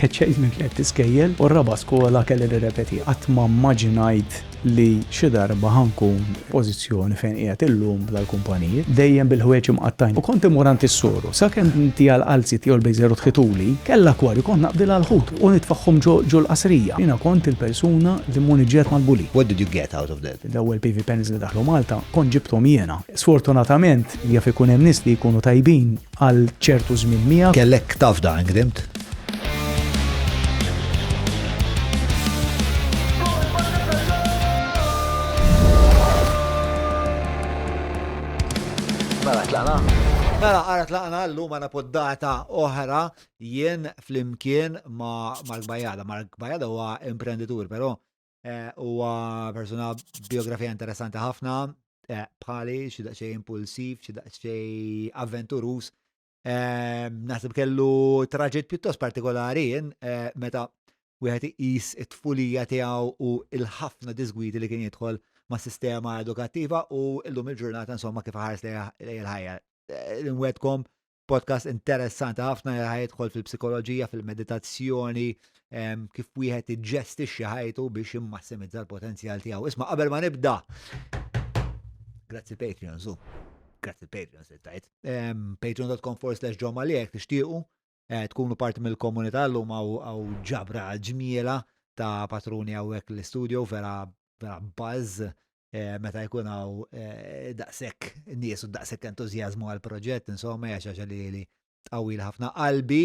Tkeċċejt minn tlett iskejjel u r-raba' skola kelli nirrepetiha. Qatt ma mmaġinajt li xi darba ħa nkun f'pożizzjoni fejn qiegħed illum b'dal-kumpaniji, dejjem bil-ħwejjeġ imqattgħin. U kont immur għand is-soru, sakemm inti għall-qalziet jew l-bejżer u tħituli, kellha akwarju kont naqbdilha l-ħut u nitfagħhom ġo ġol-qasrija. Jiena kont il-persuna li mmur niġġieled mal-bully. What did you get out of that? L-ewwel PV panels li daħlu Malta kont ġibthom jiena. Sfortunatament jaf ikun hemm nies li jkunu tajbin għal ċertu żmien miegħek. Kellek tafda ingdimt? Mela tlaqna. Mela ara tlaqna llum għandna poddata oħra jien flimkien ma' Mark Bajada. Mark Bajada huwa imprenditur, però eh, huwa persuna biografija interessanti ħafna, eh, bħali xi daqsxejn impulsiv, xi daqsxejn avventurus. Eh, naħseb kellu traġit pjuttost partikolari jien meta wieħed iqis it-tfulija tiegħu u l-ħafna disgwidi li kien jidħol ma' sistema edukattiva u llum il-ġurnata insomma kif ħares lejn il-ħajja. Nwedkom Podcast interessanti ħafna li ħajidħol fil-psikoloġija, fil-meditazzjoni, kif wieħed iġġestixxi ħajtu biex immassimizza l-potenzjal tiegħu. Isma' qabel ma nibda. Grazzi Patreon, zu. Grazzi Patreon, se tajt. Patreon.com forward slash John Mallia jekk tixtiequ eh, tkunu parti mill-komunità llum għaw ġabra ġmiela ta' patruni hawnhekk l-istudio vera vera buzz eh, meta jkun hawn eh, daqshekk nies u daqshekk entużjażmu għal proġett, insomma hija xi ħaġa li li tqawwi ħafna qalbi.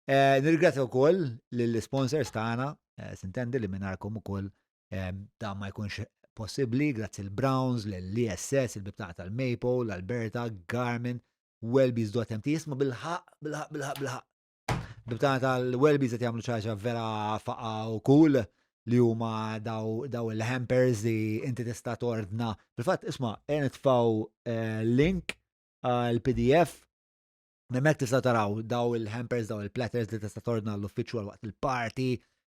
Eh, nirringrazzja wkoll lill-sponsors tagħna, sintendi li mingħajrkom ukoll dan ma jkunx possibbli, grazzi l-Browns, l-ISS, il-bibtana tal-Maple, l-Alberta, Garmin, Wellbees.mt, jisma bil-ħaq, bil-ħaq, bil-ħaq, bil-ħaq. Bibtana tal-Welbies qed jagħmlu ċaġa vera faqa u cool li huma daw, daw il-hampers li inti tista' tordna. Fil-fatt isma' qed nitfgħu eh, link għal PDF Hemmhekk tista' taraw daw il-hampers, daw il-platters li tista' tordna l-uffiċċju għal waqt il-party.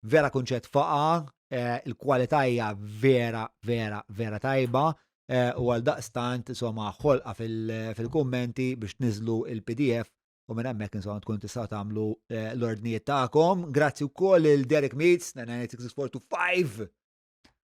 Vera kunċett faqa, eh, il-kwalità hija vera, vera, vera tajba. Eh, u għal daqstant, insomma, ħolqa fil-kummenti biex tniżlu il-PDF u minn hemmhekk insomma tkun tistgħu tagħmlu eh, l-ordnijiet tagħkom. Grazzi wkoll il Derek Meets 9966425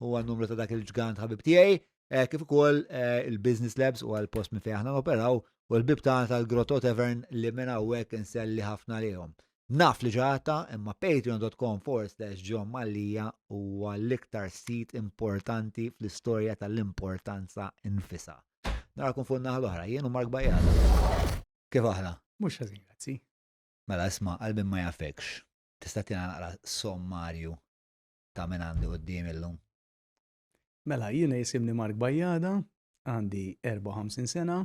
huwa n-numru ta' dak il-ġgant ħabib tiegħi, eh, kif ukoll eh, il-Business Labs u għal-post minn fejn aħna noperaw u l-bib tagħna tal-Grotto Tavern li minn hawnhekk inselli ħafna lihom. Naf li ġaħta imma patreon.com forward slash John Mallia huwa l-iktar sit importanti fl-istorja tal-importanza infisa. Narakum fuq naħa l-oħra, jien u Mark Bajada. Kif aħna? Mhux ħażin, grazzi. Mela isma' qalbi ma jafekx. Tista' tina naqra sommarju ta' min għandi quddiem illum? Mela, jiena jisimni Mark Bajada, għandi 54 sena.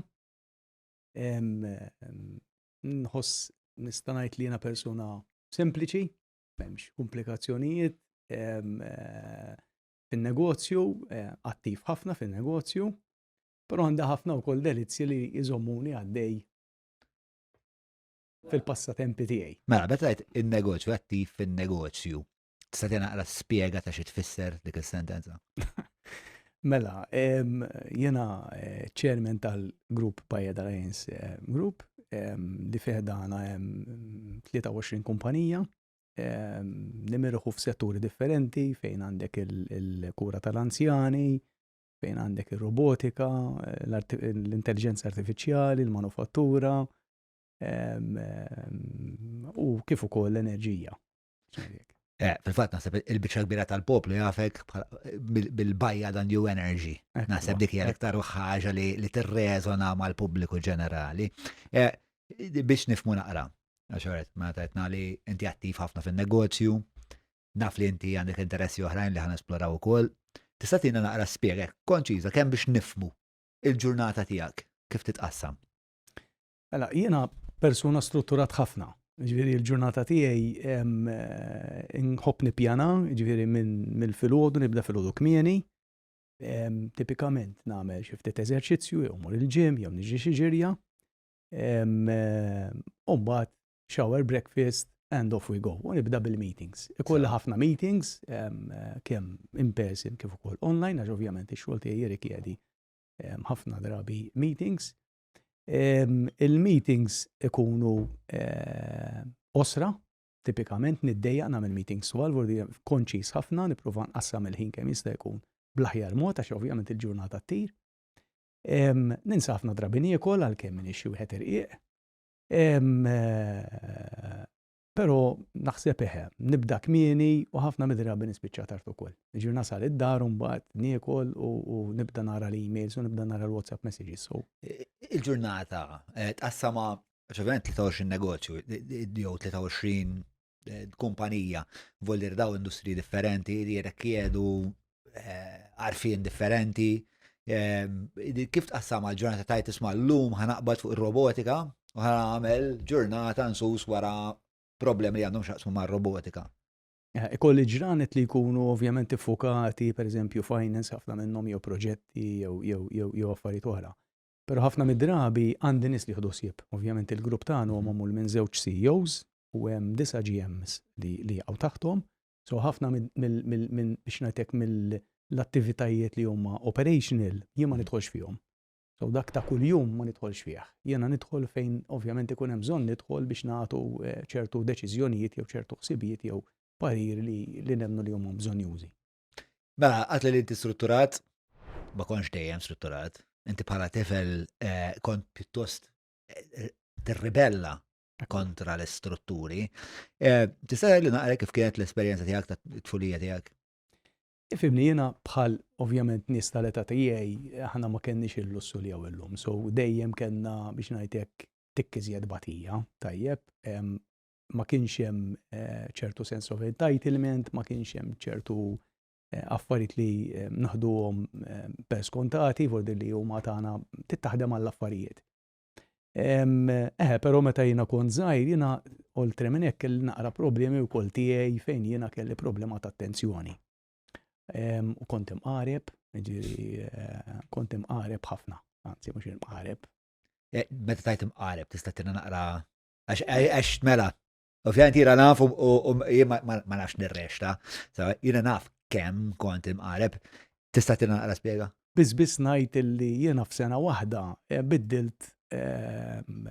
Nħoss nista' ngħid li jiena persuna sempliċi, m'hemmx komplikazzjonijiet eh, fin-negozju, eh, attiv ħafna fin-negozju, però għandi ħafna wkoll delizzji li jżommuni għaddej fil-passatempi tiegħi. Mela, meta tgħid in-negozju attiv fin-negozju, tista' naqra spjega ta' xi tfisser dik is-sentenza? Mela, jiena eh, chairman tal-grupp Pajeda Alliance eh, Group li fih dana hemm 23 kumpanija nimirħu f'setturi differenti fejn għandek il-kura tal-anzjani, fejn għandek ir-robotika, l-intelligenza artifiċjali, il-manufattura u kif ukoll l-enerġija. Eh, fil-fatt naħseb il-biċċa kbira tal-poplu jafek bil-bajja dan New Energy. Naħseb dik hija l-iktar ħaġa li tirreżona mal-pubbliku ġenerali. Eh, biex nifmu naqra, għax għaret, ma tajtna li inti attiv ħafna fin-negozju, naf li inti għandek interessi oħrajn li ħan esploraw ukoll. Tista' tina naqra spjega konċiża kemm biex nifmu il-ġurnata tiegħek kif titqassam. Mela, jiena persuna strutturat ħafna. Ġifieri l-ġurnata tiegħi eh, nħobb nippjana, ġifieri minn mill-filgħodu nibda filgħodu kmieni. Tipikament nagħmel xi ftit eżerċizzju jew mur il-ġim jew niġri xi ġirja. U mbagħad shower, breakfast, and off we go. U nibda bil-meetings. Ikolli ħafna meetings, kemm in person kif ukoll online, għax ovvjament ix-xogħol tiegħi jirrikjedi ħafna drabi meetings. Il-meetings ikunu eh, osra. Tipikament niddejjaq nagħmel meetings twal, vuol dire konċiż ħafna, nipprova nqassam il-ħin kemm jista' jkun bl-aħjar mod għax ovvjament il-ġurnata ttir. Ninsa ħafna drabi niekol għalkemm m'iniex xi wieħed irqiq. Però naħseb eħe, nibda kmieni u ħafna mid-drabi nispiċċa tard ukoll. Jiġifieri nasal id-dar u mbagħad niekol u nibda nara l-emails u nibda nara l-WhatsApp messages. So. Il-ġurnata eh, tqassama ovvjament 23 negozju jew 23 eh, kumpanija vollir daw industriji differenti li jirrikjedu eh, għarfien differenti. Kif tqassam għal ġurnata tajt isma' llum ħanaqbad fuq ir-robotika u ħanagħmel ġurnata nsus wara problemi li għandhom xaqsmu mar-robotika. Eh, ikolli ġranet li jkunu ovvjament iffukati, per eżempju, finance ħafna minnhom jew proġetti jew affarijiet oħra. Però ħafna mid-drabi għandi nies li jieħdu ħsieb. Ovvjament il-grupp tagħna huwa magħmul minn żewġ CEOs u hemm disa' GMs li li jaqgħu taħthom. So ħafna minn biex ngħidlek mill-attivitajiet li huma operational jien ma nidħolx fihom. So dak ta' kuljum ma nidħolx fih. Jiena nidħol fejn ovvjament ikun hemm bżonn nidħol biex nagħtu eh, ċertu deċiżjonijiet jew ċertu ħsibijiet jew parir li, li nemmnu li huma bżonjużi. Mela, għatli li inti strutturat, ma kontx dejjem strutturat. Inti bħala tifel eh, kont pjuttost eh, tirribella kontra l-istrutturi. Eh, tista' li naqra kif kienet l-esperjenza tiegħek ta' tfulija tiegħek? Ifimni jiena bħal ovvjament nies tal-età tiegħi aħna ma kenniex il-lussu li hawn illum. So dejjem kellna biex ngħidlek tikk iżjed batija, tajjeb, ma kienx hemm eh, ċertu sense of entitlement, ma kienx hemm ċertu eh, affarijiet li eh, naħduhom per skontati, vordi li huma tagħna tittaħdem għall-affarijiet. Eh, però meta jiena kont żgħir, jiena oltre minn hekk kelli naqra problemi wkoll tiegħi fejn jiena kelli problema ta' attenzjoni. U kont imqareb, ġifieri kont imqareb ħafna, anzi mhux imqareb. Meta tajt imqareb tista' tina naqra Għax mela, ovvjament jiena naf u jien ma nafx nirrexta, jiena naf kemm kont imqareb. Tista' tina naqra spjega? Biss biss ngħid illi jiena f'sena waħda eh, biddilt ehm,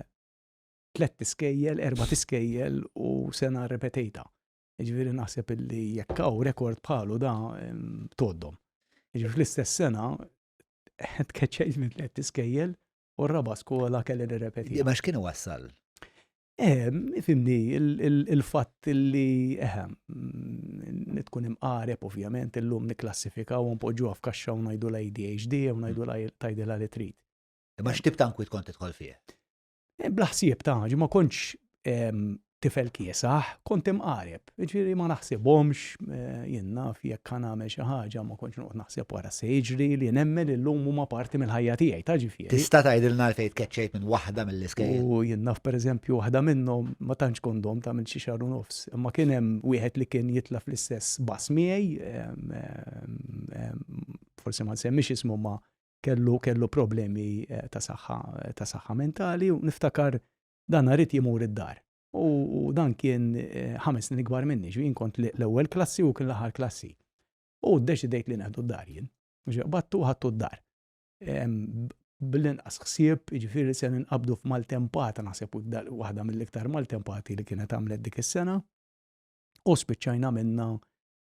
tlett iskejjel, erba' tiskejjel u sena repetejta. Ġifieri naħseb illi jekk hawn rekord bħalu da ehm, toddhom. Ġifieri fl-istess sena tkeċċejt minn tlett iskejjel U r-raba' skola kelli nirrepetiha. Ma x'kien wassal? Eh, fimni, il-fatt li eh, tkun imqareb ovvjament illum nikklassifikaw u npoġġuha f'kaxxa u ngħidu l-ADHD u ngħidu tgħidilha li trid. Imma x'tip ta' nkwiet kont tidħol fih? Eh, bla ħsieb ta' ma kontx tifel kiesaħ, kont imqareb. Jiġifieri ma naħsibhomx, eh, jien naf jekk ħa nagħmel xi ħaġa ma kontx noqgħod naħseb wara se jiġri li nemmen illum huma parti mill-ħajja tiegħi, ta' ġifieri. Tista' tgħidilna għalfejn tkeċċejt minn waħda mill-iskejjel? U jien naf pereżempju waħda minnhom ma tantx kont domt għamilt xi xahar u nofs, imma kien hemm wieħed li kien jitla' fl-istess bus miegħi, forsi ma nsemmix ismu ma kellu kellu problemi eh, ta' saħħa ta' saħħa mentali u niftakar Dan ried imur id-dar. U dan kien eh, ħames snin ikbar minni, jien kont l-ewwel klassi u kien l-aħħar klassi. U ddeċidejt li neħdu d-dar jien. Battu ħadtu d-dar. Bl-inqas ħsieb, jiġifieri se ninqabdu f'maltempata, naħseb waħda mill-iktar maltempati li kienet għamlet dik is-sena. U spiċċajna minna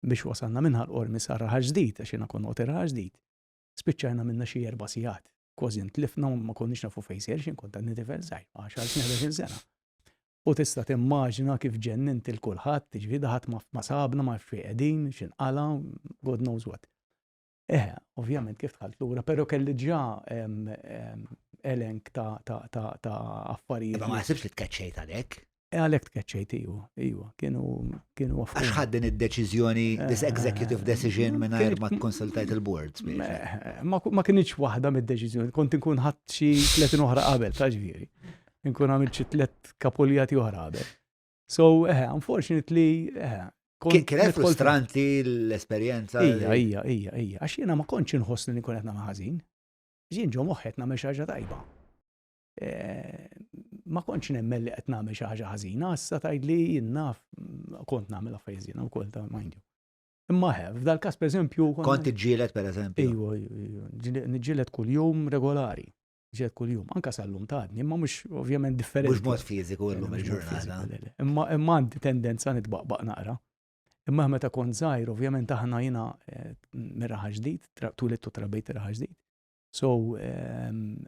biex wasalna minn Ħal Qormi sa Raħal Ġdid, għax jiena kont noqgħod Raħal Ġdid. Spiċċajna minna xi 4 sigħat. Kważi ntlifna u ma konniex nafu fejn sejr x'in kont għadni tifel żgħir, 10 snin 11 sena. U tista' timmaġina kif ġennint il kulħadd, ġifieri ħadd ma sabna ma fejn qegħdin, x'inqala, God knows what. Eh, ovvjament kif dħalt lura, però kelli ġa elenk ta' affarijiet. Ma ħsibx li tkeċċejt għalhekk? E għalhekk tkeċċejt iwa, iwa, kienu Għax ħadt din id-deċiżjoni, this executive decision mingħajr ma konsultajt il-board. Ma kienx waħda mid-deċiżjoni, kont inkun ħadt xi 30 oħra qabel, ta' ġifieri. Inkun għamilt xi tliet kapuljati oħra qabel. So, eh, unfortunately, eh, Kienet frustranti l-esperjenza. Ija, ija, ija, ija. Għax jiena ma kontx inħoss li nkun qed nagħmel ħażin. Jien ġo moħħi qed nagħmel xi ħaġa tajba. Eh, ma kontx nemmen li qed nagħmel xi ħaġa ħażina, issa tgħidli jien naf kont nagħmel affarijiet ħżiena wkoll ta' mind you. Imma he, f'dal każ pereżempju. Kont tiġġieled pereżempju. Ejwa, ejwa, niġġieled kuljum regolari. Ġiet kuljum, anka sal-lum tgħadni, imma mhux ovvjament differenti. Mhux mod fiżiku llum il-ġurnata. Imma imma għandi tendenza nitbaqbaq naqra. Imma meta kont żgħir, ovvjament aħna jiena eh, mir-raħa ġdid, twilidtu trabbejt raħa ġdid. So, ehm,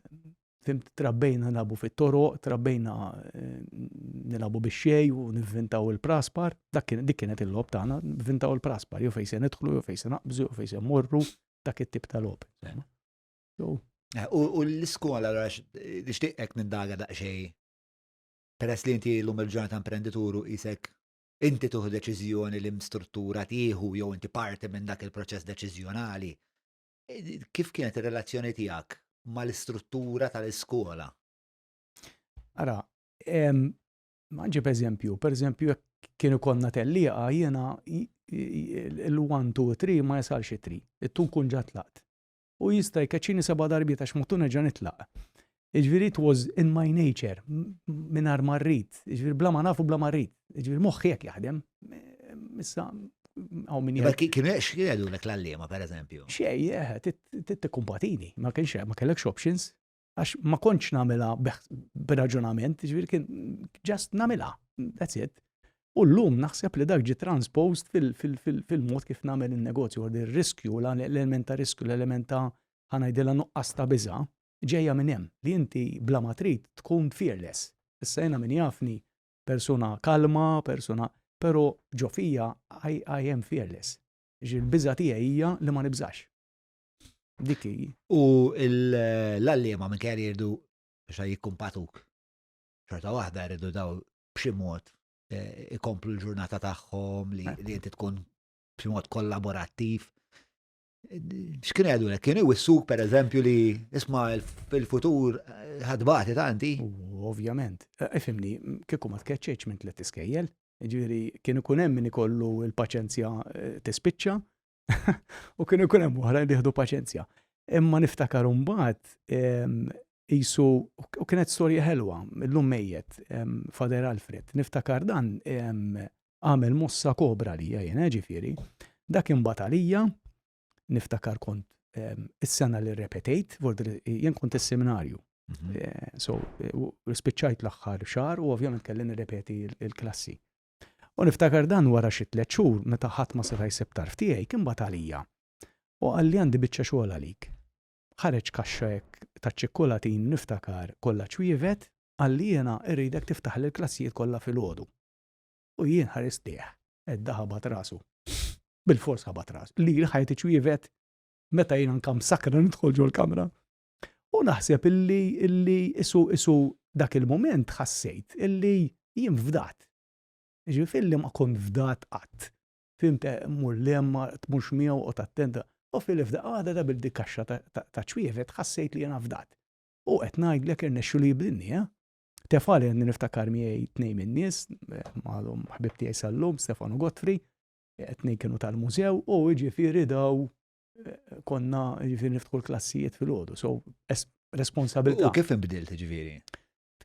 fimt trabbejna nilagħbu fit-toroq, trabbejna eh, nilagħbu bix-xej u nivvintaw il-praspar, dak kien dik kienet il-logħob tagħna, nivvintaw il-praspar, jew fejn se nidħlu, jew fejn se naqbżu, jew fejn se mmorru, dak it-tip ta' logħob. Eh, u l-iskola, allora, nixtieq hekk nindaga daqsxejn. Peress li inti l-lum il-ġurnata imprenditur u qisek inti tuħu deċiżjoni li struttura tieħu jew inti parti minn dak il-proċess deċiżjonali. Eh, kif kienet ir-relazzjoni tiegħek mal-istruttura tal-iskola? Ara, ma nġib eżempju, per eżempju, jekk kienu konna tellieqa jiena il-1, 2, 3 ma jasalx it-3. It-tun kun ġa tlaqt. U jista' jkeċċini seba' darbiet għax muttu nerġa' nitlaq. Jiġifieri it was in my nature, mingħajr ma rrid, jiġifieri bla ma naf u bla ma rrid. Jiġifieri moħħi hekk jaħdem. Issa hawn min jgħid. Kienu x'jgħidulek l-għalliema pereżempju? Xejn, eh, tikkumpatini, ma kienx ma kellekx options. Għax ma kontx nagħmilha b'raġunament, ġifieri kien just nagħmilha, that's it. U llum naħseb li dak ġie transposed fil-mod kif nagħmel in-negozju, għad ir-riskju, l-element ta' riskju, l-element ta' ħa ngħidilha nuqqas ta' biża', ġejja minn hemm, li inti bla ma trid tkun fearless. Issa jiena min jafni persuna kalma, persuna, però ġo fija I, I am fearless. Ġi l-biża' tiegħi hija li ma nibżax. Dik hi. U l-għalliema minn kjer jirdu biex jikkumpatuk. Xorta waħda jridu daw b'xi mod eh, ikomplu l-ġurnata tagħhom li eh. inti tkun b'xi mod kollaborattiv. X'kienu jgħidulek? Kienu jwissuk pereżempju li isma' fil-futur eh, ħadbati tanti? Ovvjament. Ifimni, kieku ma tkeċċeċ minn tliet iskejjel, ġifieri kien ikun hemm min ikollu l-paċenzja tispiċċa, U kienu jkun hemm oħrajn li jieħdu paċenzja. Imma niftakar imbagħad qisu u kienet storja ħelwa, illum mejjet, Fader Alfred. Niftakar dan għamel mossa kobra lija jiena ġifieri. Dak imbagħad għalija, niftakar kont is-sena li rrepetejt, jien kont is-seminarju. Mhm. Eh, so, eh, spiċċajt l-aħħar xahar u ovvjament kelli nirrepeti l-klassi. U niftakar dan wara xi tlett xhur meta ħadd ma seta' jsib tarf tiegħi kien bagħat għalija u qalli għandi biċċa xogħol għalik. Ħareġ kaxxa hekk taċ-ċikkulatin niftakar kollha ċwievet, qalli jiena rridek tiftaħli l-klassijiet kollha filgħodu. U jien ħarist lejh, edda ħabat rasu. Bilfors ħabat rasu. Lili ħajti ċwievet meta jien anka msakkra nidħol ġol-kamra. U naħseb illi illi isu isu dak il-mument ħassejt illi jien fdat. Jiġifieri filli ma kont fdat qatt. Fhimt mur 'l hemm ma tmurx miegħu oqgħod attenta. U filli f'daqqa waħda da bil dik kaxxa ta' ċwievet ħassejt li jiena fdat. U qed ngħidlek irnexxielu jibdilni, eh. Tefali għadni niftakar miegħi tnejn min-nies, għadhom ħbieb tiegħi sal-lum, Stefan u Godfrey, tnejn kienu tal-mużew u jiġifieri daw konna jiġifieri niftħu l-klassijiet filgħodu. So responsabilità. U kif inbdilt jiġifieri?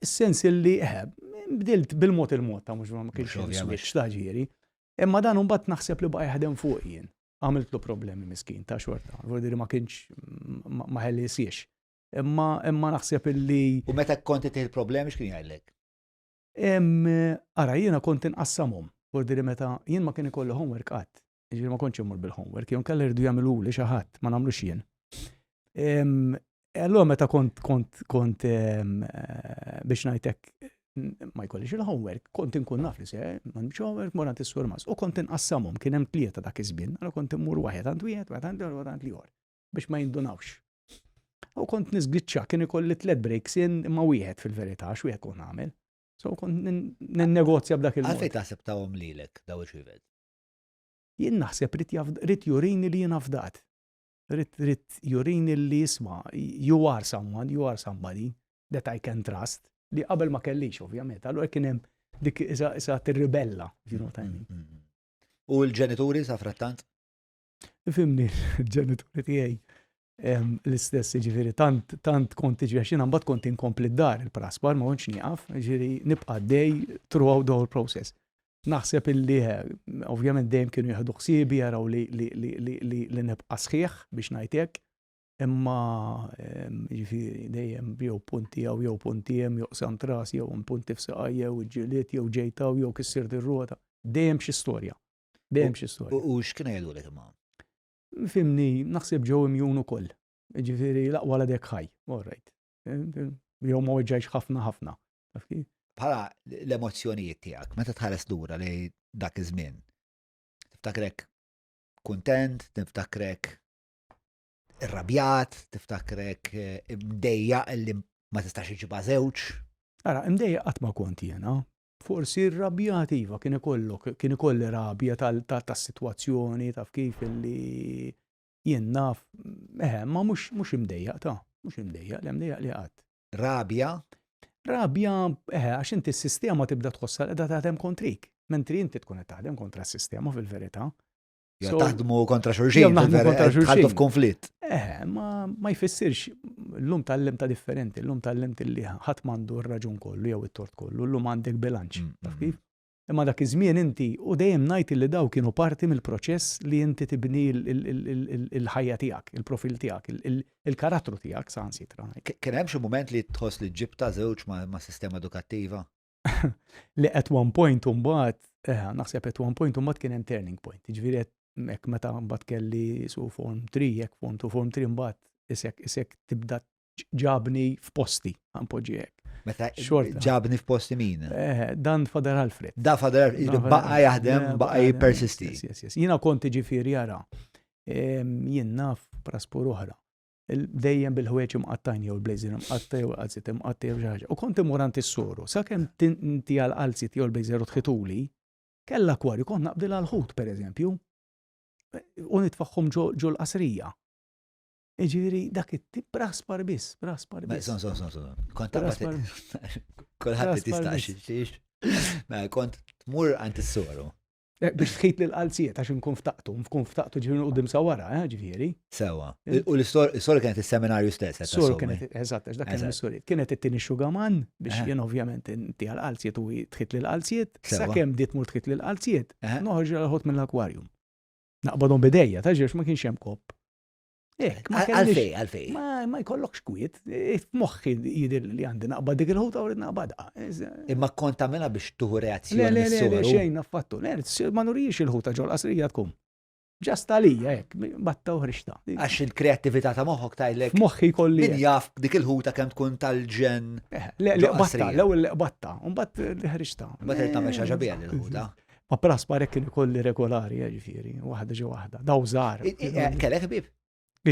Fis-sens illi eh, nbdilt bil-mod il-mod ta' mhux ma kienx switch ta' ġieri. Imma dan imbagħad naħseb li baqa' jaħdem fuq jien. Għamiltlu problemi miskin ta' xorta, vuol ma kienx ma ħellisiex. Imma imma naħseb illi. U meta kont tih il-problemi x'kien jgħidlek? Ara jiena kont inqassamhom. Vuol meta jien ma kien ikolli homework qatt. Jiġifieri ma kontx immur bil-homework, jew inkella jridu jagħmiluli xi ħadd, ma nagħmlux jien. Allura meta kont kont kont eh, biex ngħidlek ma jkollix il-homework, kont inkun naf li se m'għandix homework mor għand is-surmas. U kont inqassamhom kien hemm tlieta dak iż-żmien, allura kont immur waħed għand wieħed, wieħed għand ieħor, għand ieħor biex ma jindunawx. U kont nisgiċċa kien ikolli tliet breaks in imma wieħed fil-verità għax wieħed kont nagħmel. So kont ninnegozja b'dak il-mod. Għalfejn taħseb tawhom lilek daw il-xivet? Jien naħseb ried jurini li jiena fdat. Ried jurini li isma' you are someone, you are somebody that I can trust, li qabel ma kellix ovvjament. Allura kien hemm dik isa tirribella, if you know what I mean. Mm, mm, mm. U l-ġenituri sa frattant? Fimni, l-ġenituri tiegħi l-istess, ġifieri tant tant kont ġifieri għax jiena mbagħad kont inkompli d-dar il-praspar ma kontx nieqaf, ġifieri nibqa' għaddej throughout the whole process. Naħseb illi eh, ovvjament dejjem kienu jieħdu ħsiebi jaraw li li li li li nibqa' sħiħ biex ngħid hekk. Imma jiġifieri dejjem jew punti hawn jew punti hemm jew qsamt rasi jew hemm punti f'saqajja jew iġġiliet jew ġejt hawn jew kissirt ir-rota. Dejjem xi storja. Dejjem xi storja. U x'kienu jgħidulek imma? Fimni, naħseb ġew imjun ukoll. Jiġifieri l-aqwa l-għadek ħaj. All right. Jew ma weġġajx ħafna ħafna. Taf kif? Bħala l-emozzjonijiet tiegħek, meta tħares lura li dak iż-żmien, tiftakrek kuntent, tiftakrek irrabjat, tiftakrek eh, imdejjaq li ma tistax iġibha żewġ. Ara, imdejjaq qatt ma kont jiena. Forsi rrabjat iva kien ikollok, kien ikolli rabja tas-sitwazzjoni, taf kif illi jien naf, eħe, ma mhux mhux imdejjaq ta' mhux imdejjaq, le mdejjaq li qatt. Rabja? Rabja, eħe, għax inti s-sistema tibda tħossha li qiegħda taħdem kontrik, mentri inti tkun qed taħdem kontra s-sistema fil-verità. Jew taħdmu kontra xulxin. Jew naħdmu kontra xulxin. Tħaltu f'konflitt. Eh, ma, ma jfissirx, l-lum tal-lim ta' differenti, l-lum tal-lim li ħadd m'għandu r-raġun kollu jew it-tort kollu, l-lum għandek bilanċ. Mm, taf mm. kif? Imma dak iż-żmien inti u dejjem ngħid li daw kienu parti mill-proċess li inti tibni il-ħajja tiegħek, il-profil tiegħek, il-karattru tiegħek saħansitra. Kien hemm xi mument li tħoss li ġibta żewġ ma' sistema edukattiva? Li at one point imbagħad, eh, naħseb at one point imbagħad kien hemm turning point. Jiġifieri hekk meta mbagħad kelli su form 3, hekk form 2, form 3 mbagħad isek isek tibda ġabni f'posti, għanpoġġi hekk. Meta ġabni f'posti min? Eh, dan Father Alfred. Da Father Alfred, baqa jaħdem, baqa jippersisti. Jiena kont ġifieri jara, jien naf praspur oħra. Dejjem bil-ħwejjeġ imqattgħin jew il-blazer imqatta' jew il-qalziet imqatta' jew xi ħaġa. U kont immur għand is-soru, sakemm tinti għall-qalziet jew il-blazer u tħituli, kellha akwarju kont naqbdilha l-ħut pereżempju. U nitfagħhom ġo l-qasrija. Jiġifieri dak it-tip praspar biss, praspar biss. Son, son, son, son. Kont taqbad. Kulħadd tista' xiex. Mela kont tmur għand is-soru. Eh, biex tħit lil qalziet għax nkun ftaqtu, nkun ftaqtu ġifieri qudiem sa wara, eh, ġifieri. Sewa. U l-istorja kienet is-seminarju stess. Sor kienet, eżatt, għax dak kien is-soriet. Kienet it-tieni xugaman biex jien ovvjament inti għal qalziet u tħit lil qalziet, sakemm bdiet mur tħit lil qalziet, noħorġ l-ħut mill-akwarjum. Naqbadhom bidejja, ta' ġiex ma kienx hemm kopp. Ek, ma Għalfej, għalfej. Ma, ma jkollokx kwiet, e, f'moħħi jidir li għandi naqbad dik il-ħuta u rrid naqbadha. Imma kont tagħmilha biex tuħu reazzjoni. Le, le, le, xejn affattu. Le, ma nurijiex il-ħuta ġol qasrija tkun. Ġast għalija hekk, batta u ħrixta. Għax il-kreattività ta' moħħok tajlek. Moħħi kolli. Min jaf dik il-ħuta kemm tkun tal-ġen. Eh, le, le, batta, l-ewwel li qbatta, u mbagħad li ħriġta. Mbagħad irid tagħmel xi ħaġa biha l-ħuta. Ma praspar hekk kien ikolli regolari, eh, ġifieri, waħda ġi waħda. Daw żgħar. Eh, kellek ħbieb?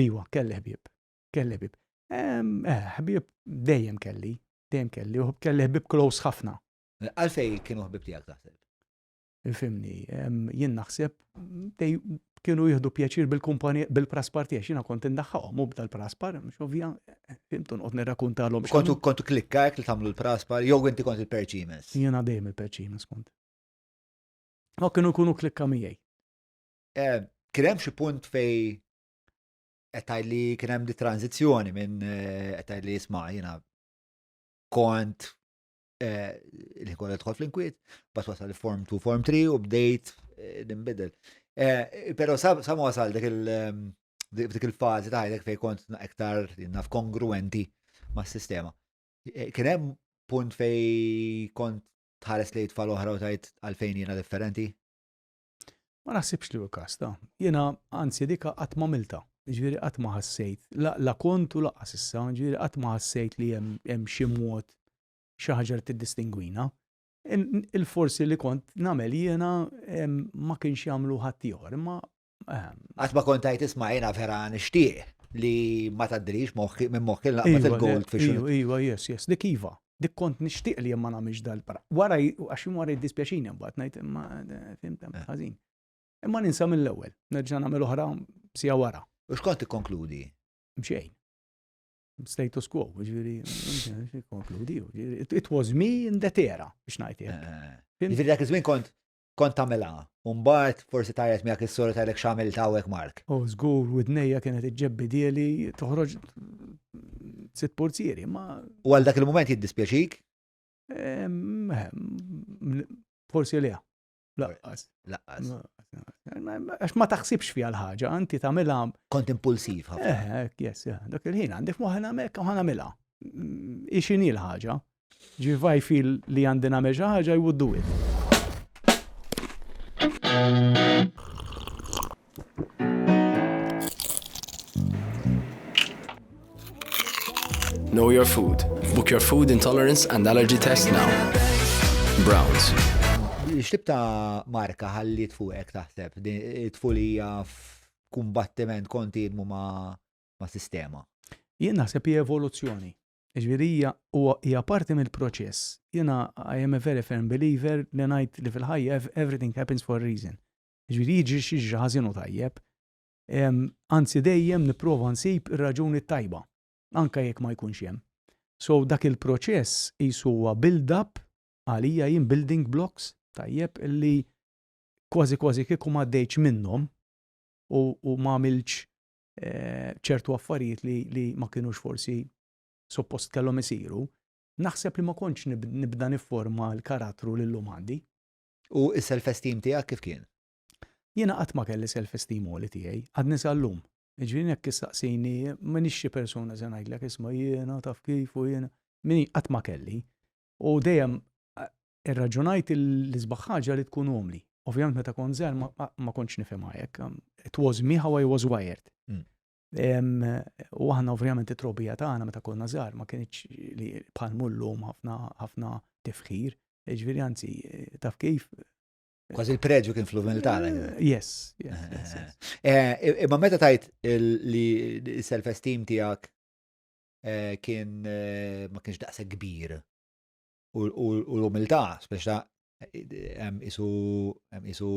Iwa, kelli ħbieb. Kelli ħbieb. Eh, ħbieb dejjem kelli, dejjem kelli, u kelli ħbieb close ħafna. Għalfej kienu ħbieb tiegħek taħseb? Ifimni, jien naħseb kienu jieħdu pjaċir bil-kumpanija bil-praspar tiegħi, jiena kont indaħħahom u b'dal-praspar, mhux ovvja, fimtu noqgħod nirrakkuntalhom. Kontu kontu klikka li tagħmlu l-praspar jew inti kont il-perċimes? Jiena dejjem il-perċimes kont. Ma kienu jkunu klikka miegħi. Eh, kien hemm xi punt fej qed li kien hemm di tranzizzjoni minn eh, qed li isma' jiena kont eh, li kollha tħol fl-inkwiet, bat wasal form 2, form 3 u bdejt nbidel. Però sa ma wasal dik il- dik il-fażi ta' ħajtek fej kont iktar naf kongruenti mas-sistema. Kien hemm punt fej kont tħares lejn tfal oħra u tgħid għalfejn jiena differenti? Ma naħsibx li hu l-każ ta'. Jiena anzi dika qatt m'għamiltha. Jiġifieri qatt ma ħassejt, la, la kont u lanqas issa, jiġifieri qatt ma ħassejt li hemm hemm xi mod xi ħaġa li tiddistingwina. Il-forsi li kont nagħmel jiena ma kienx jagħmlu ħaddieħor, imma Qatt ma kont tgħid isma' jiena vera nixtieq li ma tgħaddilix moħħi minn moħħi naqbad iva, il-goldfish. Iva, iva, yes, yes, dik iva. Dik kont nixtieq li ma nagħmilx dal Wara għax wara jiddispjaċini mbagħad ngħid imma eh, fimt hemm eh. ħażin. Imma ninsa mill-ewwel, nerġa' nagħmel oħra sija wara. U x'kont tikkonkludi? Xejn. Status quo, ġifieri, konkludi. It was me in that era, biex ngħid hekk. Eh, ġifieri dak iż-żmien kont Kont tagħmilha, u mbagħad forsi tgħajjat miegħek is-soru tgħidlek x'għamilt hawnhekk Mark. Oh żgur, widnejja kienet iġġebbidieli toħroġ sitt purzieri, ma. U għal dak il-mument jiddispjaċik? Forsi le. Laqqas. Laqqas. Għax ma taħsibx fiha l-ħaġa, inti tagħmilha. Kont impulsiv ħafna. Eh, yes, dak il-ħin għandi f'moħħi nagħmel u ħa nagħmilha. Ixini l-ħaġa. If I feel li għandi nagħmel xi ħaġa, I would do it. Know your food. Book your food intolerance and allergy test now. Browns. X'tip ta' marka ħalliet fuqek taħseb it-tfulija f'kumbattiment kontinwu ma' sistema? Jien naħseb hija evoluzzjoni. Jiġifieri hija huwa hija parti mill-proċess. Jiena I am a very firm believer li ngħid li fil-ħajja everything happens for a reason. Jiġifieri jiġri x'jiġri ħażin u tajjeb, anzi dejjem nipprova nsib ir-raġuni t-tajba, anke jekk ma jkunx hemm. So dak il-proċess qisu huwa build up għalija jien building blocks tajjeb illi kważi kważi kieku ma għaddejtx minnhom u, u ma għamiltx ċertu affarijiet li, li ma kinux forsi suppost kellhom isiru, naħseb li ma kontx nibda nifforma l-karattru li llum għandi. U s-self-esteem tiegħek kif kien? Jiena qatt ma kelli self-esteem għoli tiegħi, għadni sal-lum. Jiġifieri jekk issaqsini, m'iniex xi persuna se ngħidlek isma' jiena taf kif u jiena. Mini qatt ma kelli. U dejjem irraġunajt l-isbaħ ħaġa li tkun umli. Ovvjament meta kont żgħir ma kontx nifhimha hekk. It was me how I was wired. U aħna ovvjament it-trobija tagħna meta konna żgħar ma kienx li bħal mullum ħafna ħafna tifħir. Ġifieri anzi, taf kif. Kważi il-preġu kien fl-umiltà. Yes. Imma meta tajt li self-esteem tiegħek kien ma kienx daqshekk kbir u l-umiltà, speċa hemm isu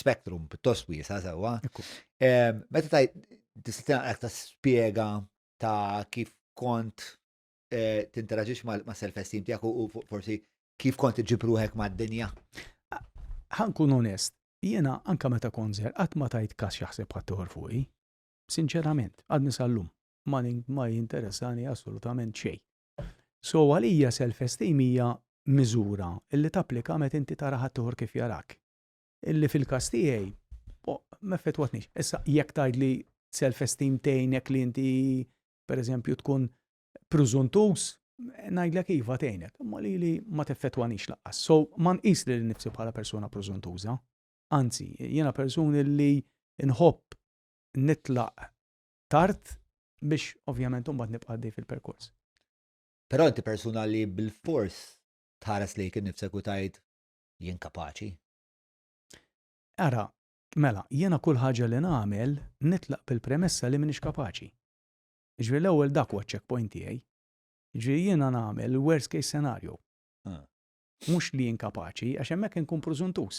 spektrum pjuttost wiesa' sewwa. Meta tajt tista' ta' spjega ta' kif kont tinteraġix ma' self-esteem tiegħek u forsi kif kont iġib ruħek mad-dinja? Ħa nkun onest, jiena anka meta kont żgħir qatt ma tajt kas jaħseb ħaddieħor fuqi. Sinċerament, għadni sal-lum. Ma jinteressani assolutament xejn. So għalija self-esteem hija miżura illi tapplika meta inti tara ħaddieħor kif jarak. Illi fil-każ tiegħi ma effettwatnix. Issa jekk tgħidli self-esteem tgħinek li inti pereżempju tkun prużuntus, ngħidlek iva tgħinek, imma li li ma teffettwanix lanqas. So ma nqis lili nnifsi bħala persuna prużuntuża. Anzi, jiena persuni li nħobb nitlaq tard biex ovvjament imbagħad nibqa' għaddej fil-perkors. Però inti persuna li bil-fors tħares lejk innifsek u tgħid jien kapaċi. Ara, mela, jiena kull ħaġa li nagħmel nitlaq bil-premessa li m'iniex kapaċi. Ġifieri l-ewwel dak huwa checkpoint tiegħi. Ġifieri jiena nagħmel worst case scenario. Mhux li jien kapaċi, għax hemmhekk inkun prużuntus.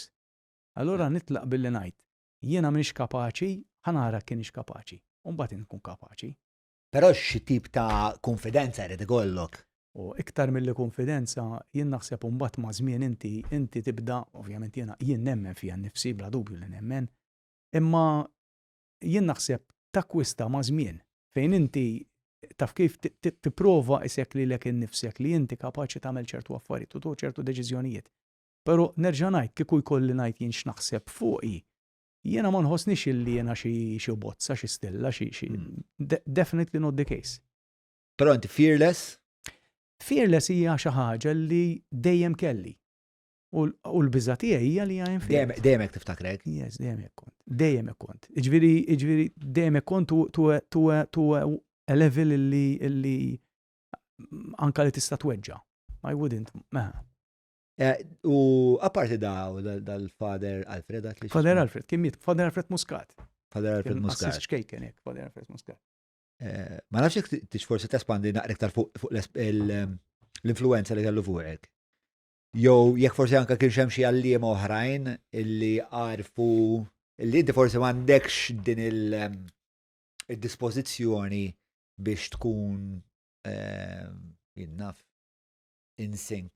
Allura nitlaq billi ngħid, jiena m'iniex kapaċi, ħa nara kienx kapaċi. U mbagħad inkun kapaċi. Però xi tip ta' konfidenza jrid ikollok. U iktar milli konfidenza, jien naħseb mbagħad ma' żmien inti tibda, ovvjament jiena jien nemmen fija nnifsi bla dubju li nemmen, imma jien naħseb takkwista ma' żmien fejn inti taf kif tipprova isek lilek innifsek li inti kapaċi tagħmel ċertu affarijiet u tieħu ċertu deċiżjonijiet. Però nerġa' ngħid kieku jkolli ngħid jien x'naħseb fuqi, jiena ma nħossnix illi jiena xi bozza, xi stilla, xi definitely not the case. Però inti fearless? Fearless hija xi ħaġa li dejjem kelli. U l-biża' tiegħi hija li I am fearless. Dejjem hekk tiftakrek? Yes, dejjem hekk kont. Dejjem hekk kont. Jiġifieri dejjem hekk kont to a level illi anka li tista' tweġġa'. I wouldn't. U apparti daw dal-Father Alfred għat li Father Alfred, kien miet, Father Alfred Muscat. Father Alfred Muscat. Ċkejken hekk, Father Alfred Muscat. Ma nafx jekk tix forsi tespandi naqra iktar fuq l-influenza li kellu fuqek. Jew jekk forsi anka kien hemm xi għalliema oħrajn illi għarfu illi inti forsi m'għandekx din il-dispożizzjoni biex tkun jien naf in sync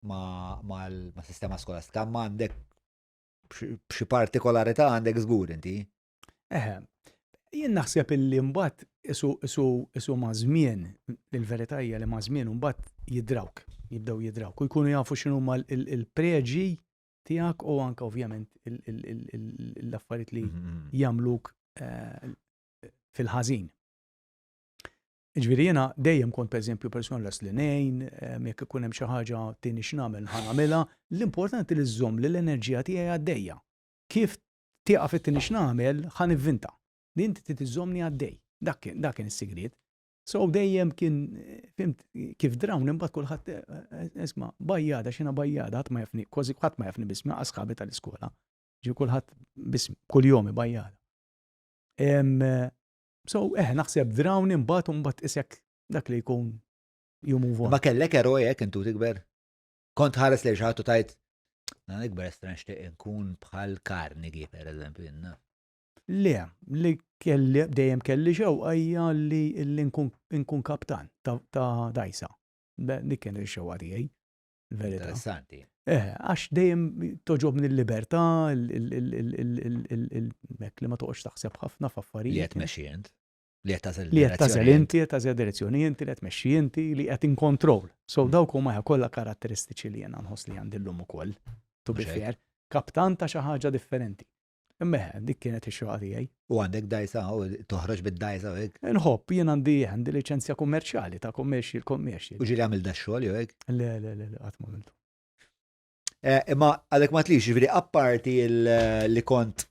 ma' sistema skolastika, ma għandek b'xi partikolarità għandek żgur inti. Eħe, jien naħseb illi mbagħad isu ma' żmien, il-verità hija li ma' żmien mbagħad jidrawk, jibdew jidrawk u jkunu jafu x'inhuma il-preġi. tiegħek u anke ovvjament l-affarijiet li jagħmluk fil-ħażin. Ġifieri jiena dejjem kont pereżempju persuna lest li ngħin, jekk ikun hemm xi ħaġa tini x'nagħmel ħa nagħmilha, l-importanti li żżomm li l-enerġija tiegħi għaddejja. Kif tieqaf ittini x'nagħmel ħa nivvinta. Li inti trid iżżommni għaddej. Dak kien dak kien is-sigriet. So dejjem kien fhimt kif drawni mbagħad kulħadd isma' bajjada x'jiena bajjada ħadd ma jafni, kważi ħadd ma jafni b'ismi lanqas sħabi tal-iskola. Ġifieri kulħadd b'ismi, kuljom bajjada. So, eh, naħseb drawni mbagħad u mbagħad isek dak li jkun you move on. Ma kellek eroj hekk intu tikber? Kont ħares li xi tajt na ikber estra nixtieq inkun bħal Carnegie per eżempju. Le, li kelli dejjem kelli xewqa hija li nkun nkun kaptan ta' dajsa. Dik kien ix-xewqa tiegħi. Verità. Interessanti. Eh, għax dejjem toġobni l-libertà, mek li ma toqgħodx taħseb ħafna f'affarijiet. Li qed tmexxi int. Li qed tagħżel Li qed tagħżel inti, qed tagħżel direzzjoni inti, li qed tmexxi inti, li qed in control. So mm. dawk huma kollha karatteristiċi li jiena nħoss li għandi llum ukoll. To be fair, kaptan ta' xi ħaġa differenti. Imma dik kienet ix-xoqa tiegħi. U għandek dajsa u toħroġ bid-dajsa u hekk? Nħobb, jien għandi għandi liċenzja kummerċjali ta' commercial commercial. U ġieli għamil da xogħol jew hekk? Le, le, le, qatt ma għamiltu. Eh, imma għadek ma tlix, ġifieri apparti li kont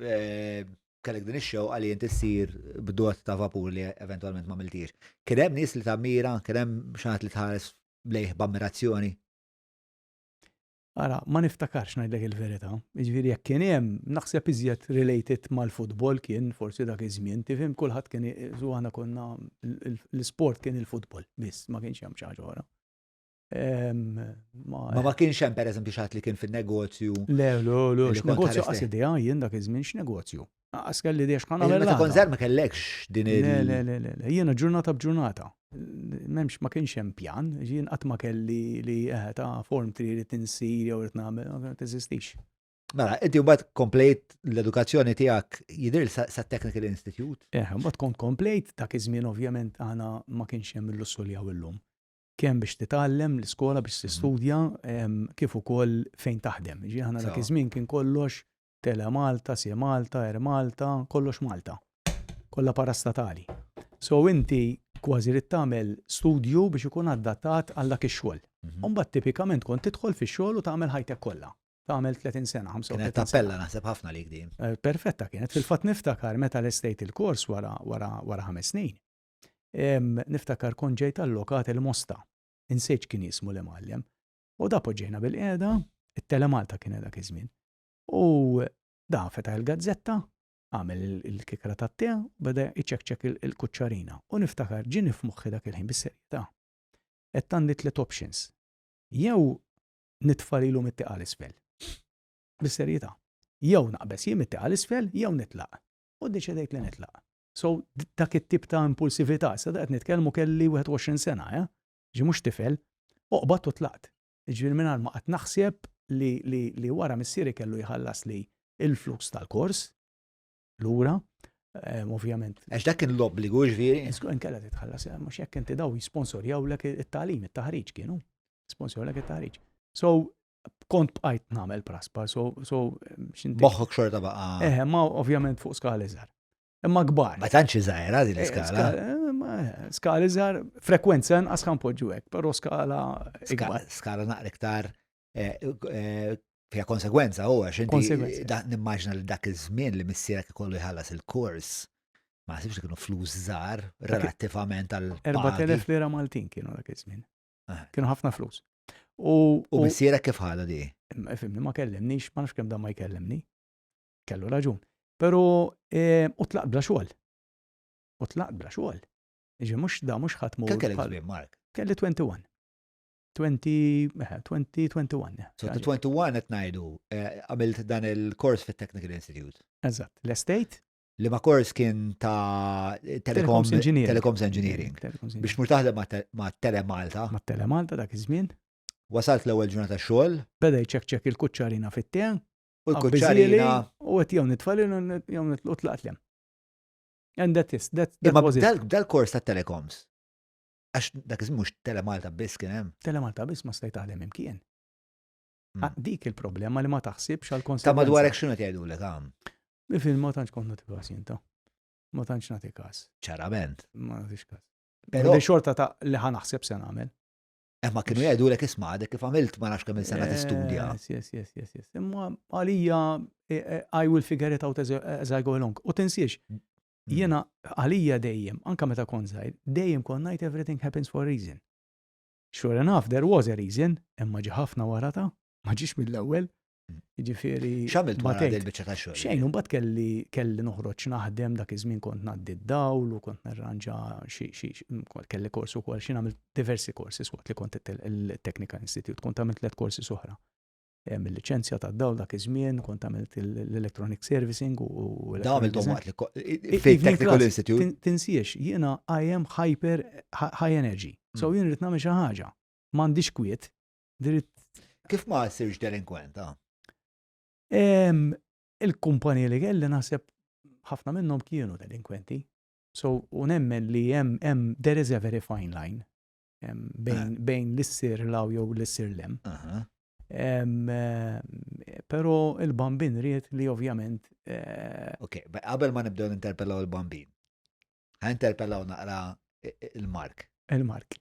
eh, kellek din ix-xewqa li inti ssir bdot ta' vapur li eventwalment ma miltix. Kien hemm nies li tammira, kien hemm xi ħadd li tħares lejh b'ammirazzjoni? Ara, ma niftakarx ngħidlek il-verità. Jiġifieri jekk kien hemm, naħseb iżjed related mal-futbol kien forsi dak iż-żmien, tifhem kulħadd kien u aħna konna l-isport kien il-futbol biss, ma kienx hemm xi ħaġa oħra. Ma ma kienx hemm pereżempju xi ħadd li kien fin-negozju. Le, le, le, x'negozju qas idea jien dak iż-żmien x'negozju. Qas kelli idea x'ħa nagħmel. Meta kont żgħar ma kellekx din il. Le, le, le, le, jiena ġurnata b'ġurnata. M'hemmx ma kienx hemm pjan, jien qatt ma kelli li eh, ta' form tri li tinsir jew irid nagħmel, ma teżistix. Mela, inti mbagħad komplejt l-edukazzjoni tiegħek jidher sa Technical Institute. Eh, mbagħad kont komplejt dak iż-żmien ovvjament aħna ma kienx hemm il-lussu li hawn illum. Kemm biex titgħallem l-iskola biex tistudja, kif ukoll fejn taħdem. Ġi aħna dak iż-żmien kien kollox Tele Malta, Sea Malta, Air Malta, kollox Malta. Kollha parastatali. So inti kważi ridt tagħmel studju biex ikun adattat għal dak ix-xogħol. Mhm. U mbagħad tipikament kont tidħol fix-xogħol u tagħmel ħajtek kollha. Tagħmel 30 sena, 35 sena. Kienet tappella naħseb ħafna lik din. Eh, perfetta kienet. Fil-fatt niftakar meta lestejt il-kors wara wara wara ħames snin. Niftakar kont ġejt allokat il-Mosta. Insejt kien jismu l-imgħallem. U da poġġejna bil-qiegħda, it-Tele Malta kien dak iż-żmien. U da fetaħ il-gazzetta, għamel il-kikra tat-te, u beda iċekċek il-kuċċarina. U niftakar ġieni f'moħħi dak il-ħin bis-serjetà. Qed għandi tliet options. Jew nitfa' lilu mit-tieqa 'l isfel. Bis-serjetà. Jew naqbeż jien mit-tieqa 'l isfel, jew nitlaq. U ddeċidejt li nitlaq. So dak it-tip ta' impulsività, issa da qed nitkellmu kelli 21 sena, eh? Ġi mhux tifel, u qbadt u tlaqt. Jiġifieri mingħajr ma qgħadt naħseb li li li wara missieri kellu jħallasli l-flus tal-kors lura, ovvjament. Għax dak kien l-obbligu ġifieri? Żgur inkella titħallas, mhux hekk inti daw jisponsorjawlek it-tagħlim, it-taħriġ kienu. Sponsorjawlek it-taħriġ. So kont bqajt nagħmel praspa, so so x'inti. Moħħok xorta baqa'. Eħe, ma ovvjament fuq skala iżgħar. Imma kbar. Ma tantx żgħira din l-iskala. Eh, skala iżgħar, frekwenza inqas ħa npoġġu hekk, però skala ikbar. Skala naqra iktar eh, eh, fija konsegwenza u għax inti nimmaġna li dak iż-żmien li missierek ikollu jħallas il-kors ma sibx li kienu flus żgħar relattivament għal 4000 lira Maltin kienu dak iż-żmien. Kienu ħafna flus. U missierek kif ħala di? Fimni, ma kellimnix, ma nafx kemm dan ma jkellimni. Kellu raġun. Pero eh, u tlaqt bla xogħol. U tlaqt bla xogħol. Iġi mhux da mhux ħadd mur. Kemm kellek żmien Mark? Kelli 21. 20, 20, 21. So 21 qed ngħidu eh, għamilt dan il-kors fit-Technical Institute. Eżatt, l-estate. Li ma kors kien ta' Telecoms Engineering. Telecoms Engineering. Biex mur taħdem ma' Tele Malta. Ma' Tele Malta dak iż-żmien. Wasalt l-ewwel ġurnata xogħol. Beda jċekċek il-kuċċarina fit-te. U l-kuċċarina. U għet jew nitfali jew nitlu tlaqt lem. And that is, that, that was it. Dal-kors ta' telecoms, għax dak iż mhux Telemalta biss kien hemm. Telemalta biss ma stajt taħdem imkien. Ah, dik il-problema li ma taħsibx għal konsekwenza. Ta' madwarek x'inhu jgħidulek għam? Bifil ma tantx kont nagħti każ jien ta' ma tantx nagħti każ. Ċarament. Ma nagħtix każ. Però xorta ta' li ħa naħseb se nagħmel. Eh, ma kienu jgħidulek isma' għadek kif għamilt ma nafx kemm il-sena tistudja. Yes, yes, yes, yes, yes. Imma għalija eh, eh, I will figure it out as, as I go along. U tinsiex, jiena għalija dejjem, anka meta kont żgħir, dejjem kont ngħid everything happens for a reason. Sure enough, there was a reason, imma ġie ħafna wara ta' ma ġiex mill-ewwel. Jiġifieri. X'għamilt wara dil-biċċa ta' xogħol? Xejn, imbagħad kelli kelli noħroġ naħdem dak iż-żmien kont ngħaddi d-dawl u kont nirranġa xi xi kelli kors ukoll xi nagħmel diversi courses waqt li kont il-Technical Institute, kont għamilt tliet courses oħra. Il-liċenzja tad-dawl dak iż-żmien, kont għamilt l-electronic servicing u Da għamilthom waqt li fit-Technical Institute. Tinsiex, jiena I am hyper high energy. So mm. jien rrid nagħmel xi ħaġa. M'għandix kwiet. Dritt. Kif ma ssirx delinkwent, ah? Il-kumpaniji li kelli naħseb ħafna minnhom kienu delinkwenti. So, u nemmen li hemm hemm there is a very fine line bejn, eh. bejn l-issir law jew l-issir lem. Pero il-bambin ried li ovvjament. Eh, ok, qabel ma nibdew ninterpellaw il-bambin. Interpellaw naqra il-Mark. Il-Mark.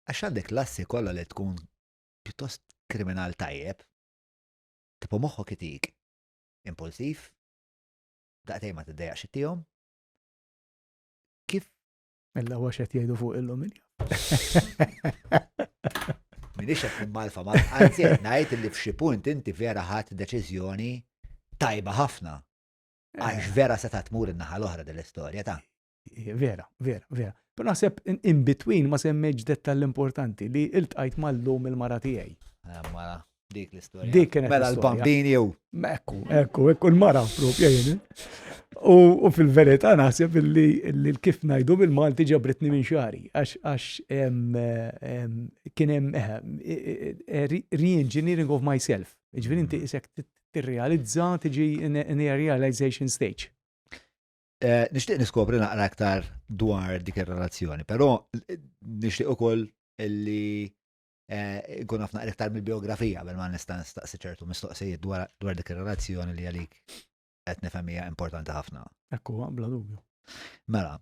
Għax għandek l-assi kollha li tkun pjuttost kriminal tajjeb, tipo moħħok itik impulsiv, daqtej ma tiddejjaqx ittihom. Kif Illa huwa x'qed jgħidu fuq illum min Minix qed nimmalfa ma anzi qed ngħid li f'xi punt inti vera ħadd deċiżjoni tajba ħafna. Għax eh. vera seta' tmur in-naħa l-oħra dell-istorja ta' Vera, vera, vera. Pero naħseb in between ma semmejtx dettall importanti li iltqajt mal-lum il-mara tiegħi. Eh, mara. Dik l-istorja. Dik kienet Mela l-bambini jew. Ekku, ekku, ekku l-mara propja jien. U fil-verità naħseb li l-kif ngħidu bil-Malti ġabritni minn xari, għax kien hemm eh, eh, re-engineering of myself. Ġifieri inti mm. isek tirrealizza tiġi in a realization stage. Eh, nixtieq niskopri naqra aktar dwar dik ir-relazzjoni, però nixtieq ukoll li Eh, nkun naf naqra iktar mill-biografija qabel ma nista' nistaqsi ċertu mistoqsijiet dwar dik ir-relazzjoni li għalik qed nifhem hija importanti ħafna. Ekku, bla dubju. Mela,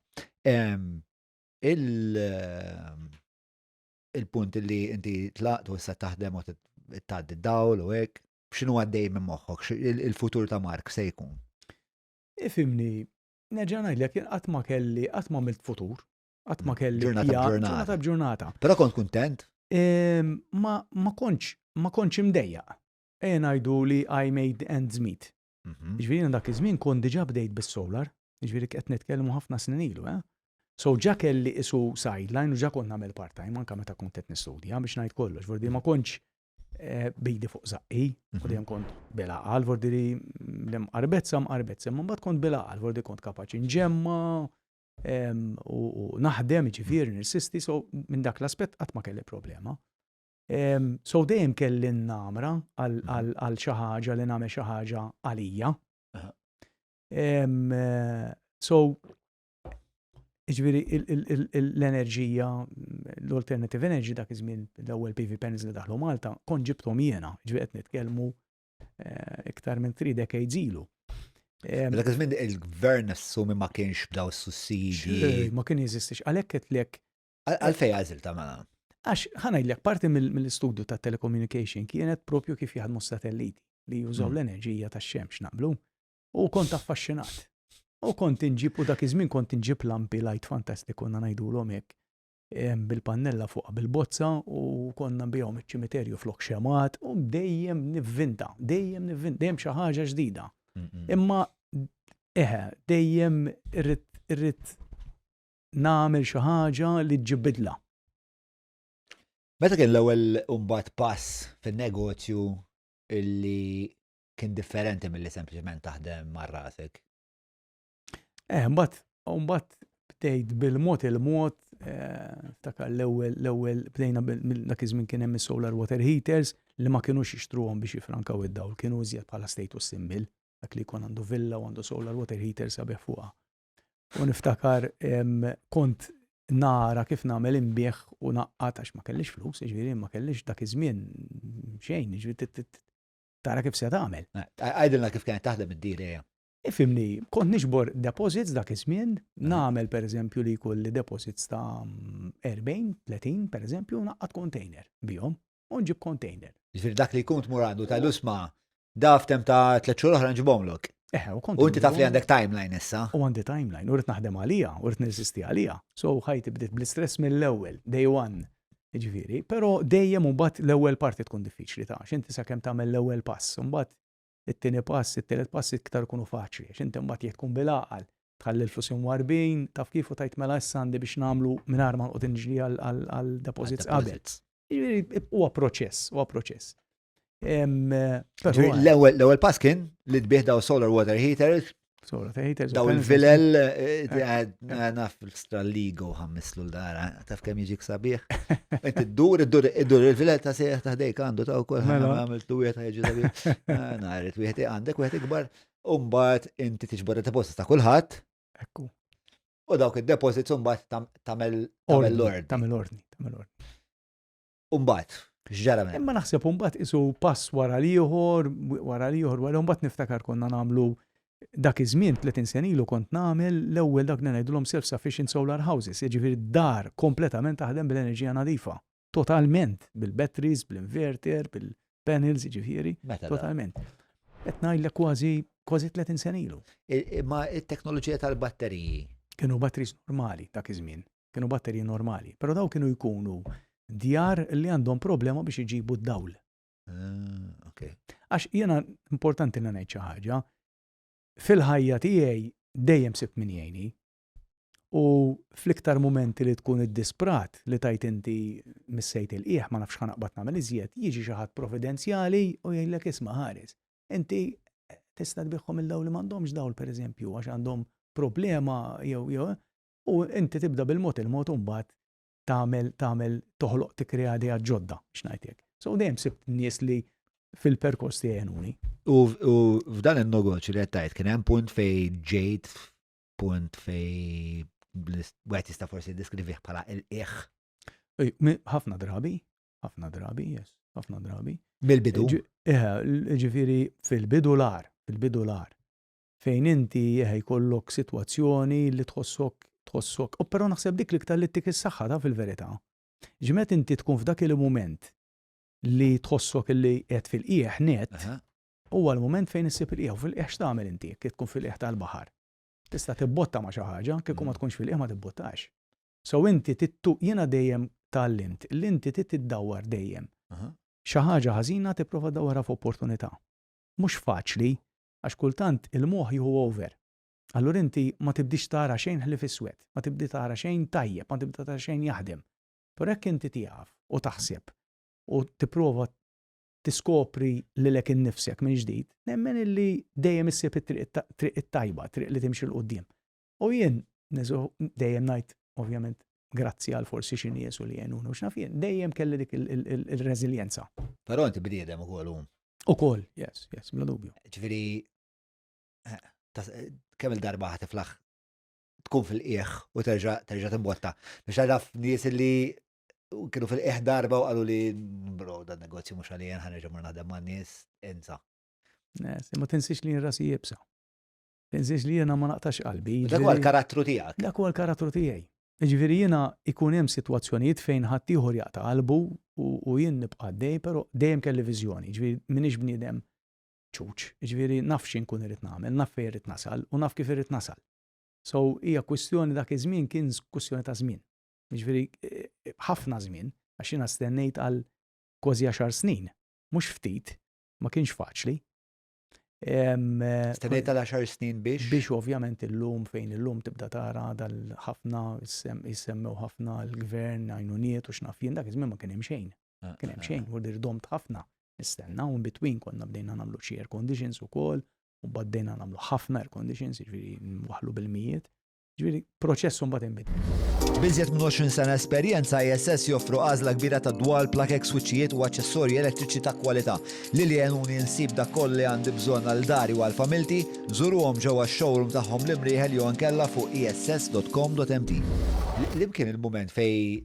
il-punt li inti tlaqt u issa taħdem u tgħaddi d-dawl u hekk, x'inhu għaddej minn moħħok, il-futur ta' Mark se jkun? Ifimni, nerġa' ngħidlek jien qatt ma kelli, qatt ma għamilt futur. Qatt ma kelli ġurnata b'ġurnata. Ġurnata b'ġurnata. Però kont kuntent? Ehm, ma ma kontx ma kontx imdejjaq. Ejja ngħidu li I made ends meet. Mhm. Ġifieri dak iż-żmien kont diġà bdejt bis-solar, ġifieri qed nitkellmu ħafna snin ilu, eh? So ġa kelli isu sideline u ġa kont nagħmel part-time anke meta kont qed nistudja biex ngħid kollox, vordi ma kontx eh, bejdi fuq zaqqi, u mhm. dejjem kont bil-għaqal, vordi li l-imqarbezza mqarbezza, imma mbagħad kont bil-għaqal, vordi kont kapaċi nġemma, u naħdem, ġifieri nirsisti, so minn dak l-aspett qatt ma kelli problema. So dejjem kelli n-namra għal xi ħaġa li nagħmel xi ħaġa għalija. So ġifieri l-enerġija, l-alternative energy dak iż-żmien l-ewwel PV panels li daħlu Malta, kont ġibthom jiena, ġifieri qed nitkellmu eh, iktar minn 3 decades ilu. Dak iż-żmien il-gvern assumi ma kienx b'daw is-sussidji. Ma kien jeżistix. Għalhekk qedlek. Għalfej għażil ta' mela? Għax ħanajdlek parti mill-istudju ta' telecommunication kienet propju kif jaħdmu s-satelliti li jużaw mm. l-enerġija tax-xemx naqblu. U kont affaxxinat. U kont inġib u dak iż-żmien kont inġib lampi light fantastic konna ngħidulhom hekk bil-pannella fuqha bil-bozza u konna nbigħuhom iċ-ċimiterju flok xemgħat u dejjem nivvinta, dejjem nivvinta, dejjem xi ħaġa ġdida. Imma eħe, dejjem irrid irrid nagħmel xi ħaġa li ġġib bidla. Meta kien l-ewwel mbagħad pass fin-negozju illi kien differenti milli sempliċement taħdem ma' rasek? Eh, mbagħad mbagħad bdejt bil-mod il-mod, eh, ftakar l-ewwel l-ewwel bdejna dak iż-żmien kien hemm is-solar water heaters li ma kinux jixtruhom biex jifrankaw id-dawl, kienu iżjed bħala status symbol, dak li jkun għandu villa u għandu solar water heater sabiħ fuqha. U niftakar kont nara kif nagħmel inbigħ u ngħaqqad għax ma kellix flus, jiġifieri ma kellix dak iż-żmien xejn, jiġifieri tara kif se tagħmel. Għidilna kif kienet taħdem id-deal ejja. Ifhimni, kont niġbor deposits dak iż-żmien, nagħmel pereżempju li jkolli deposits ta' 40, 30 pereżempju, ngħaqqad container bihom u nġib container. Jiġifieri dak li jkun tmur għandu tgħidlu isma' daf tem ta' tliet xhur oħra nġibhomlok. Eħe, u kont. U inti taf li għandek timeline issa. U għandi timeline, u rrid naħdem għalija, u rrid nirsisti għalija. So ħajti bdiet bl-istress mill-ewwel, day one. Jiġifieri, però dejjem imbagħad l-ewwel parti tkun diffiċli ta' għax inti sakemm tagħmel l-ewwel pass, imbagħad it-tieni pass, it-tielet pass iktar ikunu faċli, għax inti mbagħad jekk tkun bil-għaqal, tħalli l-flus imwarbin, taf kif u tgħid mela issa għandi biex nagħmlu mingħajr ma noqgħod inġri għal deposits qabel. Jiġifieri huwa proċess, huwa proċess. L-ewwel pass kien li tbih daw solar water heaters. Solar water heaters. Daw il-vilel eh, eh, eh, naf l-straligo ħammislu l-dara, taf kemm jiġik sabiħ. Inti ddur, iddur, iddur il-vilel ta' sejħ ta' ħdejk għandu ta' wkoll mela. għamiltu wieħed ħajġi sabiħ. Naret wieħed għandek wieħed ikbar. Umbagħad inti tiġbor id-deposit ta' kulħadd. Ekku. U dawk id-deposits mbagħad tagħmel l-ordni. Tagħmel ordni, tagħmel ordni. Umbagħad, x'ġara minn? Imma naħseb umbagħad isu pass wara l-ieħor, wara l-ieħor, wara mbagħad niftakar konna nagħmlu dak iż-żmien 30 sena ilu kont nagħmel l-ewwel dak li ngħidulhom self-sufficient solar houses, jiġifieri dar kompletament taħdem bil-enerġija nadifa. Totalment, bil-batteries, bl-inverter, bil-panels, jiġifieri. Totalment. Qed ngħidlek kważi kważi 30 sena ilu. Ma it-teknoloġija tal-batteriji. Kienu batteries normali dak iż-żmien. Kienu batteriji normali, però dawn kienu jkunu djar li għandhom problema biex iġibu d-dawl. Ah, okay. Għax jiena importanti li ngħid xi ħaġa, fil-ħajja tiegħi dejjem sibt min jgħinni. U fl-iktar mumenti li tkun iddisprat li tajt inti missejt il-qiegħ ma nafx ħanaqbad nagħmel iżjed, jiġi xi ħadd providenzjali u jgħidlek isma' ħares. Inti tista' tbiħħom il-dawl li m'għandhomx dawl pereżempju għax għandhom problema jew jew U inti tibda bil-mod il-mod u mbagħad tagħmel tagħmel toħloq tikkrea ideat ġodda biex ngħid hekk. So dejjem sibt nies li fil-perkors tiegħi għenuni. U f'dan in-negozju li qed tgħid kien hemm punt fejn ġejt punt fejn wieħed jista' forsi jiddeskrivih bħala il-qiegħ. Ħafna drabi, ħafna drabi, yes, ħafna drabi. Mill-bidu? Ġifieri fil-bidu l-agħar, fil-bidu l-agħar. Fejn inti eħe jkollok sitwazzjoni li tħossok tħossok, u però naħseb dik l-iktar li ttik is-saħħa ta' fil-verità. Ġi meta inti tkun f'dak il-mument li tħossok li qiegħed fil-qiegħ nett, huwa l-mument fejn issib il-qiegħ u fil-qiegħ x'tagħmel inti jekk tkun fil-qiegħ tal-baħar? Tista' tibbotta ma' xi ħaġa, kieku ma tkunx fil-qiegħ ma tibbottax. So inti tittu jiena dejjem tgħallimt li inti trid tiddawwar dejjem. Xi ħaġa ħażina tipprova ddawwarha f'opportunità. Mhux faċli, Għax kultant il-moħħ jieħu over. Allura inti ma tibdiex tara xejn ħlief iswed, ma tibdi tara xejn tajjeb, ma tibda tara xejn jaħdem. Però jekk inti tieqaf u taħseb u tipprova tiskopri lilek innifsek minn ġdid, nemmen illi dejjem issib it-triq it-tajba, it-triq li timxi 'l quddiem. U jien dejjem ngħid, ovvjament, grazzi għal forsi xi nies u li għenuni u x'naf jien, dejjem kelli dik il-reżiljenza. Però inti bniedem ukoll hu. Ukoll, yes, yes, bla dubju. Ġifieri, eh, kemm il-darba ħa tiflaħ tkun fil-qiegħ u terġa' terġa' timbotta. Biex naf nies li kienu fil-qiegħ darba u qalu li bro dan negozju mhux għalija ħa nerġa' mur naħdem man-nies, insa. Yes, ma tinsiex li rasi jibsa. Tinsiex li jiena ma naqtax qalbi. Dak huwa l-karattru tiegħek. Dak huwa l-karattru tiegħi. Jiġifieri jiena ikun hemm sitwazzjonijiet fejn ħaddieħor jaqta' qalbu u jien nibqa' għaddej, però dejjem kelli viżjoni, jiġifieri m'iniex bniedem ċuċ, jiġifieri naf xi nkun irrid nagħmel, naf fejn irrid nasal u naf kif irrid nasal. So hija kwistjoni dak iż-żmien kien kwistjoni ta' żmien. Jiġifieri ħafna żmien għax jiena stennejt għal kważi għaxar snin, mhux ftit, ma kienx faċli. Stennejt tal 10 snin biex? Biex ovvjament illum fejn illum tibda tara dal-ħafna jissemmew ħafna l-gvern għajnuniet u x'naf jien dak iż-żmien ma kien hemm xejn. Ah, kien hemm ah, xejn, ah. u dirdomt ħafna. Nistenna u in between konna bdejna nagħmlu xi air conditions ukoll, u bdejna nagħmlu ħafna air conditions, jiġifieri waħlu bil-mijiet. Ġifieri proċess mbagħad inbidel. B'iżjed minn 20 sena esperjenza, ISS joffru għażla kbira ta' dwal, plakek, swiċċijiet u aċċessorji elettriċi ta' kwalità. Lili għenuni nsib dak kollu li għandi bżonn għal dari u għal familti, żuruhom ġewwa x-showroom tagħhom l-Imrieħel jew inkella fuq iss.com.mt. Li kien il-moment fej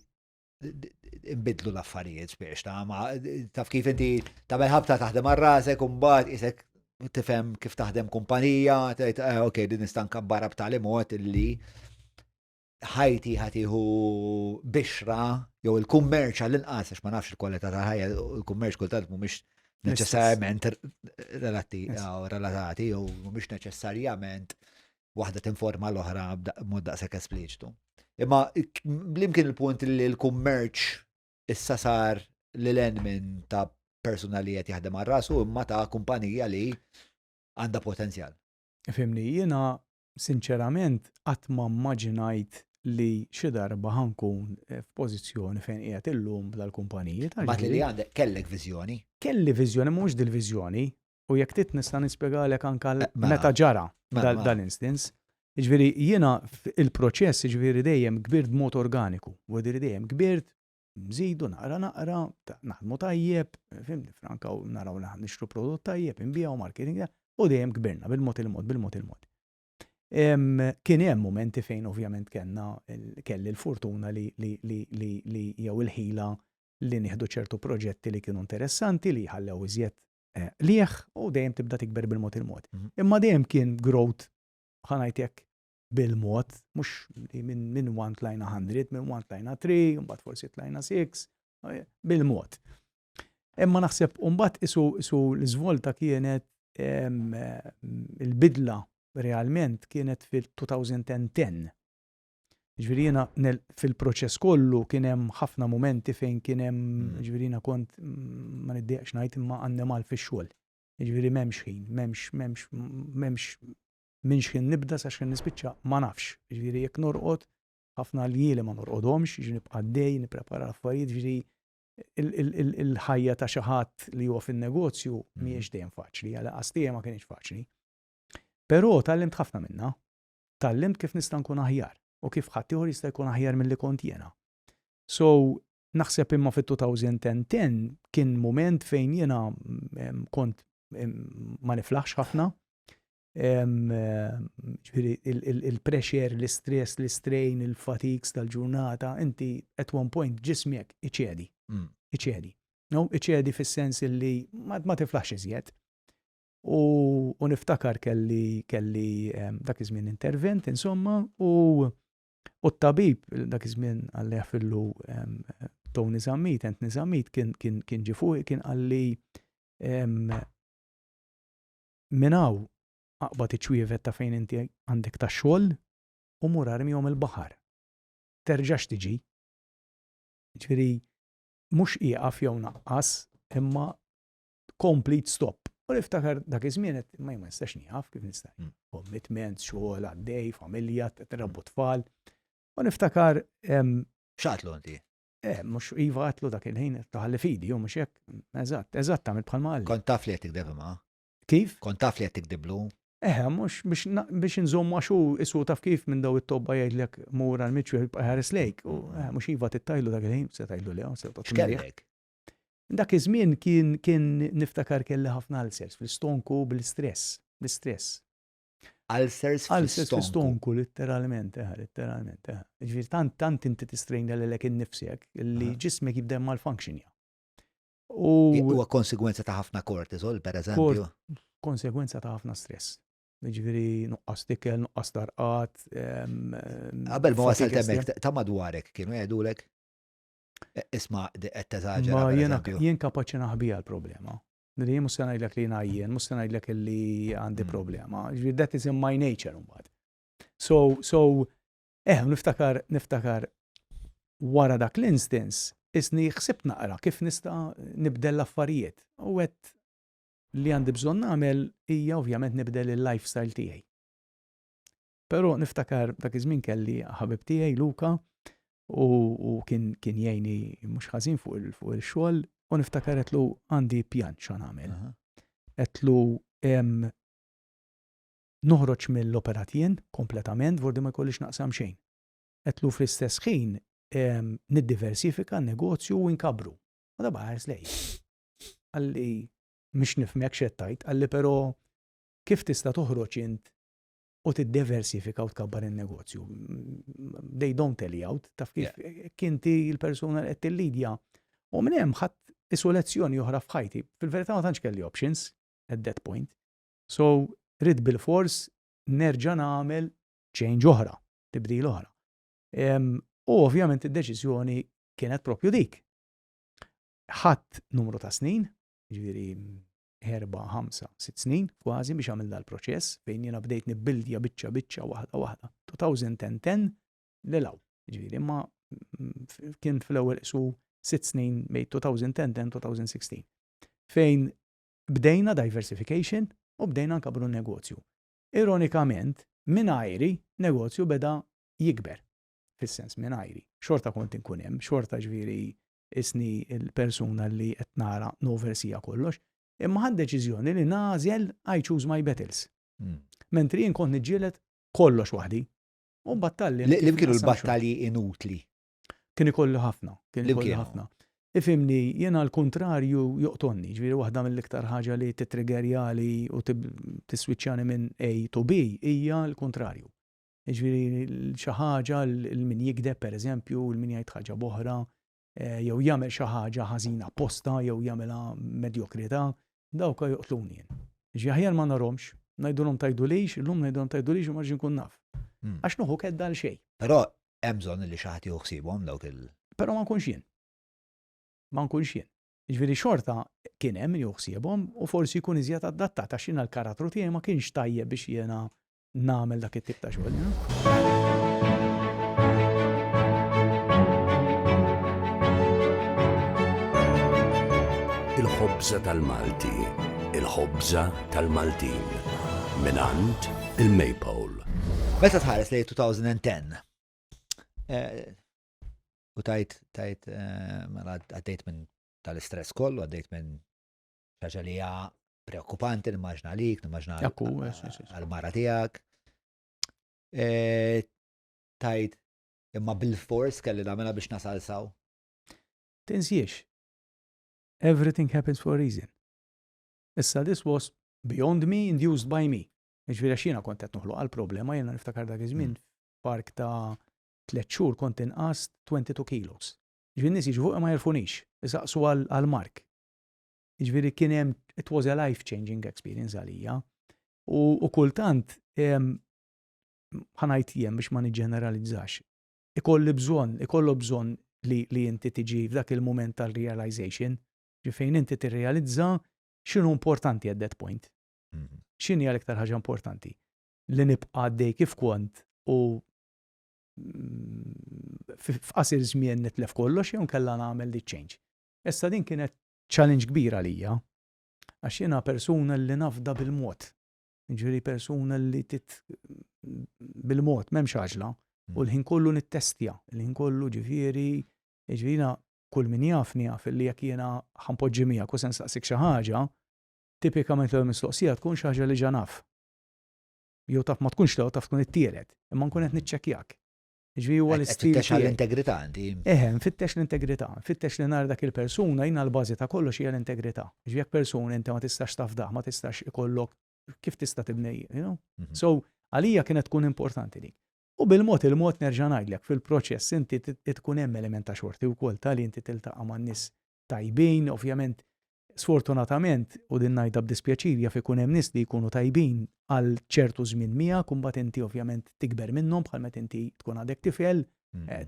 imbidlu l-affarijiet spiex ta' ma taf kif inti tagħmel ħabta taħdem għal rasek u mbagħad isek tifhem kif taħdem kumpanija, tgħid eh, ok din nista' nkabbarha b'tali mod illi ħajti ħatiħu bixra jew il-kummerċ għall-inqas għax ma nafx il-kwalità ta' ħajja, il-kummerċ kultant mhumiex neċessarjament relati relatati jew mhumiex neċessarjament waħda tinforma l-oħra b'mod daqshekk espliċitu. Imma blimkien il-punt li l-kummerċ issa sar lil minn ta' persuna li qed jaħdem għal rasu imma ta' kumpanija li għandha potenzjal. Fimni, jiena sinċerament qatt ma mmaġinajt li xi darba ħa nkun f'pożizzjoni fejn qiegħed illum dal-kumpaniji. Ma li għandek kellek viżjoni? Kelli viżjoni, mhux dil-viżjoni. U jekk trid nista' nispjegalek anke eh, mela. meta ġara mela, mela. dal-instance. Jiġifieri jiena il-proċess jiġifieri dejjem kbirt b'mod organiku. Jiġifieri dejjem kbirt nżidu naqra naqra, naħdmu tajjeb, fimni, franka u naraw li nixtru prodott tajjeb, inbiegħu marketing, u dejjem kbirna bil-mod il-mod, bil-mod il-mod. Kien hemm momenti fejn ovvjament kellna kelli l-fortuna li li li li li jew il-ħila li nieħdu ċertu proġetti li kienu interessanti li jħallew iżjed eh, lieħ u dejjem tibda tikber bil-mod il-mod. Mhm. Imma dejjem kien growth ħa ngħidlek bil-mod, mhux minn min 1 tlajna 100, minn 1 tlajna 3, mbagħad forsi tlajna 6, eh, bil-mod. Imma naħseb mbagħad isu, isu l-iżvolta kienet il-bidla realment kienet fil-2010. Ġifieri jiena fil-proċess kollu kien hemm ħafna momenti fejn kien hemm mm. ġifieri jiena kont mm, ma niddieqx ngħid imma annimal fix-xogħol. Ġifieri m'hemmx ħin, m'hemmx m'hemmx m'hemmx minn x'ħin nibda sa x'ħin nispiċċa ma nafx. Ġifieri jekk norqod ħafna ljieli ma norqodhomx, ġifieri nibqa' għaddej, nipprepara l-affarijiet, ġifieri il-ħajja ta' xi ħadd li huwa fin-negozju mm. mhijiex dejjem faċli, għal tiegħi ma kienx faċli. Però tgħallimt ħafna minnha. Tgħallimt kif nista' nkun aħjar u kif ħaddieħor jista' jkun aħjar milli kont jiena. So, naħseb imma fit-2010 kien mument fejn jiena kont ma niflaħx ħafna. Ġifieri il-pressure, l-istress, l-istrain, il-fatigues tal-ġurnata, inti at one point ġismek iċedi. Mm. Iċedi. No, iċedi fis-sens li ma tiflaħx iżjed. U niftakar kelli kelli dak iż-żmien intervent, insomma, u u t-tabib dak iż-żmien għalli fillu Tony Zammit, Anthony Zammit kien kien kien ġie fuqi kien qalli minn hawn aqbad iċ-ċwievet ta' fejn inti għandek ta' xogħol u mur armihom il-baħar. Terġax tiġi. Ġifieri mhux ieqaf jew naqqas, imma complete stop. U niftakar dak iż-żmien qed ma ma nistax nieqaf kif nista'. Mm. Commitments, xogħol għaddej, familja, trabbu tfal. U niftakar X'għatlu inti? Eh, mhux iva għatlu dak il-ħin taħalli fidi, u mhux hekk. Eżatt, eżatt tagħmel bħalma qalli. Kont taf li qed tikdeb imma. Kif? Kont taf li qed tikdiblu. Eh, mhux biex inżommu għax hu isu taf kif minn daw it-tobba jgħidlek mur għal miċċu jibqa' ħares lejk. U eh, mhux iva tittajlu dak il-ħin, se tajlu le, se X'kellek? Dak iż-żmien kien kien niftakar kelli ħafna ulcers fl-istonku bl-istress, bl-istress. Ulcers fl-istonku, letteralment, eh, letteralment. Eh. Ġifieri tant tant inti tistrejna lilek innifsek li ġismek jibda malfunctionja. U huwa konsegwenza ta' ħafna cortisol, per eżempju. Konsegwenza ta' ħafna stress. Ġifieri nuqqas tikel, nuqqas tarqat. Qabel ma wasalt hemmhekk ta' madwarek kienu jgħidulek E, isma' qed teżaġera. Ma jiena jien kapaċi naħbija l-problema. Li jien mhux se ngħidlek li jiena jien, mhux se ngħidlek li għandi mm. problema. Ġifieri that is in my nature mbagħad. So, so, eh, niftakar, niftakar wara dak l-instance, isni ħsibt naqra kif nista' nibdel l-affarijiet. U għedt li għandi bżonn nagħmel hija ovvjament nibdel il-lifestyle tiegħi. Però niftakar dak iż-żmien kelli ħabib tiegħi Luka u kien kien jgħinni mhux ħażin fuq il-xogħol u niftakar għedtlu għandi pjan x'għan nagħmel. Għedtlu noħroġ mill-operat jien kompletament vordi ma jkollix naqsam xejn. Għedtlu fl-istess ħin niddiversifika n-negozju u nkabru. U da baħars lej. Qalli mhix nifhmek x'qed tgħid, qalli però kif tista' toħroġ int. u tiddiversifika u tkabbar in-negozju. They don't tell you out, taf kif kinti l-persuna li qed tillidja. U minn hemm ħadd isu lezzjoni oħra f'ħajti. Fil-verità ma tantx kelli options at that point. So, ridt bil-fors nerġa' nagħmel change oħra, tibdil oħra. U ovvjament id-deċiżjoni kienet propju dik. Ħadd numru ta' snin, ġifieri erba, ħamsa, sitt snin kważi biex għamil dal-proċess fejn jiena bdejt nibbildja biċċa biċċa waħda waħda. 2010 lil hawn. Ġifieri imma kien fl-ewwel isu sitt snin bejn 2010 2016. Fejn bdejna diversification u bdejna nkabru n-negozju. Ironikament, mingħajri negozju beda jikber. Fis-sens mingħajri. Xorta kont inkun hemm, xorta ġifieri isni l-persuna li qed nara noversija kollox, imma ħadt deċiżjoni li nagħżel I choose my battles. Hmm. Mentri jien kont niġġieled kollox waħdi. U battalji. Li kienu l-battalji inutli? Kien ikollu ħafna, kien ikollu ħafna. Ifimni, jiena l-kontrarju joqtonni, ġifieri waħda mill-iktar ħaġa li titriggerjali u tiswiċċjani minn A to B hija l-kontrarju. Jiġifieri xi ħaġa l min jigdeb pereżempju, l min jgħid ħaġa b'oħra, eh, jew jagħmel xi ħaġa ħażina apposta jew jagħmilha medjokrità, dawk joqtluni jien. Ġi aħjar ma narhomx, ngħidulhom tgħidulix, illum ngħidulhom tgħidulix u ma nkun naf. Hmm. Għax nuħu kedda għal xejn. Però hemm bżonn li xi ħadd jieħu ħsiebhom dawk il. Però ma nkunx jien. Ma nkunx jien. Jiġifieri xorta kien hemm min jieħu ħsiebhom u forsi jkun iżjed adattat għax jiena l-karattru tiegħi ma kienx tajjeb biex jiena nagħmel dak it-tip ta' xogħol. Il-ħobża tal-Malti, il-ħobża tal-Maltin, mingħand il-Maypole. Meta tħares lejn 2010, eh, u tajt, tajt, eh, mela għaddejt minn tal-istress kollu, għaddejt minn ħaġa li hija preokkupanti, nimmaġna għalik, nimmaġna għal-mara tiegħek. E, tajt, imma bil-fors kelli nagħmilha biex nasal saw. Tinsiex. Everything happens for a reason. Issa this was beyond me, induced by me. Ġifieri għax jiena kont qed noħloq għal-problema, jiena niftakar dak iż-żmien mm. park ta' tliet xhur kont inqas 22 kilos. Ġifieri nies jiġu fuq ma jirfunix, isaqsu għal-mark. Jiġifieri kien hemm it was a life changing experience għalija. U, u kultant ħa ngħid jien biex ma niġġeneralizzax. Ikolli bżonn, ikollu bżonn li, li inti tiġi f'dak il-moment tal-realization, fejn inti tirrealizza x'inhu importanti at that point. Mhm. X'inhi l-iktar ħaġa importanti? Li nibqa' għaddej kif kont u mm, f'qasir żmien nitlef kollox jew nkella nagħmel di change. Issa din kienet challenge kbir għalija, għax jiena persuna li nafda bil-mod. Ġifieri persuna li tit bil-mod, m'hemmx għaġla. U l-ħin kollu nittestja, l-ħin kollu ġifieri, ġifieri kull min jafni jaf li jekk jiena ħa npoġġi miegħek u se nsaqsik xi ħaġa, tipikament l-ewwel mistoqsija tkun xi ħaġa li ġa naf. Jew taf ma tkunx l-ewwel taf tkun it-tielet, imma nkun qed niċċekkjak. Ġifieri huwa l-istil. Tfittex għall-integrità inti. Eħe, nfittex l-integrità, nfittex li nara dak il-persuna, jiena l-bażi ta' kollox hija l-integrità. Ġifieri jekk persuna inti ma tistax tafdah, ma tistax ikollok kif tista' tibni, you know? Mhm. So, għalija kienet tkun importanti dik. U bil-mod il-mod nerġa' ngħidlek fil-proċess inti tkun hemm element ta' xorti wkoll ta' li inti tiltaqa' man nies tajbin, ovvjament Sfortunatament, u din ngħidha b'dispjaċir, jaf ikun hemm nies li jkunu tajbin għal ċertu żmien miegħek u mbagħad inti ovvjament tikber minnhom bħal meta inti tkun għadek tifel,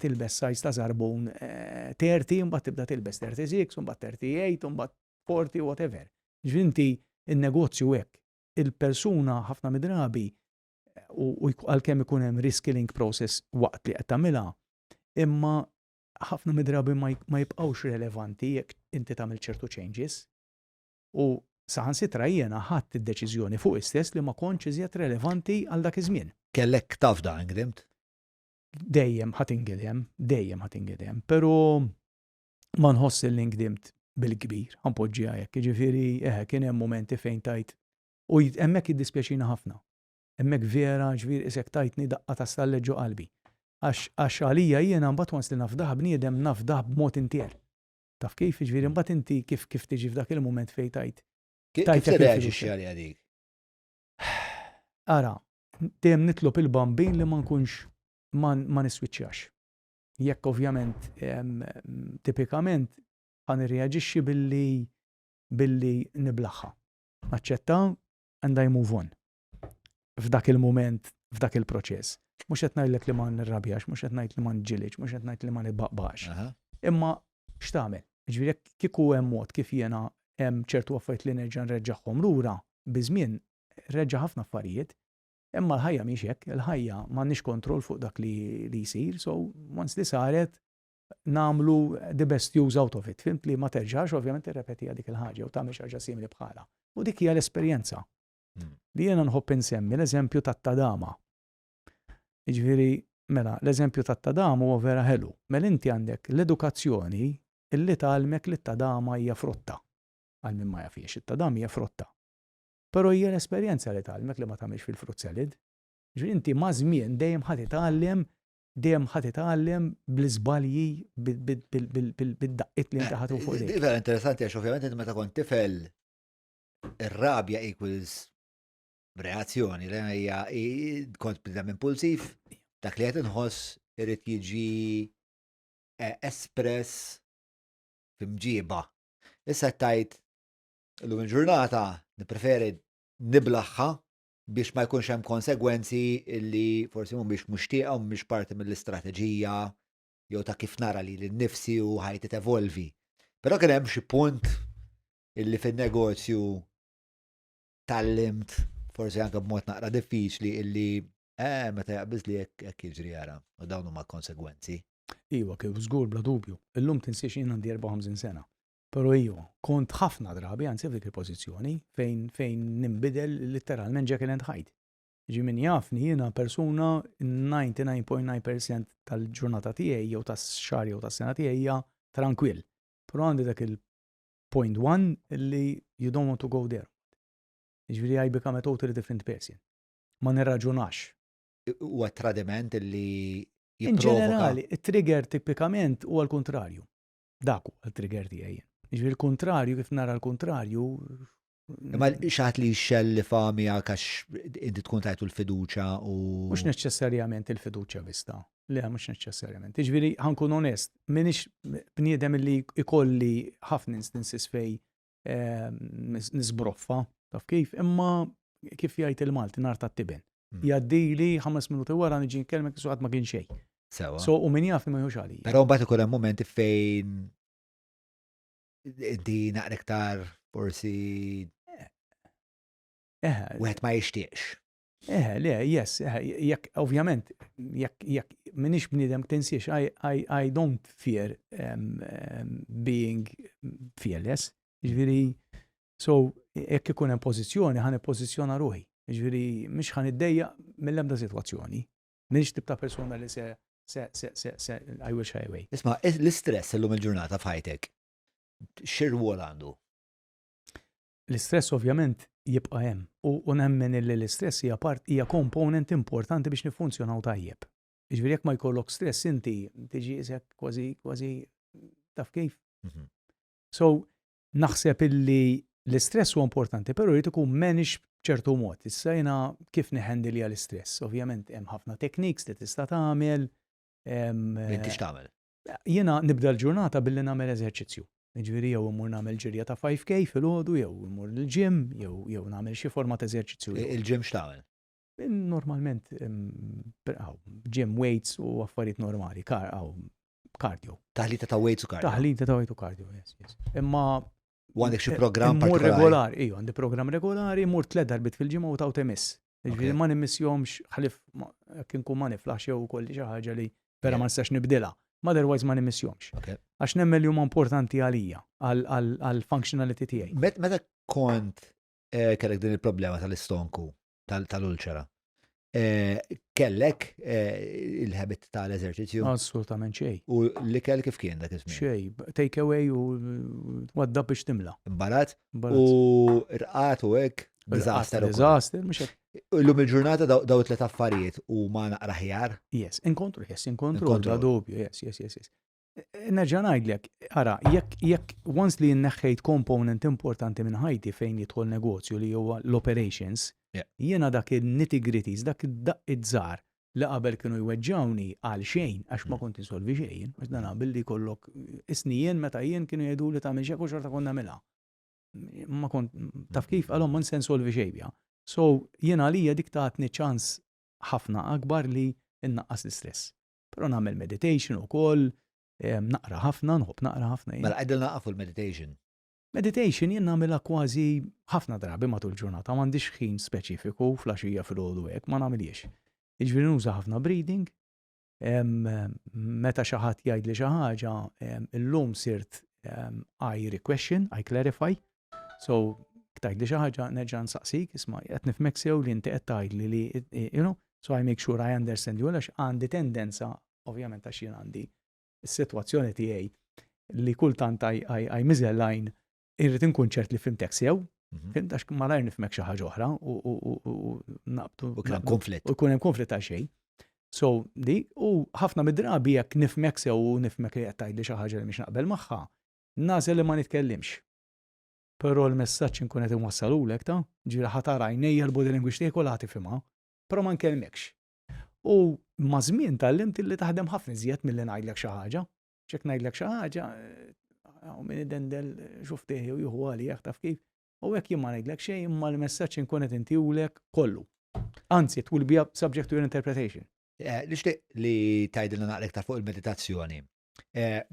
tilbes size ta' żarbun 30, mbagħad tibda tilbes 36, u mbagħad 38, u mbagħad 40, whatever. Ġifieri inti n-negozju hekk. Il-persuna ħafna mid-drabi u għalkemm ikun hemm reskilling process waqt li qed tagħmilha, imma ħafna mid-drabi ma jibqgħux relevanti jekk inti tagħmel ċertu changes. U saħansitra jiena ħadt id-deċiżjoni fuq istess li ma kontx iżjed relevanti għal dak iż-żmien. Kellek tafda ingdimt? Dejjem ħa tingidem, dejjem ħa tingidem, però ma nħoss li ngdimt bil-kbir, ħa npoġġiha hekk, jiġifieri eħe kien hemm mumenti fejn tajt u hemmhekk jiddispjaċina ħafna. Hemmhekk vera ġifieri qisek tajtni daqqa ta' stallet ġo qalbi. Għax għax għalija jiena mbagħad once li nafdah bniedem nafdah b'mod intier. Taf kif? Jiġifieri mbagħad inti kif kif tiġi f'dak il-mument fejn tgħid. Kif tirreaġixxi għaliha dik? Ara. Dejjem nitlob il-Bambin li ma nkunx ma niswiċċjax. Jekk ovvjament tipikament ħa nirreaġixxi billi billi niblaħħa. Naċċetta and I move on. F'dak il-mument, f'dak il-proċess. Mhux qed ngħidlek li ma nirrabjax, mhux qed ngħid li ma nġilidx, mhux qed ngħid li ma nibaqbax. Imma x'tagħmel? Ġifieri jekk kieku hemm mod kif jiena hemm ċertu affarijiet li nerġa' nreġġagħhom lura biż-żmien reġġa' ħafna affarijiet. Imma l-ħajja mhix hekk, il-ħajja m'għandniex kontroll fuq dak li li jsir, so once li saret nagħmlu the best use out of it. Fhimt li ma terġax ovvjament tirrepetiha dik il-ħaġa u tagħmel xi ħaġa simili bħalha. U dik hija l-esperjenza. Li jiena nħobb insemmi l-eżempju tat-tadama. Jiġifieri, mela, l-eżempju tat-tadama huwa vera ħelu. Mela inti għandek l-edukazzjoni illi tgħallmek li t-tadama hija frotta. Għal min ma jafhiex, it-tadama hija frotta. Però hija l-esperjenza li tgħallmek li ma tagħmilx fil-fruit salad. Ġifieri inti maż-żmien dejjem ħa titgħallem, dejjem ħa titgħallem bl-iżbalji, bid-daqqiet li inti ħa tieħu fuq idejk. Vera interessanti għax ovvjament inti meta kont tifel ir-rabja equals reazzjoni, li hija kont bnedem impulsiv, dak li qed inħoss irid jiġi eh, espress f'imġiba. Issa tajt Illum il-ġurnata nippreferi niblaħħa biex ma jkunx hemm konsegwenzi li forsi mhumiex mixtieqa u mhumiex parti mill-istrateġija jew ta' kif nara li l-nifsi u ħajti tevolvi. Però kien hemm xi punt illi fin-negozju tallimt forsi anke b'mod naqra diffiċli illi eh, meta jaqbiż li hekk jiġri jara u dawn huma konsegwenzi. Iwa, kif żgur bla dubju. Illum tinsiex jien għandi 54 sena. Però iva, kont ħafna drabi, anzi f'dik il-pożizzjoni, fejn fejn ninbidel litteralment Jekyll and Hyde. Jiġifieri min jafni jiena persuna 99.9% tal-ġurnata tiegħi jew tax-xahar jew tas-sena tiegħi hija trankwill. Però għandi dak il-point one li you don't want to go there. Jiġifieri I become a totally different person. Ma nirraġunax. Huwa tradiment li In ġenerali, it-trigger tipikament huwa l-kuntrarju. Dak huwa l-trigger tiegħi. Jiġifieri l-kuntrarju kif nara l-kuntrarju. Imma xaħat li xelli fami għax inti tkun tajtu l-fiduċa u. Mhux neċessarjament il-fiduċja vista. Le, mhux neċessarjament. Jiġifieri ħankun onest, m'iniex bniedem li ikolli ħafna instances fej eh, nisbroffa, taf kif, imma kif jgħid il-Malti nar tat-tiben. Jgħaddili ħames minuti wara niġi nkellmek su qatt ma kien xejn. Sewa. So u min jaf ma jħux għalija. Però mbagħad ikun hemm momenti fejn inti naqra iktar forsi eh, wieħed ma jixtieqx. Eh, le, yes, eh, jekk ovvjament, jekk jekk minix bniedem tinsiex, I, I, I don't fear um, um, being fearless. Ġifieri, So, jekk ikun hemm pożizzjoni, ħa nippożizzjona ruħi. Jiġifieri mhix ħa niddejjaq mill-ebda sitwazzjoni. M'iniex tip ta' persuna li se se se se se I will shy away. Isma' l-istress illum il-ġurnata f'ħajtek, xi rwol għandu? L-istress ovvjament jibqa' hemm u nemmen illi l-istress hija part hija component importanti biex niffunzjonaw tajjeb. Jiġifieri jekk ma jkollok stress inti tiġi isek kważi kważi taf kif. Mhm. So Naħseb illi l-istress huwa importanti, però jrid ikun managed b'ċertu mod. Issa jiena kif niħendilja l-istress? Ovvjament hemm ħafna techniques li tista' tagħmel. Inti x'tagħmel? Jiena nibda l-ġurnata billi nagħmel eżerċizzju. Jiġifieri jew immur nagħmel ġirja ta' 5K filgħodu jew immur il-gym jew jew nagħmel xi forma ta' eżerċizzju. Il-gym x'tagħmel? Normalment gym weights u affarijiet normali, cardio. Taħlita ta' weights u cardio. Taħlita ta' weights u cardio, yes, yes. Imma U għandek xi programm partikolari? Mur regolari, iju, għandi programm regolari, mur tliet darbit fil-ġimgħa u taw temiss. Jiġifieri ma nimmissjomx ħalif kien kun ma niflax jew kolli xi ħaġa li vera ma nistax nibdilha. Ma otherwise ma nimmissjomx. Għax nemmen li huma importanti għalija, għall-functionality tiegħi. Meta kont eh, kellek din il-problema tal-istonku, tal-ulċera. Eh, kellek eh, il-habit tal-eżerċizzju? Assolutament xej. U l-ikel kif kien dak iż-żmien? Xej, take away u wadda biex timla. Imbarat? U rqat u hekk? Disaster. Disaster, mhux hekk. Illum il-ġurnata daw tliet affarijiet u ma naqra ħjar? Yes, inkontru, yes, inkontru, bla dubju, yes, yes, yes, yes. Nerġa' ngħidlek, ara, jekk jekk once li nneħħejt component importanti minn ħajti fejn jidħol negozju li huwa l-operations. Jiena dak il-nitty-gritties, dak id-daqqiet żgħar li qabel kienu jweġġgħuni għal xejn, għax ma kont insolvi xejn, għax dan billi jkollok isni jien meta jien kienu jgħiduli tagħmel xejn u xorta kont nagħmilha. Ma kont taf kif għalhom ma se nsolvi xejn biha. So jien għalija dik tatni ċans ħafna akbar li nnaqqas l-istress. Però nagħmel meditation ukoll, naqra ħafna, nħobb naqra ħafna jien. Mela għidilna naqra fuq il-meditation. Meditation jien nagħmilha kważi ħafna drabi matul ġurnata, m'għandix ħin speċifiku fl-għaxija filgħodu hekk, ma nagħmilhiex. Jiġifieri nuża ħafna breathing, meta xi ħadd jgħidli xi ħaġa, illum sirt I requestion, I clarify. So, tgħidli xi ħaġa nerġa' nsaqsik, isma' qed nifhmek sew li inti qed tgħidli li, so I make sure I understand you għax għandi tendenza, ovvjament għax jien għandi s-sitwazzjoni tiegħi li kultant I misalign irrid inkun ċert li fhimtek sew, fimt għax malajr nifhmek xi ħaġa oħra u naqbdu. U kien konflitt. U jkun hemm konflitt għal xejn. So, di, u ħafna mid-drabi jekk nifhmek sew u nifhmek li qed tgħidli xi ħaġa li mhix naqbel magħha, nagħżel li ma nitkellimx. Però l-messaġġ inkun qed inwassalulek ta' ġieli ħa tara għajnejja l-body language tiegħi kollha ħa tifhimha, però ma nkellmekx. U ma' żmien tgħallimt li taħdem ħafna iżjed milli ngħidlek xi ħaġa. Jekk ngħidlek xi ħaġa, hawn min idendel xuftih u jieħu għalih taf kif. U hekk jien ma ngħidlek xejn imma l-messaġġ inkun qed intihulek kollu. Anzi, it will be subject to your interpretation. Nixtieq li tgħidilna naqra iktar fuq il-meditazzjoni.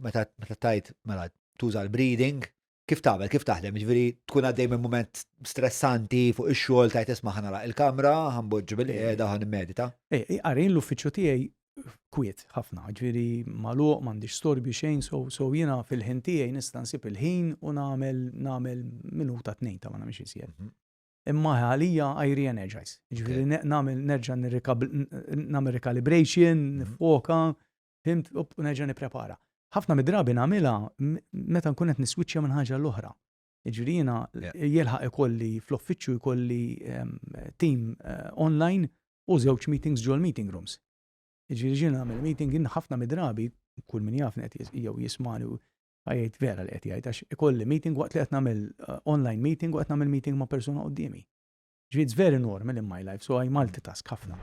Meta tgħid mela tuża l-breathing, kif tagħmel, kif taħdem? Jiġifieri tkun għaddej minn mument stressanti fuq ix-xogħol tgħid isma' ħa nagħlaq il-kamra, ħa npoġġi bil-qiegħda ħa nimmedita. Ara jien l-uffiċċju tiegħi kwiet ħafna, ġifieri magħluq, m'għandix storbi xejn, so jiena fil-ħin tiegħi nista' nsib il-ħin u nagħmel minuta tnejn ta' ma nagħmilx iżjed. Imma għalija I re-energize. Ġifieri nagħmel nerġa' nagħmel recalibration, nifoka, fhimt, u nerġa' nipprepara. Ħafna mid-drabi nagħmilha meta nkun qed niswiċċja minn ħaġa l-oħra. Ġifieri jiena jilħaq ikolli fl-uffiċċju jkolli team online u żewġ meetings ġol meeting rooms. Ġifieri ġie nagħmel meeting jien ħafna mid-drabi kull min jafni qed jew jismani u għajt vera li qed jgħid għax ikolli meeting waqt li qed nagħmel online meeting u qed nagħmel meeting ma' persuna quddiemi. Ġifieri it's very normal in my life, so I multitask ħafna.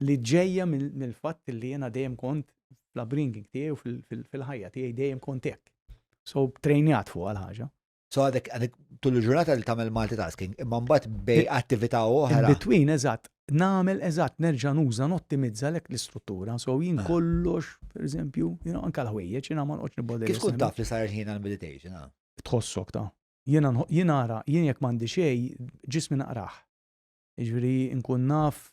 Li ġejja mill-fatt li jiena dejjem kont fl-upbringing tiegħi u fil-ħajja tiegħi dejjem kont hekk. So trejnjat fuq għal ħaġa. So għadek tul il-ġurnata li tagħmel multitasking, imma mbagħad bej attività oħra. In between, eżatt, nagħmel eżatt nerġa' nuża nottimizza lek l-istruttura. So jien kollox, per eżempju, anka l-ħwejjeġ, jiena ma noqgħodx nibodel. Kif tkun taf li sar il-ħin għal-meditation? Ah? Tħossok ta' jiena jien ara, jien jekk m'għandi xejn, ġismi naqrah. Jiġifieri nkun naf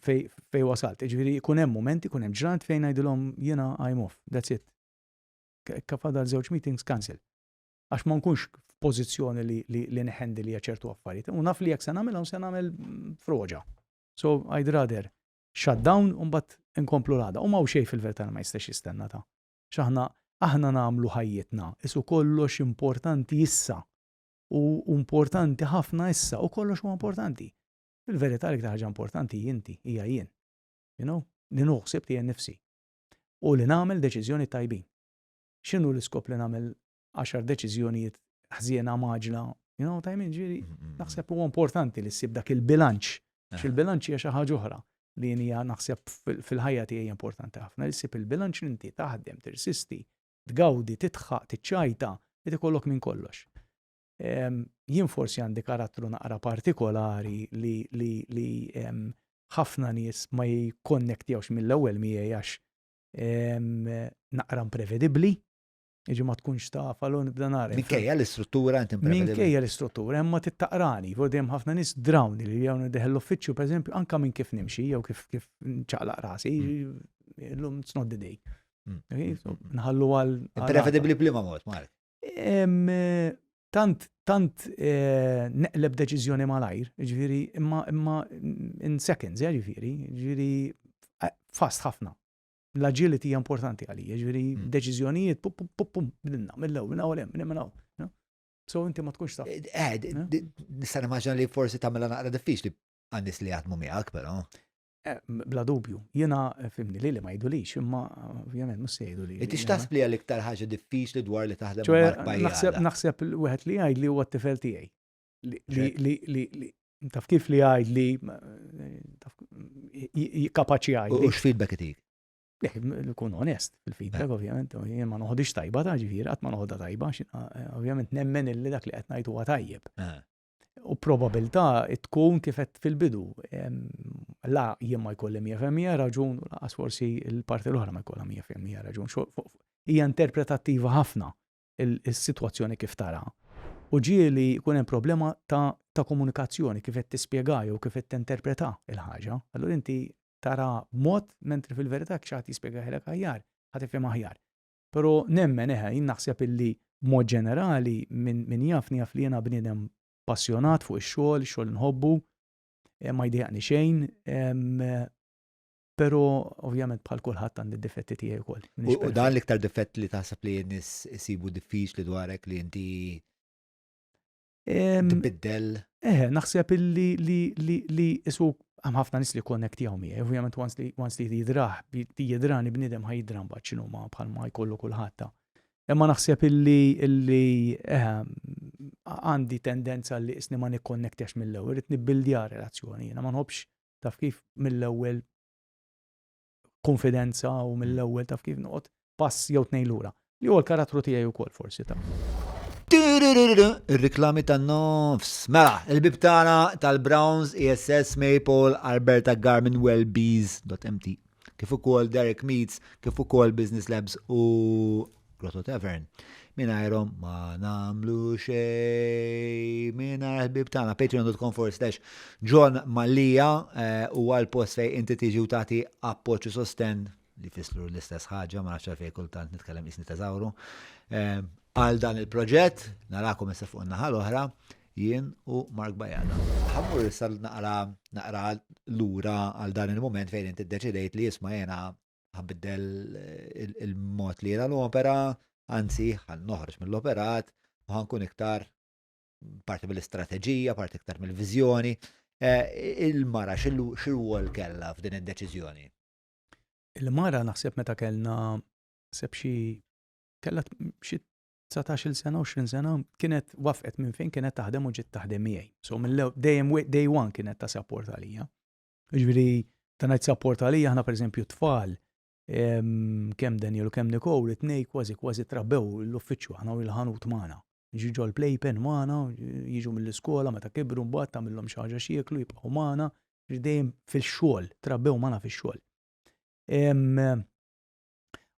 fej wasalt. Jiġifieri jkun hemm momenti, jkun hemm ġranet fejn ngħidilhom jiena I'm off, that's it. Kafadal żewġ meetings cancel. Għax ma nkunx f'pożizzjoni li nhandle ċertu affarijiet. U naf li jekk se nagħmilha se nagħmel froġa. So I'd rather shut down u mbagħad inkomplu l-għada. U m'hawn xejn fil-verità ma jistax jistenna ta' x'aħna aħna nagħmlu ħajjitna, isu kollox importanti issa. U importanti ħafna issa, u kollox huwa importanti. Fil-verità l-iktar ħaġa importanti inti, hija jien. Li naħseb tiegħi nifsi. U li nagħmel deċiżjoni tajbin. X'inhu l-iskop li nagħmel 10 deċiżjonijiet ħżiena mgħaġġla, tajmin ġifieri, naħseb huwa importanti li ssib dak il-bilanċ. X'il-bilanċ hija xi ħaġa oħra li hija naħseb fil-ħajja tiegħi importanti ħafna li ssib il-bilanċ li inti taħdem, tirsisti, tgawdi, titħaq, tiċċajta, li ikollok minn kollox. Jien forsi għandi karattru naqra partikolari li ħafna nies ma jikkonnektjawx mill-ewwel miegħi għax naqra imprevedibbli. Iġi ma tkunx taf, allura nibda nara. Minkejja l-istruttura inti imprevedibbli. Minkejja l-istruttura, imma tittaqrani. Vordi hemm ħafna nies drawni li jew nidħel l-uffiċċju, per eżempju, anka minn kif nimxi jew kif nċaqlaq rasi, illum it's not the day. Okay? So, nħallu għal. Imprevedibbli b'liema mod, Mark? Tant neqleb deċiżjoni malajr, ġifieri, imma in seconds, ġifieri, fast ħafna. L-agility hija importanti għalija, ġifieri deċiżjonijiet, pum, pum, pum, pum, bdilna, mill-ewwel, minn hawn hemm, minn hawn. No? So inti ma tkunx taf. Nista' nimmaġina li forsi tagħmilha naqra diffiċli għan-nies li jaħdmu miegħek, però. Bla dubju. Jiena fimni li ma jgħidulix, imma ovvjament mhux se jgħidu li. Inti x'taħseb li l-iktar ħaġa diffiċli dwar li taħdem ċoè, ma' Mark Bajada? Naħseb l-wieħed li jgħid li huwa t-tifel tiegħi. Li, li, li, li, li. Taf kif li għajd li kapaċi għajd. U x'feedback itik? Kun onest fil-feedback, eh. ovvjament, jien ma noħodix tajba ta' ġifieri, qatt ma noħodha tajba, eh, ovvjament nemmen illi dak li qed ngħid huwa tajjeb. Eh. U probabilità tkun kif qed fil-bidu. La jien ma jkolli 100% raġun, u laqas forsi l-parti l-oħra ma jkollha 100% raġun. Hija interpretattiva ħafna is-sitwazzjoni kif tara. U ġieli jkun hemm problema ta' ta' komunikazzjoni kif qed tispjega jew kif qed tinterpreta l-ħaġa. Allura inti tara b'mod mentri fil-verità jekk xi ħadd jispjegahielek aħjar, ħa tifhem aħjar. Però nemmen eħe, jien naħseb illi b'mod ġenerali min min jafni jaf li jiena bniedem passjonat fuq ix-xogħol, ix-xogħol inħobbu, ma jdejjaqni xejn, Pero ovvjament bħal kulħadd għandi d-difetti tiegħi wkoll. U dan l-iktar difett li taħseb li n-nies isibu diffiċli dwarek li inti tbiddel? Eh, naħseb li li li li isu hemm ħafna nies li konnektjaw miegħi, ovvjament once li once li jidrah, jidrani bniedem ħa jidra mbagħad x'inhuma bħalma jkollu kulħadd ta'. Imma naħseb illi illi eh, għandi tendenza li isni ma nikkonnektjax mill-ewwel, irid nibbildja relazzjoni, jiena ma nħobbx taf kif mill-ewwel konfidenza u mill-ewwel taf kif noqgħod pass jew tnejn lura. Li huwa l-karattru tiegħi wkoll forsi ta'. Ir-riklami tan-nofs. Mela, il-bib tagħna tal-Browns, ESS, Maple, Alberta Garmin Wellbees.mt. Kif ukoll Derek Meats, kif ukoll Business Labs u Grotto Tavern. Mingħajrhom ma nagħmlu xejn mingħajr ħbieb tagħna. Patreon.com forward slash John Mallia eh, huwa l-post fejn inti tiġi u tagħti appoġġ u sosten li fislu l-istess ħaġa, ma nafx għalfejn kultant nitkellem isni teżawru. Eh, għal dan il-proġett, narakom issa fuq in-naħa l-oħra, jien u Mark Bajada. Ħammur issa naqra naqra lura għal dan il-moment fejn inti ddeċidejt li jisma' jena ħanbiddel il-mod li jiena l-opera, anzi ħan noħroġ mill-operat u ħankun iktar parti mill-istrateġija, parti iktar mill-viżjoni. Eh, il-mara x'rwol kellha f'din id-deċiżjoni? Il-mara naħseb meta kellna naħseb xi kellha xi 19-il sena, 20 sena, kienet wafqet minn fejn kienet taħdem u ġiet taħdem miegħi. So mill dejjem day one kienet ta' support għalija. Ġifieri ta' ngħid support għalija aħna pereżempju tfal kemm Daniel u kemm Nicole it-tnej kważi kważi trabbew l-uffiċċju aħna u l-ħanut magħna. Ġi ġol playpen magħna, jiġu mill-iskola meta kibru mbagħad tagħmilhom xi ħaġa x'jieklu jibqgħu magħna, dejjem fil-xogħol, trabbew magħna fix-xogħol.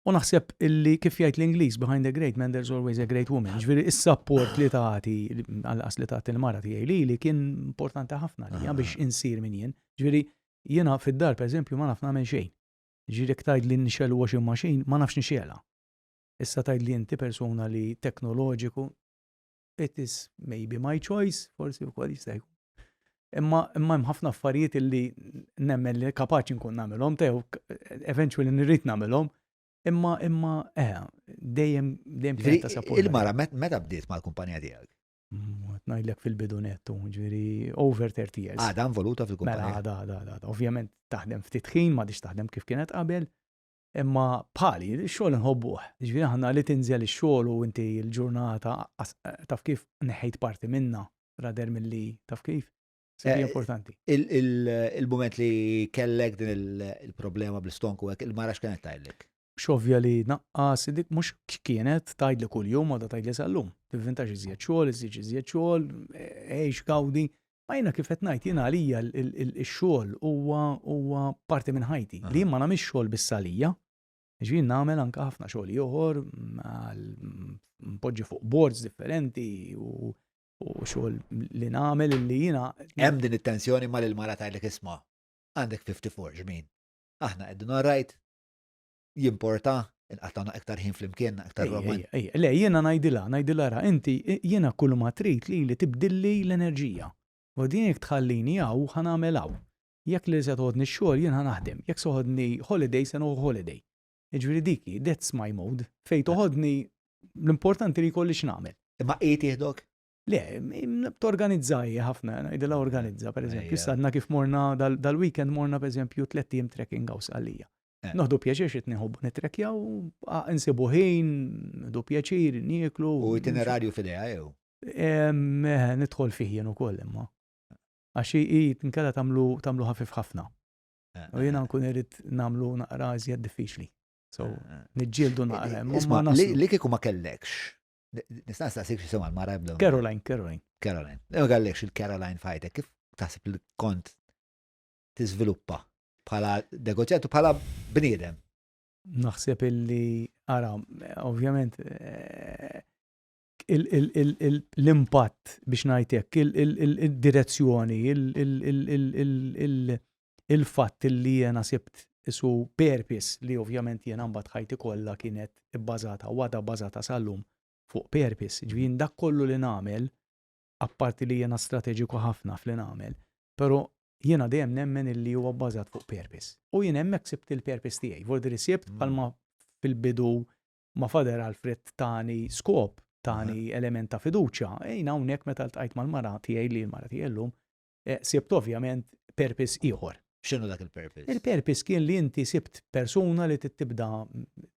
U naħseb illi kif jgħid l-Ingliż, behind a great man there's always a great woman. Ġifieri is-support li tagħti għal li tagħti l-mara tiegħi lili kien importanti ħafna li biex insir min jien. Ġifieri jiena fid-dar pereżempju ma naf nagħmel xejn. Ġifieri jekk tgħid li nixgħel washing machine ma nafx nixgħelha. Issa tgħid li inti persuna li teknoloġiku it is maybe my choice, forsi wkoll jista' jkun. Imma imma hemm ħafna affarijiet illi nemmen li kapaċi nkun nagħmilhom, tew eventually nirrid nagħmilhom, imma imma eh, dejjem dejjem kienet ta' support. Il-mara meta bdiet mal-kumpanija tiegħek? Mm, ngħidlek fil-bidu nettu, ġifieri over 30 years. Għadha involuta fil-kumpanija? Mela għadha, għadha, għadha. Ovvjament taħdem ftit ħin, m'għadix taħdem kif kienet qabel, Imma bħali, x-xogħol inħobbuh. Jiġifieri aħna li tinżel ix-xogħol u inti l-ġurnata taf kif neħħejt parti minnha rather milli taf kif. Hija importanti. Il-mument li kellek din il-problema bl-istonku hekk, il-mara x'kienet tgħidlek? X'ovvja li naqqas dik mhux kienet tgħidli kuljum għadha tgħidli sal-lum. Tivvintax iżjed xogħol, iżjed iżjed xogħol, għix gawdi. Ma jiena kif qed ngħid, jiena għalija x-xogħol huwa huwa parti minn ħajti. Li jien ma nagħmilx xogħol biss għalija. Ġifieri nagħmel anke ħafna xogħol ieħor, npoġġi fuq boards differenti u xogħol li nagħmel li jiena. Hemm din it-tensjoni mal il-mara tgħidlek isma' għandek 54 ġmin. Aħna qegħdin all right, jimporta, inqattgħu iktar ħin flimkien, iktar roman. Le, jiena ngħidilha, ngħidilha ra, inti jiena kull ma trid lili tibdilli l-enerġija. U din jekk tħallini hawn ħa nagħmel hawn. Jekk li se toħodni x-xogħol jien ħa naħdem, jekk se toħodni holiday se nieħu holiday. Jiġifieri dik hi, that's my mode. Fejn toħodni l-importanti li jkolli x'nagħmel. Imma hi tieħdok? Le, torganizza hi ħafna, ngħidilha organizza, pereżempju. Issa għadna kif morna dal-weekend morna pereżempju tlett ijiem trekking hawn Sqallija. Eh. Noħdu pjaċir xi tnieħu nitrekjaw, insibu ħin, noħdu pjaċir, nieklu. U itinerarju f'idea jew? Eh, nidħol fih jien ukoll imma. Għax hi inkella tagħmlu tagħmlu ħafif ħafna. Eh, U jiena eh. nkun irid nagħmlu naqra iżjed diffiċli. So, eh, niġġieldu naqra. Isma' li kieku ma kellekx, nista' nistaqsik xi sema l-mara jibdew. Caroline, Caroline. Caroline. Ma kellekx il-Caroline fajtek, kif taħseb li kont tiżviluppa bħala negozjant u bħala bniedem? Naħseb illi, ara, ovvjament, l-impatt biex ngħid hekk, il-direzzjoni, il-fatt li jiena sibt isu purpose li ovvjament jiena mbagħad ħajti kollha kienet ibbażata u għadha bbażata sal-lum fuq purpose. Ġifieri dak kollu li nagħmel, apparti li jiena strateġiku ħafna f'li nagħmel, però jiena dejjem nemmen illi huwa bbażat fuq purpose. U jien hemmhekk sibt il-purpose tiegħi. Vuol dire sibt bħalma fil-bidu ma' Father Alfred tani skop, tani element ta' fiduċja, jien hawnhekk meta ltqajt mal-mara tiegħi li l-mara tiegħi llum, eh, sibt ovvjament purpose ieħor. X'inhu dak il-purpose? Il-purpose kien li inti sibt persuna li tibda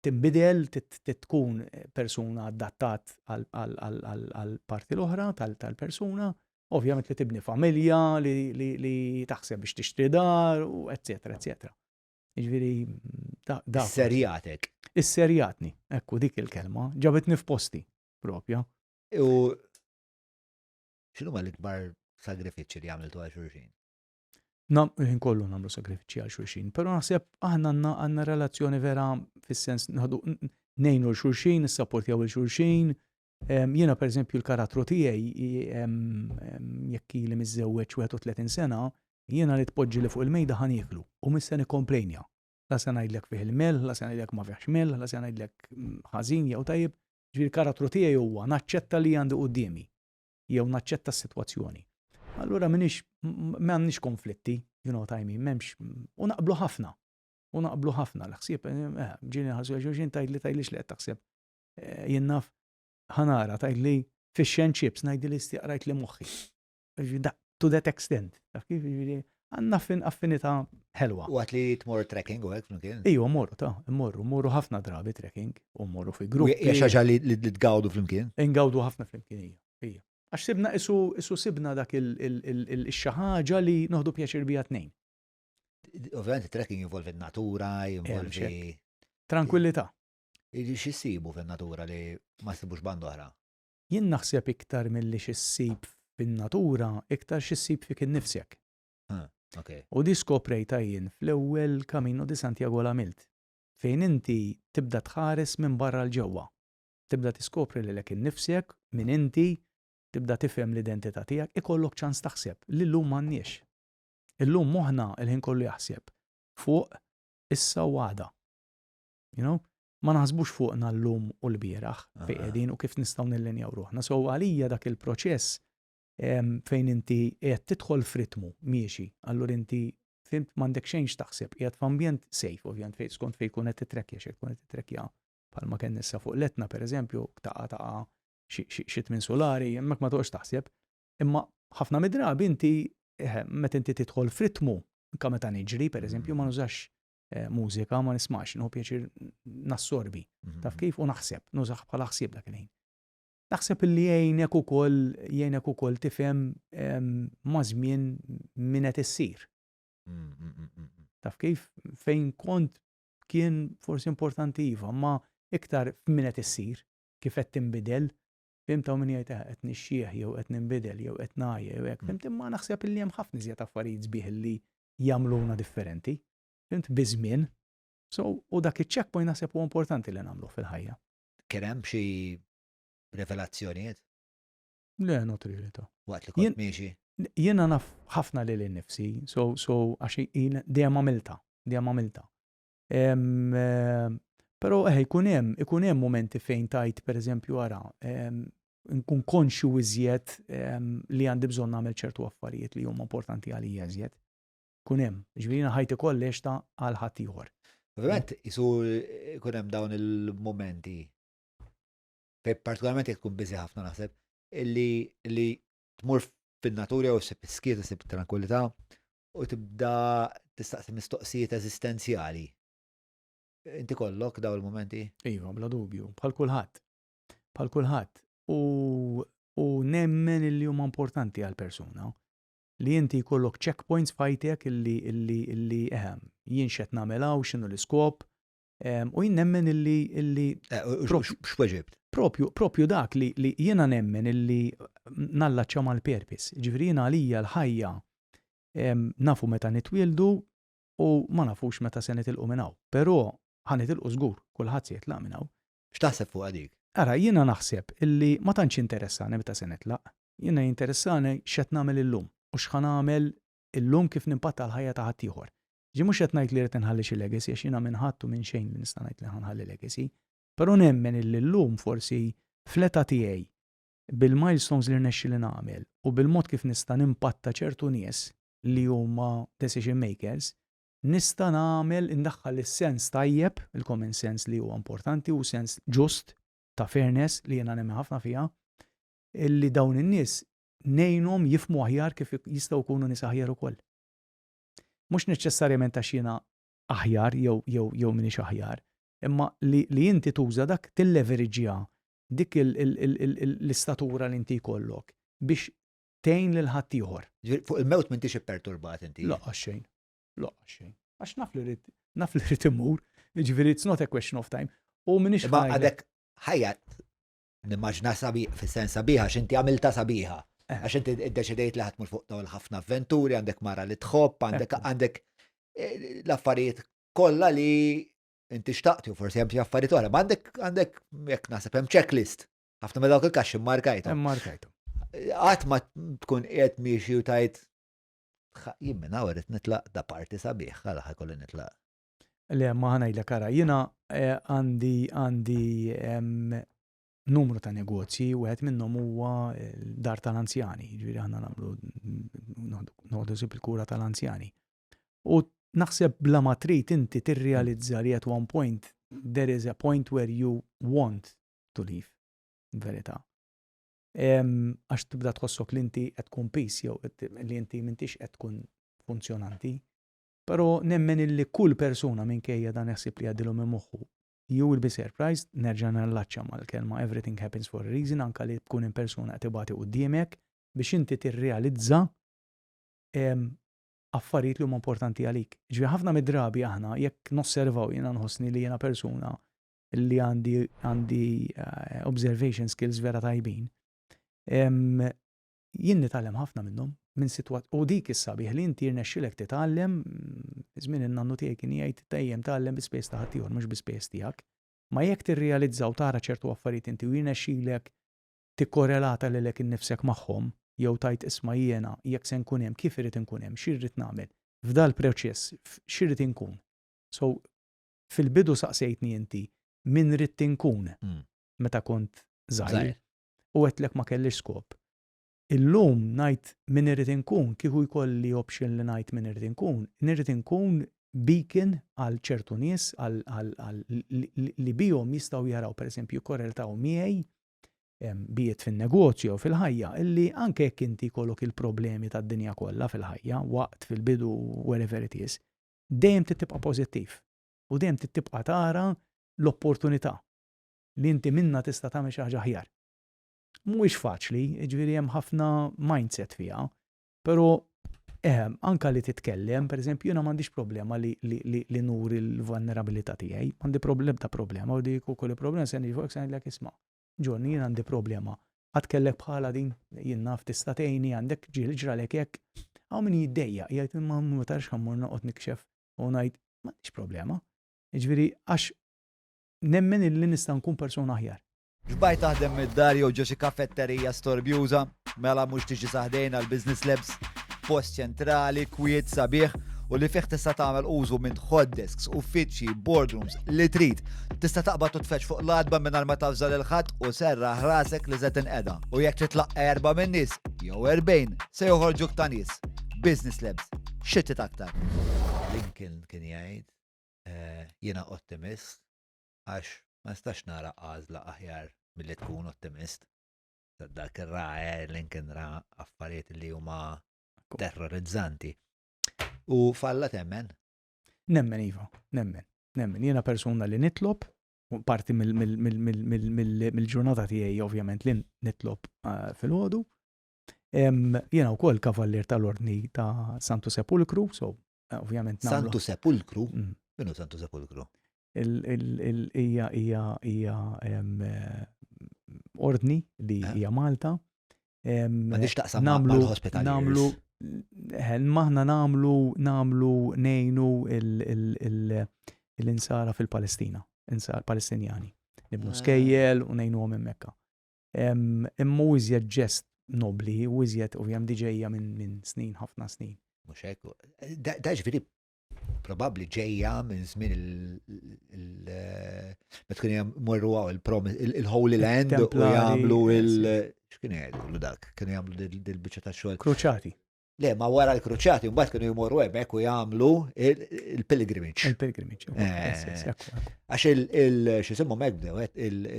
tinbidel, tkun persuna adattat għal parti l-oħra tal-persuna, ovvjament li tibni familja, li taħseb biex tixtri dar, u eccetera, eccetera. Jiġifieri da. Serjatek. Isserjatni, ekku dik il-kelma, ġabitni f'posti propja. U x'inhu l-ikbar sagrifiċċji li għamiltu għal xulxin? Nam, ħin kollu nagħmlu sagrifiċċji għal xulxin, però naħseb aħna għandna relazzjoni vera fis-sens ngħinu l xulxin, nissapportjaw il xulxin. Jiena pereżempju l-karattru tiegħi jekk ili miżżewweġ 31 sena, Jiena li tpoġġili fuq il-mejda ħa nieklu u mhux se nikkomplejnja. La se ngħidlek fih il-melħ, la se ngħidlek ma fihx melħ, la se ngħidlek ħażin jew tajjeb. Ġifieri l-karattru tiegħi huwa naċċetta li għandi quddiemi jew naċċetta s-sitwazzjoni. Allura m'iniex m'għandniex konflitti, you know what I mean, m'hemmx u naqblu ħafna. U naqblu ħafna l-ħsieb, eh, ġieli nħarsu lejn xulxin tgħidli tgħidlix li qed taħseb. Eh, jien naf ħa nara tgħidli fish and chips ngħidli li qrajt li moħħi. To that extent. Taf kif jiġifieri għandna affinità ħelwa. U għat li tmur trekking u hekk flimkien? Ejwa morru ta' morru, morru ħafna drabi trekking u morru fi grupp. Hija xi ħaġa li tgawdu flimkien? Ingawdu ħafna flimkien hija. Hija. Għax sibna isu isu sibna dak il-xi ħaġa li noħdu pjaċir biha tnejn. Ovvjament trekking jinvolvi n-natura, jinvolvi. Tranquillità. X'isibu fin-natura li ma ssibux band'oħra? Jien naħseb iktar milli xi ssib fin-natura, iktar xi ssib fik innifsek. U di skoprejtha jien fl-ewwel Camino de Santiago l-għamilt, fejn inti tibda tħares minn barra 'l ġewwa. Tibda tiskopri lilek innifsek, min inti, tibda tifhem l-identità tiegħek, ikollok ċans taħseb, li llum m'għandniex. Illum moħħna l-ħin kollu jaħseb fuq issa u għada. You know? Ma naħsbux fuqna llum u l-bieraħ fejn qegħdin u kif nistgħu nillinjaw ruħna. So għalija dak il-proċess fejn inti qiegħed tidħol f'ritmu miexi, allura inti fimt m'għandek xejn x'taħseb, qiegħed f'ambjent safe, ovvjament fejn skont fejn tkun qed titrekkja, xejn tkun qed titrekkja bħalma kien issa fuq l-Etna pereżempju, taqa' taqa' xi tmien solari, hemmhekk ma toqgħodx taħseb. Imma ħafna mid-drabi inti meta inti tidħol f'ritmu, anke meta niġri pereżempju ma nużax eh, mużika ma nismax, nħu pjaċir nassorbi. Mhm. Taf kif? U naħseb, nużax bħala ħsieb dak il-ħin. Naħseb li jgħinek ukoll jgħinek ukoll tifhem ma' żmien min qed issir. Mm, mm, mm, Taf kif? Fejn kont kien forsi importanti iva, ma iktar f'min qed issir, kif qed tinbidel, Fhimt hawn min jgħid eh qed nixxieħ jew qed ninbidel jew qed ngħajja jew hekk. Fhimt imma naħseb illi hemm ħafna iżjed affarijiet sbieħ illi jagħmluna differenti. Fhimt biż-żmien. So u dak iċ-checkpoint naħseb huwa importanti li nagħmluh fil-ħajja. Kien hemm xi revelazzjonijiet? Le, not really ta. Waqt li kont miexi? Jiena naf ħafna lili nnifsi, so so għax dejjem għamiltha, dejjem għamiltha. Però eħe jkun hemm, ikun hemm momenti fejn tajt pereżempju ara, nkun konxju iżjed li għandi bżonn nagħmel ċertu affarijiet li huma importanti għalija iżjed. Kun hemm, ġifieri jiena ħajti kollha għextha għal ħaddieħor. Ovvjament, isu jkun hemm dawn il-momenti fejn partikolarment jekk tkun busy ħafna naħseb, illi li tmur fin-natura jew ssib is-skiet, issib it-tranquillità u tibda tistaqsi mistoqsijiet eżistenzjali. Inti kollok daw il-momenti? Iva, bla dubju, bħal kulħadd. Bħal kulħadd. U, u nemmen illi huma importanti għal persuna. Li inti jkollok checkpoints f'ħajtek illi illi illi eħe, jien x'qed nagħmel hawn, x'inhu l-iskop. U jien nemmen illi illi eh, X'weġibt? Propju, propju dak li, li jiena nemmen illi nallaċċa mal-purpose. Ġifieri jiena għalija l-ħajja nafu meta nitwieldu u ma nafux meta se nitilqu minn hawn. Però ħa nitilqu żgur, kulħadd se jitlaq minn hawn. X'taħseb fuqha dik? Ara, jiena naħseb illi ma tantx jinteressani meta se nitlaq. Jiena jinteressani x'qed nagħmel illum u x'ħa nagħmel illum kif nimpatta l-ħajja ta' ħaddieħor. Ġi mhux qed ngħid li rrid inħalli xi legacy għax jiena minn ħadd u minn xejn li nista' ngħid li ħa nħalli legacy. Però nemmen illi llum forsi fl-età tiegħi bil-milestones li rnexxieli nagħmel u bil-mod kif nista' nimpatta ċertu nies li huma decision makers, nista' nagħmel indaħħal is-sens tajjeb, il-common sense li huwa importanti u sens ġust ta' fairness li jiena nemmen ħafna fiha, illi dawn in-nies ngħinhom jifhmu aħjar kif jistgħu jkunu nies aħjar ukoll. Mhux neċessarjament għax jiena aħjar jew jew jew m'iniex aħjar, imma li li inti tuża dak tilleveriġġja dik l-istatura li inti jkollok biex tgħin lil ħaddieħor. Ġifieri fuq il-mewt m'intix ipperturbat inti? Lanqas xejn. Lanqas xejn. Għax naf li rrid naf li rrid immur, jiġifieri it's not a question of time. U m'iniex Imma għadek ħajja nimmaġna sabi fis-sens sabiħa għax inti għamilta sabiħa. Eh. Għax inti iddeċidejt li ħatmur fuq dawn ħafna avventuri, għandek mara li tħobb, għandek għandek eh, l-affarijiet kollha li inti xtaqti u forsi hemm xi affarijiet oħra, ma għandek għandek jekk naħseb hemm checklist. Ħafna minn dawk il-kaxxi mmarkajthom. Mmarkajthom. Qatt ma tkun qiegħed miexi u tajt jien minn hawn irid nitlaq da parti sabiħ, għala ħajkolli nitlaq. Le, ma ħanajdlek ara, jiena eh, għandi għandi numru ta' negozji, wieħed minnhom huwa eh, dar tal-anzjani, ġifieri aħna nagħmlu noħdu il-kura tal-anzjani. U naħseb bla ma trid inti tirrealizza li at one point there is a point where you want to leave, verità. Għax tibda tħossok li inti qed tkun peace jew li inti m'intix qed tkun funzjonanti. Però nemmen illi kull persuna minkejja dan jaħsib li għaddilu minn moħħu, you will be surprised, nerġa' nallaċċa mal-kelma everything happens for a reason, anka li tkun hemm persuna qed ibati quddiemek biex inti tirrealizza affarijiet li huma importanti għalik. Ġifieri ħafna mid-drabi aħna jekk nosservaw jiena nħossni li jiena persuna li għandi għandi eh, observation skills vera tajbin. Jien nitgħallem ħafna minnhom minn sitwat u dik is-sabiħ li inti jirnexxilek titgħallem żmien in-nannu tiegħi kien jgħid dejjem tgħallem bi spejjeż ta' ħaddieħor mhux bi spejjeż tiegħek. Ma jekk tirrealizza u tara ċertu affarijiet inti u jirnexxilek tikkorrelata lilek innifsek magħhom jew tgħid isma' jiena jekk se nkun hemm kif irid inkun hemm, xi rrid nagħmel f'dal-proċess, xi rrid inkun. So fil-bidu saqsejtni inti min ridt inkun meta kont żgħir u għedtlek ma kellix skop. Illum ngħid min irrid inkun, kieku jkolli option li ngħid min irrid inkun, nirrid inkun beacon għal ċertu nies għal li bihom jistgħu jaraw pereżempju jikkorreltaw miegħi be it fin-negozju jew fil-ħajja, illi anke jekk inti jkollok il-problemi tad-dinja kollha fil-ħajja, waqt, fil-bidu, wherever it is, dejjem trid tibqa' pożittiv u dejjem trid tibqa' tara l-opportunità li inti minnha tista' tagħmel xi ħaġa aħjar. Mhuwiex faċli, jiġifieri hemm ħafna mindset fiha, però eh, anka li titkellem, pereżempju, jiena m'għandix problema li, li, li, li nuri l-vulnerabilità tiegħi, m'għandi problem ta' problema, u dik ukoll problema se niġi fuq se ngħidlek isma' John, jien għandi problema. Qatt kellek bħala din, jien naf tista' tgħinni, għandek ġieli ġralek hekk. Hawn min jiddejjaq, jgħid imma ma tarax ħammur noqgħod nikxef u ngħid m'għandix problema. Jiġifieri għax nemmen illi nista' nkun persuna aħjar. Xbajt taħdem mid-dar jew ġo xi kafetterija storbjuża? Mela mhux tiġi sa ħdejna l-Business Labs, post ċentrali, kwiet, sabiħ u li fih tista' tagħmel użu minn hot desks, uffiċċji, boardrooms, li trid. Tista' taqbad u tfeġġ fuq l-għatba mingħajr ma tavża lil ħadd u serraħ rasek li se tinqeda. U jekk trid tlaqqa' erba' min-nies, jew 40, se joħorġuk ta' nies. Business Labs, xi trid aktar? Lincoln kien jgħid, eh, jiena ottimist għax ma nistax nara għażla aħjar milli tkun ottimist. Dak ra eh, Lincoln ra affarijiet li huma terrorizzanti. U falla temmen? Nemmen, Iva, nemmen, nemmen. Jiena persuna li nitlob, parti mill-ġurnata tiegħi ovvjament li nitlob eh, fil-ħodu. Jiena wkoll kavallier tal-Ordni ta' Santu Sepulkru, so eh, ovvjament nagħmlu. Santu Sepulkru? Min hu Santu Sepulkru? Hija hija hija eh, ordni li eh. hija Malta. M'għandix taqsam mal-hospitaliers. Nagħmlu eh, maħna nagħmlu nagħmlu ngħinu l-insara fil-Palestina, insara Palestinjani. Nibnu skejjel u ngħinuhom hemmhekk. Imma u iżjed ġest nobli u iżjed ovvjament di ġejja minn snin, ħafna snin. Mhux hekk. Da ġifieri probabbli ġejja minn żmien il meta kienu jmorru hawn il-Holy Land u jagħmlu il x'kienu jgħidu dak, kienu jagħmlu dil-biċċa ta' xogħol. Kruċati. Le, ma wara l-kruċjati mbagħad kienu jmorru hemmhekk u jagħmlu il-pilgrimage. Il-pilgrimage. Eh, għax il-xisimhom hekk bdew,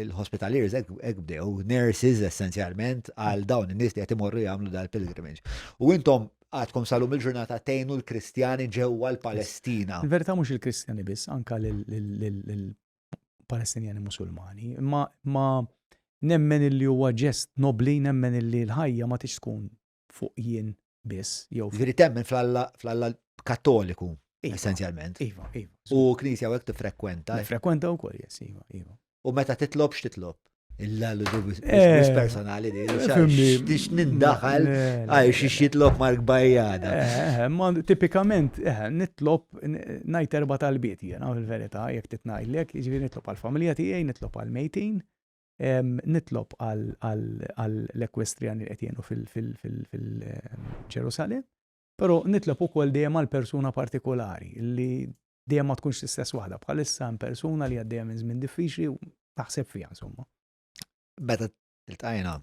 il-hospitaliers hekk bdew, nurses essenzjalment għal dawn in-nies li qed imorru jagħmlu dal-pilgrimage. U intom għadkom salum il-ġurnata tgħinu l-Kristjani ġewwa l-Palestina. Il-verità mhux il-Kristjani biss, anka l-Palestinjani Musulmani, ma nemmen illi huwa ġest nobli, nemmen illi l-ħajja ma tix tkun fuq jien biss jew. Ġifieri temmen fl-Alla Kattoliku iva, essenzjalment. Iva, iva. U knisja u hekk tifrekwenta. Nifrekwenta wkoll, yes, iva, iva. U meta titlob x'titlob? Illa l eh, personali di, x'tix nindaħal għaj xiex jitlob Mark Bajjada. Eh, eh, ma tipikament nitlob ngħid erba' talbiet jiena fil-verità jekk titngħidlek, jiġifieri nitlob għall-familja tiegħi, nitlob għall-mejtin, Nitlob għall-ekwestrjani li qed jgħinu fil-Ġerusalemm, però nitlob ukoll dejjem għal persuna partikolari li dejjem ma tkunx l-istess waħda. Bħalissa hemm persuna li għaddejja minn żmien diffiċli u naħseb fiha insomma. Meta iltqajna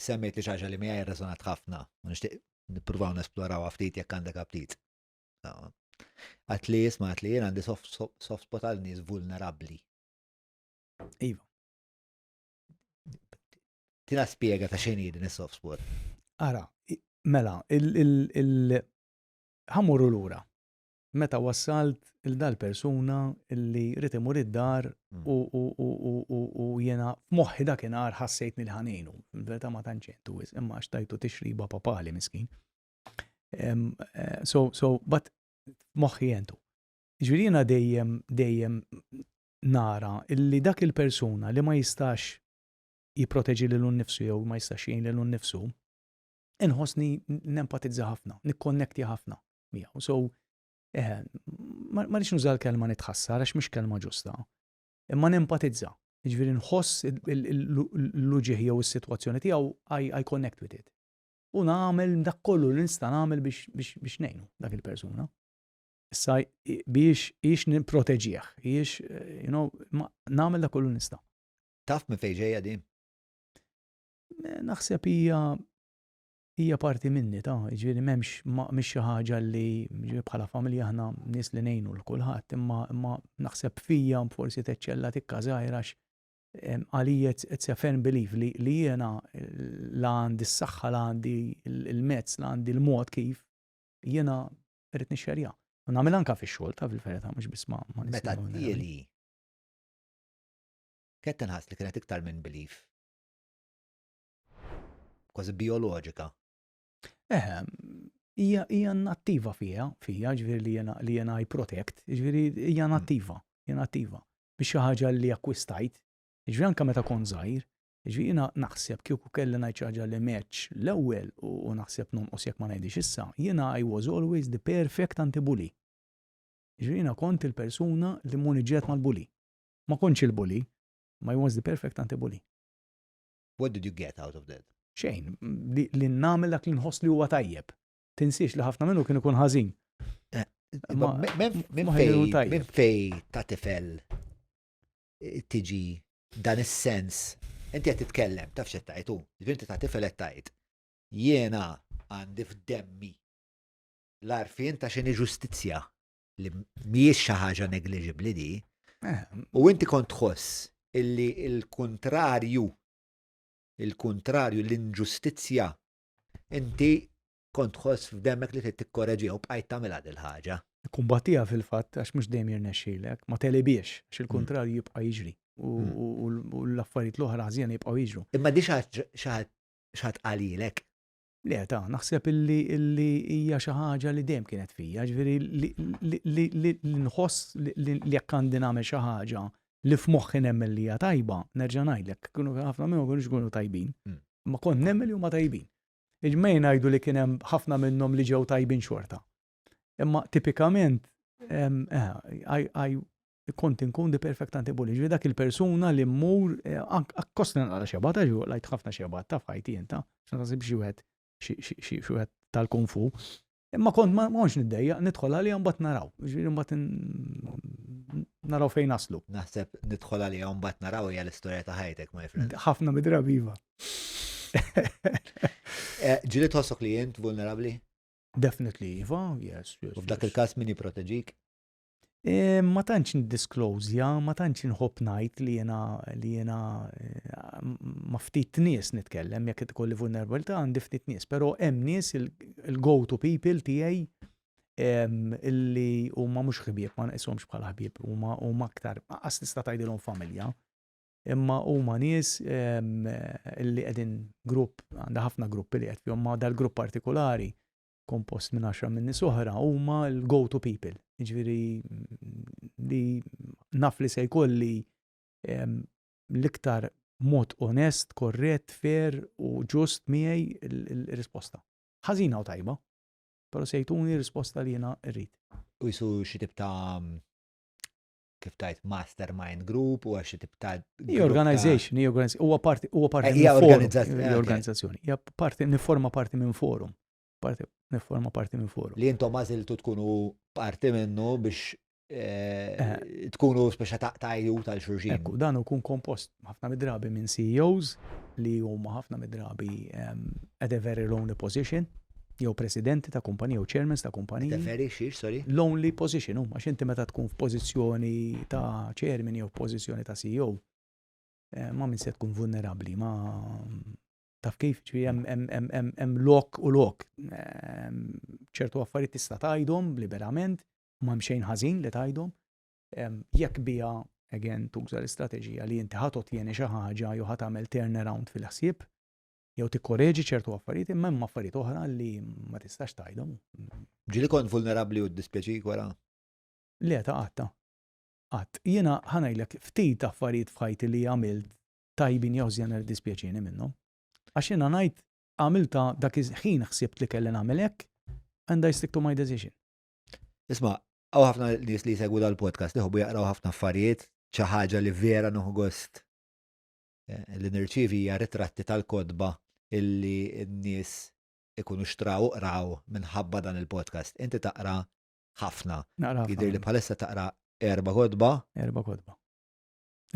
semmejt li xi ħaġa li miegħi rresonat ħafna u nixtieq nippruvaw nesplorawha ftit jekk għandek aptit. Għat li jisma' għat li jien għandi soft spot għal nies vulnerabbli. Iva. Tina spiega ta' xejn din is-soft spot. Ara, mela, il ħamurru lura. Meta wassalt il-dal persuna li rrid imur id-dar mm. u jena f'moħħi dakinhar ħassejtni li ħanejnu. Verità ma tantx wisq, imma għax tajtu tixriba papali miskin. Eh, so, so, but moħħi jentu. Ġifieri jiena dejjem dejjem nara illi dak il-persuna li ma jistax jipproteġi lilu nnifsu jew ma jistax jgħin lilu nnifsu, inħossni nempatizza ħafna, nikkonnektja ħafna miegħu. So, eh, ma rridx nuża l-kelma nitħassar għax mhix kelma ġusta. Imma nempatizza. Jiġifieri nħoss l-uġigħ jew is-sitwazzjoni tiegħu I connect with it. U nagħmel dak kollu li nista' nagħmel biex ngħinu dak il-persuna. Issa biex ix nipproteġih, ix, you know, nagħmel dak kollu nista'. Taf minn fejn ġejja din? Naħseb hija hija parti minni ta' ġifieri m'hemmx mhix xi ħaġa li ġifieri bħala familja aħna nies li ngħinu l kulħadd imma imma naħseb fija forsi teċċella tikka żgħira għax għalija it's a firm belief li li jiena la għandi s-saħħa, la għandi l-mezz, la għandi l-mod kif jiena Irrid nixxerja. U nagħmel anka fix-xogħol ta' fil-verità mhux biss ma' ma' Meta tieli kienet tinħass li kienet iktar minn belief. Kważi bioloġika. Eh, hija hija nattiva fija, fija, ġifieri li jena li jena I protect, ġifieri hija hmm. nattiva, hija nattiva. Biex xi ħaġa li akkwistajt, ġifieri anke meta kont żgħir, Jiġifieri jiena naħseb kieku kelli ngħid xi ħaġa li m'għedtx l-ewwel u naħseb nonqos jekk ma ngħidhiex issa, jiena I was always the perfect anti-bully. Jiġifieri jiena kont il-persuna li mmur niġġieled mal-bully. Ma kontx il-bully, imma I was the perfect anti-bully. What did you get out of that? Xejn, li nagħmel dak li nħoss li huwa tajjeb. Tinsiex li ħafna minnu kien ikun ħażin. Eh, minn fej ta' tifel tiġi dan is-sens, inti qed titkellem, taf x'qed tgħid hu, inti ta' tifel qed tgħid, jiena għandi f'demmi l-għarfien ta' x'inhi ġustizzja li mhijiex xi ħaġa negliġibbli di. Eh. U inti kont tħoss illi il-kuntrarju il-kuntrarju l-inġustizzja inti kont tħoss f'demmek li trid tikkoreġiha u bqajt tagħmilha dil-ħaġa. Ikkumbattiha fil-fatt għax mhux dejjem jirnexxilek, ma telibiex għax il-kuntrarju jibqa' jiġri u mm. l-affarijiet l-oħra ħżiena jibqgħu jiġru. Imma di xi Xi ħadd qalilek? Le ta, naħseb illi illi hija xi ħaġa li dejjem kienet fija, ġifieri li li li nħoss li jekk għandi nagħmel xi ħaġa li f'moħħi nemmen li hija tajba, nerġa' ngħidlek, kienu ħafna minnhom kienux ikunu tajbin. Imma kont nemmen li huma tajbin. Iġmej ngħidu li kien hemm ħafna minnhom li ġew tajbin xorta. Imma tipikament I kont inkun the perfect anti-bully. Ġifieri dak il-persuna li mmur eh, akkost naqra xebat, għax lajt ħafna xebat ta' f'ħajti inta, x'na tasib xi wieħed xi wieħed tal-kung fu. Imma kont ma kontx niddejjaq, nidħol għalija mbagħad naraw. Ġifieri mbagħad naraw fejn naslu. Naħseb nidħol għalija mbagħad naraw hija l-istorja ta' ħajtek, my friend. Ħafna mid-drabi iva. Eh, ġieli tħossok li int vulnerabbli? Definitely, iva, yes. U f'dak il-każ min jipproteġik? E, ma tantx niddisclosja, ma tantx inħobb ngħid li jiena li jiena e, ma ftit nies nitkellem jekk ikolli vulnerabilità għandi ftit nies, però hemm nies il-go to people tiegħi illi huma mhux ħbieb, ma nqishomx bħala ħbieb, huma huma aktar qas tista' tgħidilhom familja. Imma huma nies illi qegħdin grupp, għandha ħafna gruppi li qed fihom, ma dal-grupp partikolari kompost minn 10 minn nies oħra huma l-go to people. Jiġifieri li naf li se jkolli l-iktar mod onest, korrett, fair u ġust miegħi il-risposta. Ħażina u tajba, però se jtuni risposta li jiena rrid. U jisu xi tip ta' kif tajt mastermind group u xi tip ta' Organization, huwa parti huwa parti eh, minn organizzazzjoni. Hija parti niforma parti minn forum. Parti niforma parti minn forum. Li intom għażiltu tkunu parti minnu biex eh, eh. tkunu speċa ta' tajju tal-xurxin. Ekku, dan ukun kompost ħafna mid-drabi minn CEOs li huma ħafna mid-drabi ehm, at a very lonely position jew presidenti ta' kumpanija jew chairmans ta' kumpanija. At a very xiex, sorry? Lonely position, huma għax inti meta tkun f'pożizzjoni ta' chairman jew f'pożizzjoni ta' CEO, eh, ma' min se tkun vulnerabbli, ma taf kif, ġifieri hemm lok u lok. Ehm, ċertu affarijiet tista' tgħidhom liberament, ma hemm xejn ħażin li tgħidhom. Ehm, jekk bija again tuża l-istrateġija li inti ħa totjeni xi ħaġa jew ħa tagħmel turnaround fil-ħsieb, jew tikkoreġi ċertu affarijiet, imma hemm affarijiet oħra li ma tistax tgħidhom. Ġieli kont vulnerabbli u ddispjaċik wara? Le, ta' qatt. Qatt. Jiena ħa ngħidlek ftit affarijiet f'ħajti li għamilt tajbin jew ħżiena li ddispjaċieni minnhom. Għax jiena ngħid għamiltha dak iż-ħin ħsibt li kelli nagħmel hekk and I stick to my decision. Isma', hawn ħafna nies li jsegwu dal-podcast li jħobbu jaqraw ħafna affarijiet, xi ħaġa li vera nieħu gost eh, li nirċievi hija ritratti tal-kotba illi n-nies ikunu xtraw u qraw minħabba dan il-podcast. Inti taqra ħafna. Naqra ħafna. Jidhir li bħalissa taqra erba' kotba. Erba' kotba.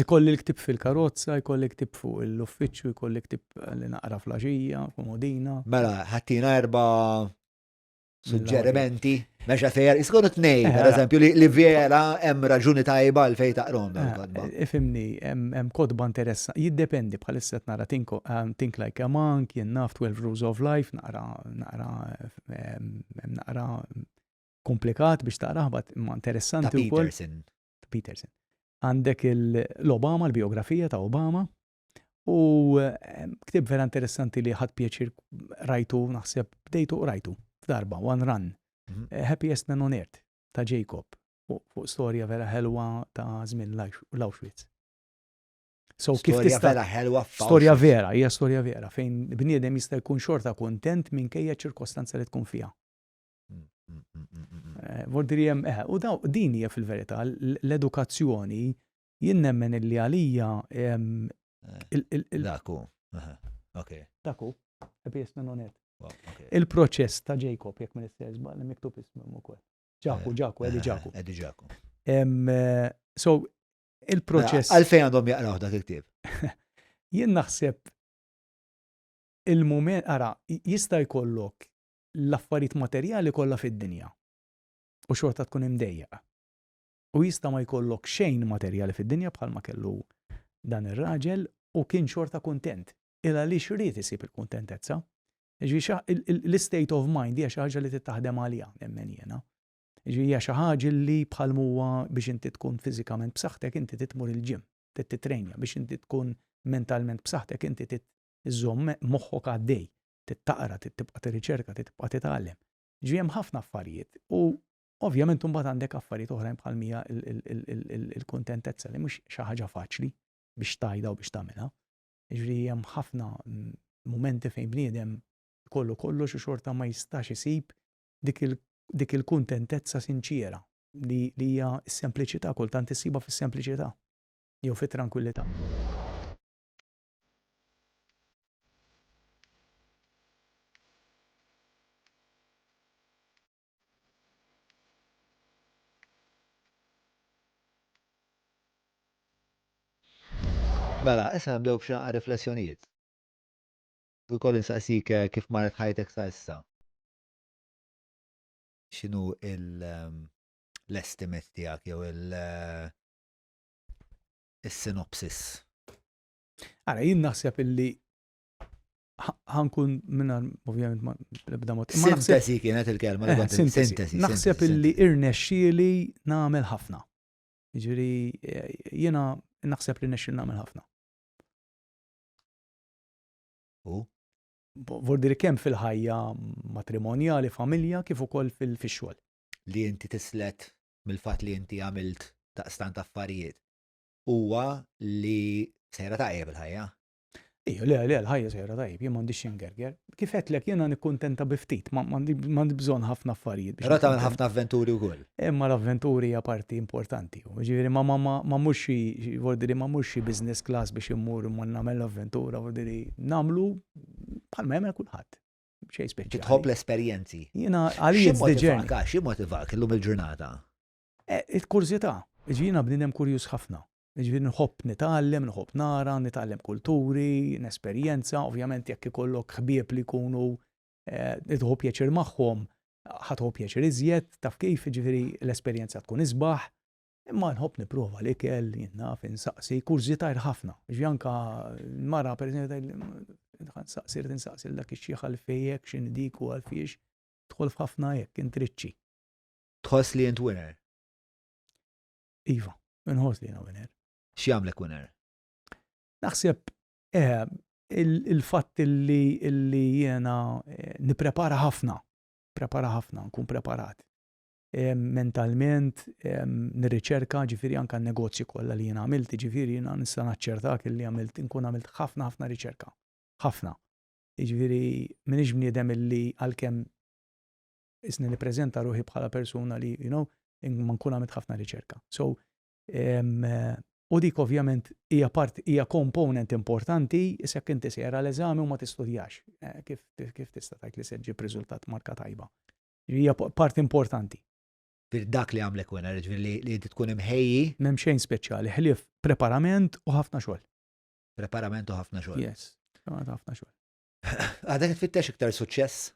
Ikolli l-ktieb fil-karozza, ikolli ktieb fuq l-uffiċċju, ikolli ktieb li naqra fl-għaxija, komodina. Mela, ħattina erba' suġġerimenti, mexa fer, jiskonu tnej, eh, per eżempju, li vera hemm raġuni tajba għal fej taqrom dawn eh, kotba. Ifimni, hemm kotba interessa, jiddependi bħalissa qed nara Think Like a Monk, jien naf 12 Rules of Life, naqra naqra naqra komplikat biex taqrah, bat imma interessanti wkoll. Peterson. Peterson. Għandek l-Obama, l-biografija ta' Obama, U ktieb vera interessanti li ħadt pjaċir rajtu, naħseb bdejtu u rajtu f'darba, one run. Mhm. Eh, Happiest Man on Earth ta' Jacob fuq storja vera ħelwa ta' żmien l-Auschwitz. So kif tista' vera ħelwa Storja vera, hija storja vera fejn bniedem jista' jkun xorta kontent minkejja ċirkostanza li tkun fiha. Mm, mm, mm, eh, Vordiri hemm eh, u daw din hija fil-verità l-edukazzjoni Jien nemmen illi għalija Dak hu. Ok. Dak hu. Happiest Man on Earth. Il-proċess ta' Jacob, jekk ma nistgħu żball, miktub ismu ukoll. Ġaku, Ġaku, Edi Ġaku. Edi Ġaku. So, il-proċess. Għalfejn għandhom jaqraw dak il-ktieb? Jien naħseb il-mument, ara, jista' jkollok l-affarijiet materjali kollha fid-dinja u xorta tkun imdejjaq. U jista' ma jkollok xejn materjali fid-dinja bħalma kellu dan ir-raġel u kien xorta kuntent. Il għaliex ried isib il-kuntentezza. Jiġifieri l-istate of mind hija xi ħaġa li trid taħdem għaliha, nemmen jiena. Jiġifieri hija xi ħaġa li bħal m'huwa biex inti tkun fiżikament b'saħħtek inti trid tmur il-gym, trid tittrejnja, biex inti tkun mentalment b'saħħtek inti trid. Iżżomm moħħok għaddej, trid taqra, trid tibqa' tirriċerka, trid tibqa' titgħallem. Ġifieri hemm ħafna affarijiet u ovvjament imbagħad għandek affarijiet oħrajn bħal mija il-kuntentezza li mhux xi ħaġa faċli biex tgħidha u biex tagħmilha. Jiġifieri hemm ħafna mumenti fejn bniedem ikollu kollox u xorta ma jistax isib dik il-kuntentezza sinċiera li hija s-sempliċità, kultant issibha fis-sempliċità jew fit-trankwillità. Mela, issa nibdew b'xi naqra riflessjonijiet. Ukoll insaqsik eh, kif marret ħajtek sa issa. X'inhu ehm, l-estimate tiegħek jew il- eh, is-synopsis? Ara, jien naħseb illi ħankun minna ovvjament ma l-ebda mod. Sintesi kienet il-kelma li eh, kont sintesi. Naħseb illi irnexxieli nagħmel ħafna. Jiġifieri eh, jiena naħseb li nexxieli nagħmel ħafna. U? Vordiri kemm fil-ħajja matrimonjali, familja, kif ukoll fil-xogħol. Li inti tislet mill-fatt li inti għamilt daqstant affarijiet huwa li sejra tajjeb il-ħajja. Ija, le, le, l-ħajja sejra tajjeb, jien m'għandix x'ingerger. Kif għedtlek jiena nikkuntenta bi ftit, m'għandi bżonn ħafna affarijiet. Però tagħmel ħafna avventuri wkoll. Imma l-avventuri hija parti importanti. Ġifieri ma ma ma ma mhux xi vuol ma mhux xi business class biex immur imma nagħmel l-avventura, vuol dire nagħmlu bħalma jagħmel kulħadd. Xejn speċjali. Tħobb l-esperjenzi. Jiena għalija it's the journey. X'immotivak illum il-ġurnata? Eh, il-kurżità. Ġifieri jiena bniedem kurjuż ħafna. Jiġifieri nħobb nitgħallem, nħobb nara, nitgħallem kulturi, nesperjenza, ovvjament jekk ikollok ħbieb li jkunu eh, tieħu pjaċir magħhom, ħa tieħu pjaċir iżjed, taf kif, jiġifieri l-esperjenza tkun isbaħ. Imma nħobb nipprova l-ikel, jien naf, insaqsi, kurżità ħafna. Jiġifieri anka mara pereżempju tgħidli nsaqsi, rrid insaqsi lil dak ix-xiħ għalfejn hekk, x'inhi dik u għalfiex. Tidħol f'ħafna hekk, intriċċi. Tħoss li int winner? Iva, inħoss li jiena winner. X'jagħmlek winner? Naħseb eh, il-fatt li li jiena eh, nipprepara ħafna, prepara ħafna, nkun preparat. Eh, mentalment, nirriċerka, ġifieri anka n-negozji kollha li jiena għamilt, ġifieri jiena nista' naċċertak li għamilt, nkun għamilt ħafna ħafna riċerka. Ħafna. Ġifieri m'iniex bniedem illi għalkemm isni nippreżenta ruħi bħala persuna li, you know, ma nkun għamilt ħafna riċerka. So, u dik ovvjament hija part hija component importanti jekk inti sejra l-eżami u ma tistudjax. Eh, kif, kif tista' tgħid li se ġib riżultat marka tajba? Hija part importanti. Fil dak li għamlek winner, ġifieri li inti tkun imħejji. M'hemm xejn speċjali, ħlief preparament u ħafna xogħol. Preparament u ħafna xogħol. Yes, ħafna xogħol. Għadek tfittex iktar suċċess?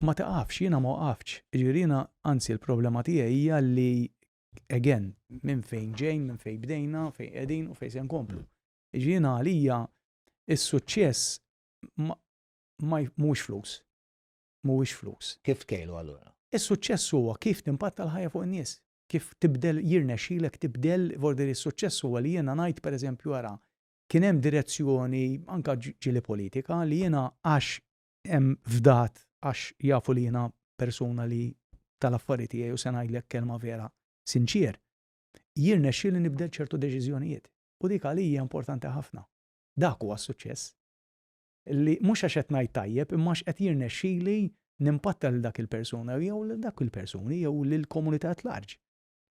Ma tiqafx, jiena ma waqaftx. Jiġifieri jiena anzi l-problema tiegħi hija li again minn fejn ġejn, minn fejn bdejna, fejn qegħdin u fejn se nkomplu. Jiġifieri jiena għalija is-suċċess ma mhuwiex flus. Mhuwiex flus. Kif tkejlu allura? Is-suċċess huwa kif timpatta l-ħajja fuq in-nies. Kif tibdel jirnexxilek tibdel, vordi is-suċċess huwa li jiena ngħid pereżempju ara Kien hemm direzzjoni anke ġieli politika li jiena għax hemm fdat għax jafu li jiena persuna li tal-affari tiegħi u se ngħidlek kelma vera sinċier, jirnexxieli nibdel ċertu deċiżjonijiet. U dik għalija importanti ħafna. Dak huwa s-suċċess. Li mhux għax qed ngħid tajjeb imma għax qed jirnexxieli nimpatta lil dak il-persuna jew lil dak il-persuni jew lill-komunità at large.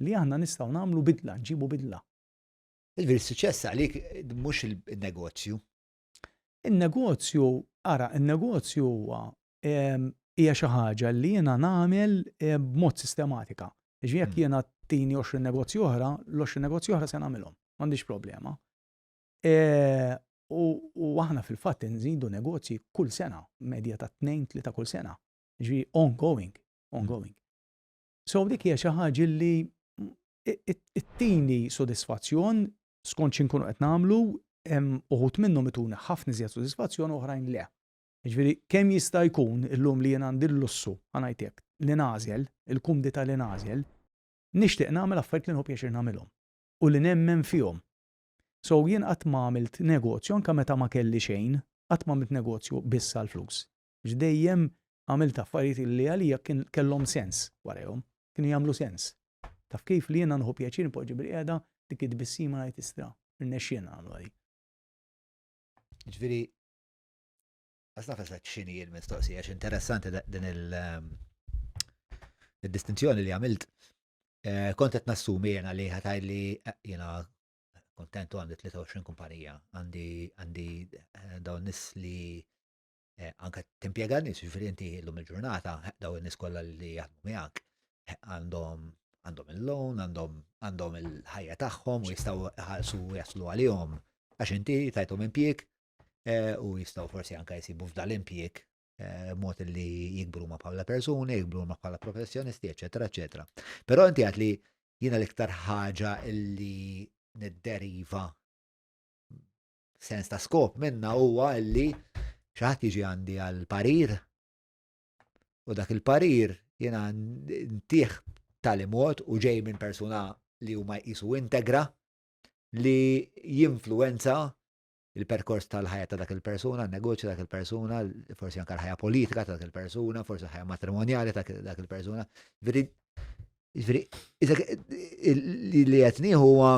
Li aħna nistgħu nagħmlu bidla, nġibu bidla. Jiġifieri s-suċċess għalik mhux il-negozju. In-negozju, ara, in-negozju huwa hija xi ħaġa li jiena nagħmel b'mod sistematika. Jiġifieri jekk jiena tini 20 negozju oħra, l-20 negozju oħra se nagħmilhom. M'għandix problema. U aħna fil-fatt inżidu negozji kull sena, medja ta' tnejn, tlieta kull sena. Jiġifieri ongoing, ongoing. So dik hija xi ħaġa li ittini sodisfazzjon skont xi nkunu qed nagħmlu, hemm uħud minnhom ituni ħafna iżjed sodisfazzjon u oħrajn le. Jiġifieri kemm jista' jkun illum li jien għandi l-lussu, ħa ngħid hekk, li nagħżel, il-kumdità li nagħżel, nixtieq nagħmel affarijiet li nieħu pjaċir nagħmilhom u li nemmen fihom. So jien qatt ma għamilt negozju anke meta ma kelli xejn, Qatt ma għamilt negozju biss għall-flus. Għax dejjem għamilt affarijiet li għalija kien kellhom sens warajhom, kienu jagħmlu sens. Taf kif li jiena nieħu pjaċir npoġġi bilqiegħda dik it-tbissima ngħid istra, irnexxielna nagħmlu dik. Ġifieri, għas naf eżatt x'inhi l-mistoqsija, għax interessanti din ehm, il-distinzjoni li għamilt. Eh, kont qed nassumi jena li ħataj li eh, jena kontentu għandi 23 kumpanija, għandi għandi eh, dawn nis li anka timpjega nies, ġifieri inti llum il-ġurnata dawn in-nies kollha li jaħdmu miegħek għandhom għandhom il-loan, għandhom għandhom il-ħajja tagħhom u jistgħu iħallsu jaslu għalihom għax inti tajthom impjieg eh, u jistgħu forsi anka jsibu f'dal-impjieg eh, mod li jikbru ma bħala persuni, jikbru ma bħala professjonisti, eċetera, eċetera. Però inti għat li jiena l-iktar ħaġa li nidderiva sens ta' skop minna huwa li xi ħadd jiġi għandi għal parir u dak il-parir jiena ntih tali mod u ġej minn persuna li huma jqisu integra li jinfluwenza il-perkors tal-ħajja ta' dak il-persuna, il-negozju ta' dak il-persuna, forsi anke l-ħajja politika ta' dak il-persuna, forsi l-ħajja matrimonjali ta' dak il-persuna. Veri, li qed nieħu huwa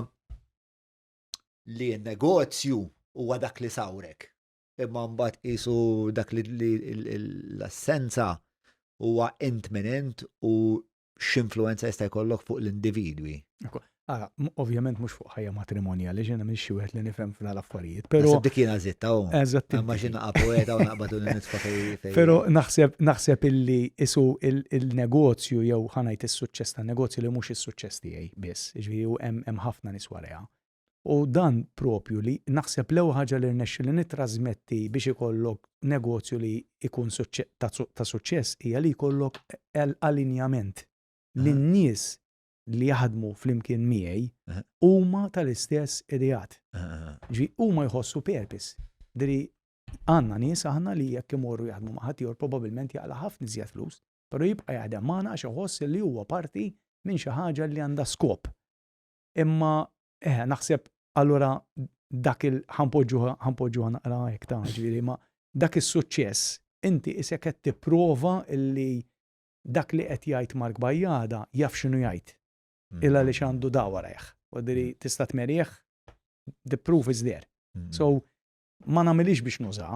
li n-negozju huwa dak li sawrek. Imma mbagħad qisu dak li l-essenza huwa int min int u x'influenza jista' jkollok fuq l-individwi. Ara, ovvjament mhux fuq ħajja matrimonjali, xejn minn xi wieħed li nifhem fl-affarijiet. Però dik jiena żitta hu. Eżatt. Ma xi naqa' poeta u naqbad u nitfa' fejn. Però naħseb naħseb illi isu il-negozju jew ħanajt is-suċċess tan-negozju li mhux is-suċċess tiegħi biss, jiġifieri hemm ħafna nies warajha. U dan propju li naħseb l-ewwel ħaġa li rnexxieli nittrażmetti biex ikollok negozju li jkun ta' suċċess hija li jkollok allinjament li n-nies li jaħdmu flimkien miegħi huma tal-istess ideat. Ġifieri huma jħossu purpose. Ġifieri għandna nies aħna li jekk imorru jaħdmu ma' ħaddieħor probabbilment jaqla' ħafna iżjed flus, però jibqa' jaħdem magħna għax iħoss li huwa parti minn xi ħaġa li għandha skop. Imma eh, naħseb allura dak il ħanpoġġuha ħanpoġġuha naqra hekk ta' ġifieri ma dak is-suċċess inti isek qed tipprova li dak li qed jgħid Mark Bajjada jaf x'inhu jgħid. Mm. Illa li x'għandu da warajh. Wadri mm. tista' tmerih, the proof is there. Mm. So ma nagħmilix biex nuża,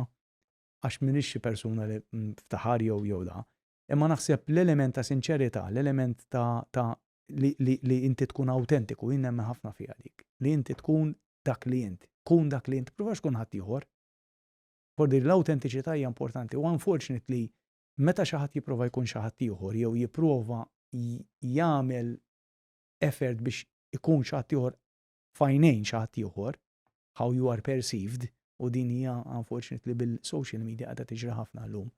għax minix xi persuna li ftaħar jew jew da. Imma naħseb l-element ta' sinċerità, l-element ta', ta li, li, li inti tkun autentiku, jien nemmen ħafna fiha dik. Li inti tkun dak li int. Kun dak li int, provax tkun ħaddieħor. Fordi l-autentiċità hija importanti u unfortunately meta xi ħadd jipprova jkun xi ħadd ieħor jew jipprova jagħmel effort biex ikun xi ħadd ieħor f'għajnejn xi ħadd ieħor, how you are perceived, u din hija unfortunately bil-social media qiegħda tiġri ħafna llum.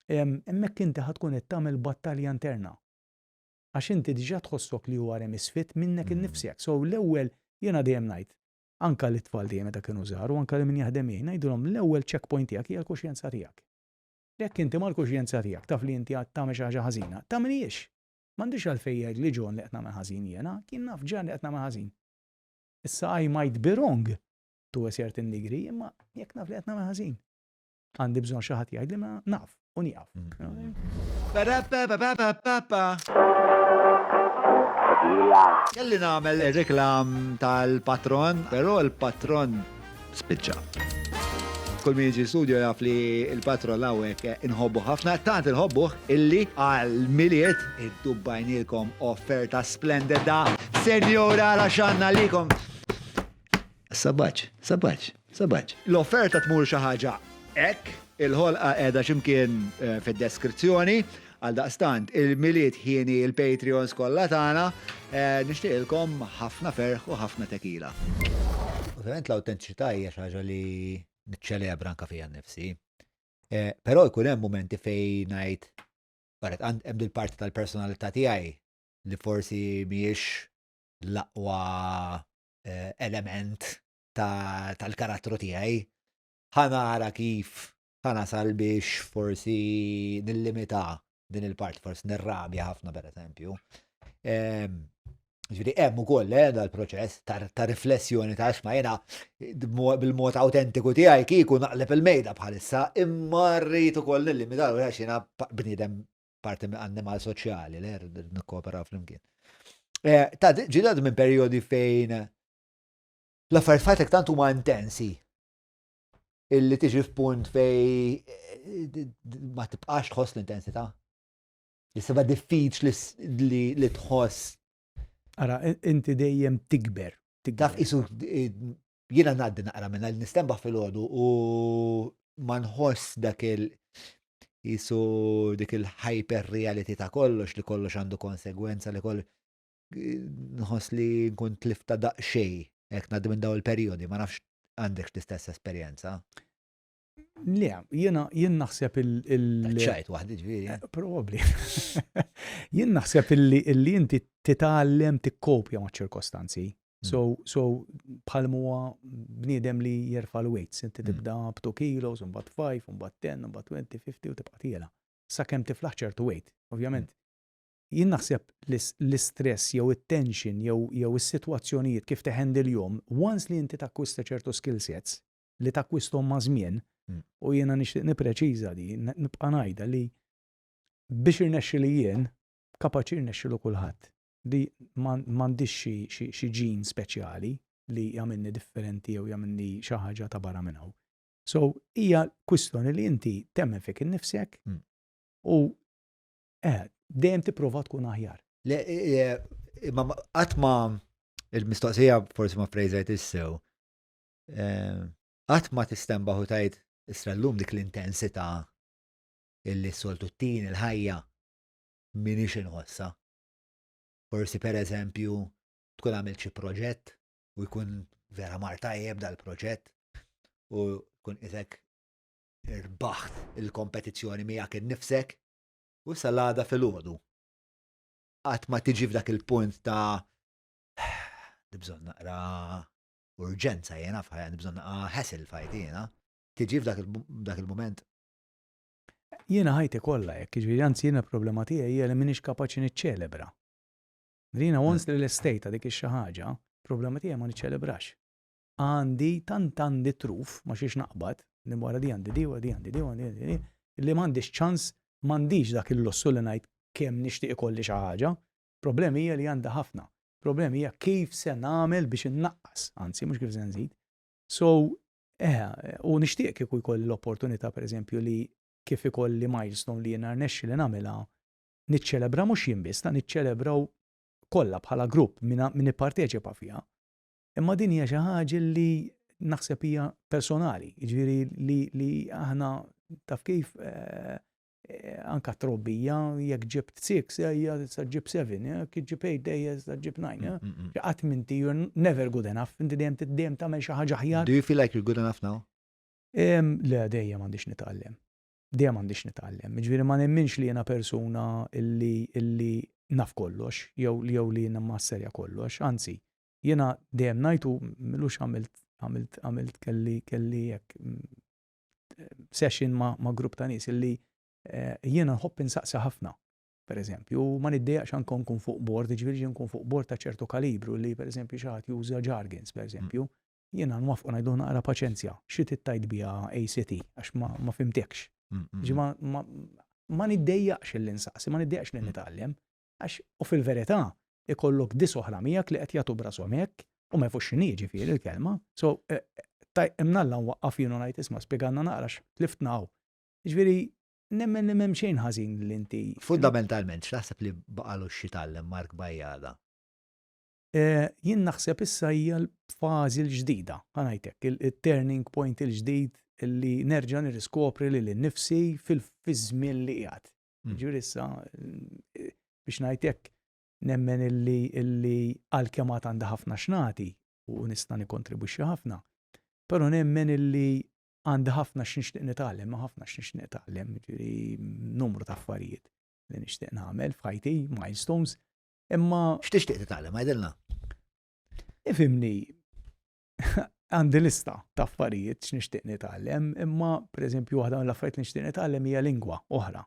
Hemmhekk inti ħa tkun qed tagħmel battalja interna. Għax inti diġà tħossok li you are a misfit minnek innifsek. So l-ewwel jiena dejjem ngħid, anke lit-tfal tiegħi meta kienu żgħar u anke lil min jaħdem miegħi, ngħidilhom l-ewwel checkpoint tiegħek hija l-kuxjenza tiegħek. Jekk inti mal-kuxjenza tiegħek taf li inti qed tagħmel xi ħaġa ħażina, tagħmilhiex. M'għandix għalfejn jgħidli John li qed nagħmel ħażin jiena, jien naf ġa li qed nagħmel ħażin. Issa I might be wrong to a certain degree, imma jekk naf li qed nagħmel ħażin. Għandi bżonn xi ħadd jgħidli ma naf u nieqaf. Kelli nagħmel ir-reklam tal-patron, però l-patron spiċċa. Kull min jiġi studio jaf li l-patron hawnhekk inħobbu ħafna, tant inħobbuh illi għal Milied iddubbajnielkom offerta splendida. Senjura ara x'għandna għalikom. Sabaġ, sabaġ, sabaġ. L-offerta tmur xi ħaġa hekk, il-ħolqa qiegħda xi mkien fid-deskrizzjoni, għaldaqstant il-Milied ħieni l-Patreons kollha tagħna, nixtieqilkom ħafna ferħ u ħafna tequila. Ovvjament l-awtentiċità hija xi ħaġa li niċċelebra anke fija nnifsi. Però jkun hemm mumenti fejn ngħid, hemm dil-parti tal-personalità tiegħi li forsi mhijiex l-aqwa eh, element tal-karattru tiegħi. Ħa nara kif ħa nasal biex forsi nillimita din il-part, forsi nirrabja ħafna per eżempju. Ehm, Ġifieri hemm ukoll eh, dal-proċess ta' riflessjoni ta' x'ma jiena bil-mod awtentiku tiegħi kieku naqleb il-mejda bħalissa, imma rrid ukoll nillimita għax jiena bniedem parti annimal soċjali li rrid nikkooperaw flimkien. Eh, ta' ġidad minn perjodi fejn l-affarijiet f'ħajtek tant huma intensi illi tiġi f'punt fej eh, ma tibqax tħoss l-intensità. Li seba diffiċli li tħoss. Ara, inti dejjem tikber. Taf isu jiena ngħaddi naqra minna li nistenbaħ filgħodu u ma nħoss dak il jisu dik il-hyper reality ta' kollox li kollox għandu konsegwenza li kollox nħoss li nkun tlifta daqsxejn hekk ngħaddi minn daw il-perjodi, ma nafx għandek l-istess esperjenza. Le, jiena jien naħseb il. Ċajt waħdi ġifieri. Eh, probabbli. Jien naħseb illi illi inti titgħallem tikkopja ma' ċirkostanzi. Mm. So, so bħal huwa bniedem li jerfa' l-weights, inti mm. tibda b'2 kilos, mbagħad 5, mbagħad 10, mbagħad 20, 50 u tibqa' tiela. Sakemm tiflaħ ċertu weight, ovvjament. Mm. Jien naħseb l-istress jew it-tension jew jew is-sitwazzjonijiet kif teħendilhom, once li inti takkwista ċertu skill sets, li takkwisthom maż-żmien, u jiena nixtieq nippreċiża di, nibqa' ngħidha li biex irnexxili jien, kapaċi jirnexxilu kulħadd. Li m'għandix xi ġin speċjali li jagħmilni differenti jew jagħmilni xi ħaġa ta' barra minn hawn. So, hija kwistjoni li inti temmen fik innifsek u eh, dejjem tipprova tkun aħjar. Le, imma qatt ma il-mistoqsija forsi ma frejżajt issew. Qatt ma tistenbaħ u tgħid isra llum dik l-intensità illi s-soltu ttin il-ħajja m'iniex inħossha. Forsi pereżempju tkun għamilt xi proġett u jkun vera mar tajjeb dal-proġett u tkun qisek irbaħt il-kompetizzjoni miegħek innifsek u issa l-għada filgħodu. Qatt ma tiġi f'dak il-punt ta' bżonn naqra urġenza jiena f'ħajja, għandi bżonn naqra hassle f'ħajti jiena. Tiġi f'dak il-mument. Jiena ħajti kollha hekk, jiġifieri anzi jiena problema tiegħi hija li m'iniex kapaċi niċċelebra. Jiena once li lestejtha dik ix-xi ħaġa, problema tiegħi ma niċċelebrax. Għandi tant għandi truf ma xiex naqbad, li wara di għandi di, wara di għandi di, wara di għandi di, li m'għandix ċans, m'għandix dak il-lussu li ngħid kemm nixtieq ikolli xi ħaġa. Problemi hija li għandha ħafna. Problemi hija kif se nagħmel biex innaqqas, anzi mhux kif se nżid. So, eh, u nixtieq kieku jkolli l-opportunità pereżempju li kif ikolli milestone li jiena rnexxi li nagħmilha niċċelebra mhux jien biss, ta' niċċelebraw kollha bħala grupp min ipparteċipa fiha. Imma din hija xi ħaġa li naħseb hija personali, jiġifieri li, li aħna taf kif eh, Eh, anka trobbija, jekk ġibt 6, ejja sa ġib 7, jekk ġib 8, ejja sa ġib 9. Eh. Mm, mm, mm. Qatt minti, you're never good enough, inti dejjem dejjem tagħmel xi ħaġa aħjar. Do you feel like you're good enough now? Le, dejjem għandix nitgħallem. Dejjem għandix nitgħallem. Ġifieri ma nemminx li jiena persuna illi illi naf kollox, jew jew li jiena masserja kollox, anzi, jiena dejjem ngħid u milux għamilt għamilt għamilt kelli kelli hekk session ma', ma grupp ta' nies illi eh, jiena nħobb insaqsi ħafna. Per eżempju, ma niddejjaqx anke nkun fuq board, ġifieri nkun fuq board ta' ċertu kalibru li per eżempju xi ħadd juża jargons, per eżempju. Jiena nwafqu ngħidu naqra paċenzja, xi tittajt biha ACT għax ma, ma fimtekx. Mm, mm, mm. Ma, ma, ma niddejjaqx li nsaqsi, ma niddejjaqx li nitgħallem. Għax, u fil-verità, ikollok dis oħra miegħek li qed jagħtu b'rashom hekk u ma jafux x'inhi jiġifieri l-kelma. So, eh, imnalla nwaqqaf jien u ngħid isma' spjegalna naqra x'tliftna hawn. Jiġifieri nemmen li m'hemm xejn ħażin li inti. Fundamentalment, x'taħseb li baqalu x'jitgħallem Mark Bajada? Eh, jien naħseb issa hija l-fażi l-ġdida, ħa ngħidlek, il-turning point il-ġdid li nerġa' nirriskopri lili nnifsi fil-żmien li qiegħed. Mm. Ġifieri issa biex ngħid hekk nemmen illi illi għalkemm għad għandi ħafna x'nagħti u nista' nikkontribwixxi ħafna, però nemmen illi għandi ħafna x'nixtieq nitgħallem, ma ħafna x'nixtieq nitgħallem, ġifieri numru ta' affarijiet li nixtieq nagħmel f'ħajti, milestones, imma X'tixtieq titgħallem, għidilna? Ifhimni, għandi lista ta' affarijiet x'nixtieq nitgħallem, imma pereżempju waħda mill-affarijiet li nixtieq nitgħallem hija lingwa oħra.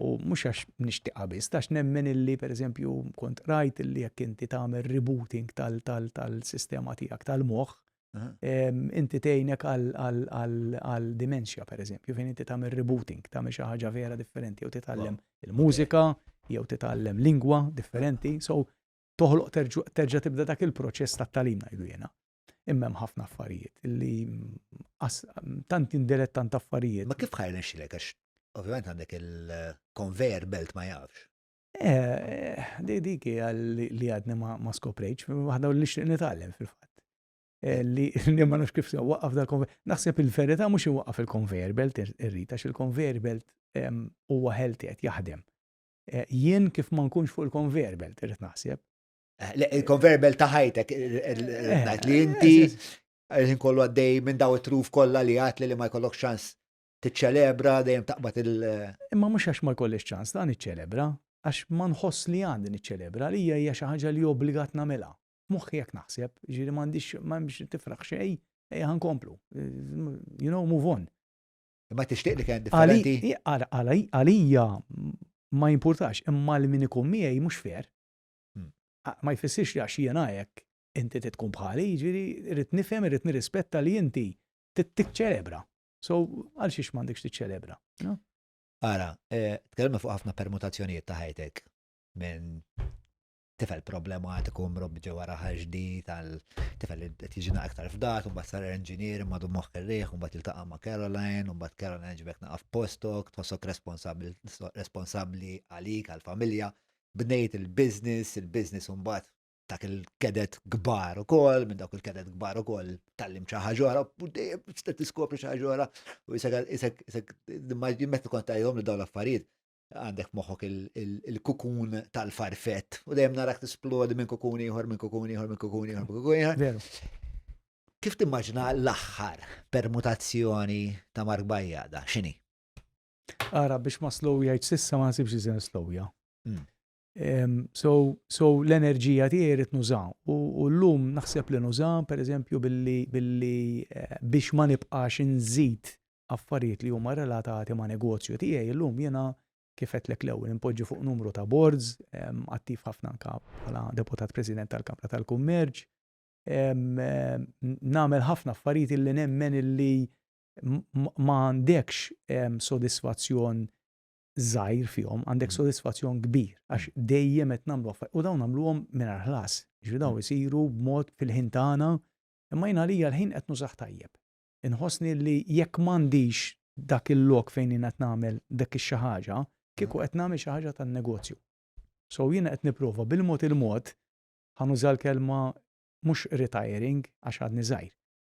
U mhux għax nixtieqha biss, għax nemmen illi pereżempju kont rajt illi jekk inti tagħmel rebooting tal-sistema tiegħek tal-moħħ, inti tgħinek għal dimensja pereżempju, fejn inti tagħmel rebooting, tagħmel xi ħaġa vera differenti jew titgħallem il-mużika, jew titgħallem lingwa differenti, so toħloq terġa' tibda dak il-proċess tat-tagħlim ngħidu jiena. Imma hemm ħafna affarijiet li tant indirett tant affarijiet. Ma kif ħajr nexxilek għax ovvjament għandek il-conveyor belt ma jafx. Eh, di dik hija li għadni ma skoprejtx, waħda li nixtieq nitgħallem fil-fatt. Eh, li li ma nafx kif se waqqaf dal-conveyor. Naħseb il-verità mhux iwaqqaf il-conveyor belt irrid għax il-conveyor belt huwa healthy qed jaħdem. Eh, jien kif ma nkunx fuq il-conveyor belt irrid naħseb. Eh, il-conveyor belt ta' ħajtek, eh, li inti il-ħin kollu għaddej minn daw it-truf kollha li għat li ma jkollok ċans tiċċelebra dejjem taqbad il- Imma mhux għax ma jkollix ċans ta' niċċelebra, għax ma nħoss li għandi niċċelebra li hija xi ħaġa li obbligat nagħmilha. Moħħi jekk naħseb, ġieli m'għandix m'hemmx tifraħ xejn, ejja ħankomplu. You know, move on. Imma tixtieq li kien differenti? Għalija ma jimpurtax, imma li min ikun miegħi mhux fair. Hmm. Ma jfissirx li għax jiena hekk inti tkun bħali, jiġifieri rrid nifhem, irrid nirrispetta li inti tiċċelebra. So għal xiex m'għandekx tiċċelebra. Ara, eh, tkellimna fuq ħafna permutazzjonijiet ta' ħajtek minn tifel problematiku mrobbi ġewwa raħal ġdid għal tifel li qed jiġina aktar fdat, u mbagħad sar enġinier imma du moħħ ir-riħ, u mbagħad iltaqa' ma' Caroline, u mbagħad Caroline ġibek naqaf postok, tħossok responsabbli għalik, għall-familja, bnejt il-business, il-business u mbagħad dak il-kedet kbar ukoll, minn dawk il-kedet kbar ukoll tallim xi ħaġa oħra, u dejjem tiskopri xi ħaġa oħra, u isek isek isek meta kont tgħidhom li dawn l-affarijiet għandek moħħok il-kukun tal-farfett u dejjem narak tisplodi minn kukun ieħor, minn kukun ieħor, minn kukun ieħor, minn kukun ieħor. Kif timmaġina l-aħħar permutazzjoni ta' Mark Bajjada? X'inhi? Ara biex ma slowjajt sissa ma nsibx iżen slowja. Hmm. So, so l-enerġija tiegħi rrid nuża u llum naħseb li nuża pereżempju billi billi eh, biex ma nibqax inżid affarijiet li huma relatati ma' negozju tiegħi llum jiena kif għedtlek l-ewwel inpoġġi fuq numru ta' boards, attiv ħafna anka bħala deputat president tal-Kamra tal-Kummerċ. Nagħmel ħafna affarijiet illi nemmen illi ma għandekx sodisfazzjon żgħir fihom, għandek mm. sodisfazzjon kbir għax dejjem qed nagħmlu affarijiet u dawn nagħmluhom mingħajr ħlas. Ġifieri dawn mm. isiru b'mod fil-ħin tagħna, imma jien għalija l-ħin qed nużah tajjeb. Inħossni li jekk m'għandix dak il-lok fejn jien qed nagħmel dak ix-xi ħaġa, kieku qed nagħmel xi ħaġa tan-negozju. So jiena qed nipprova bil-mod il-mod, ħa nuża l-kelma mhux retiring għax għadni żgħir,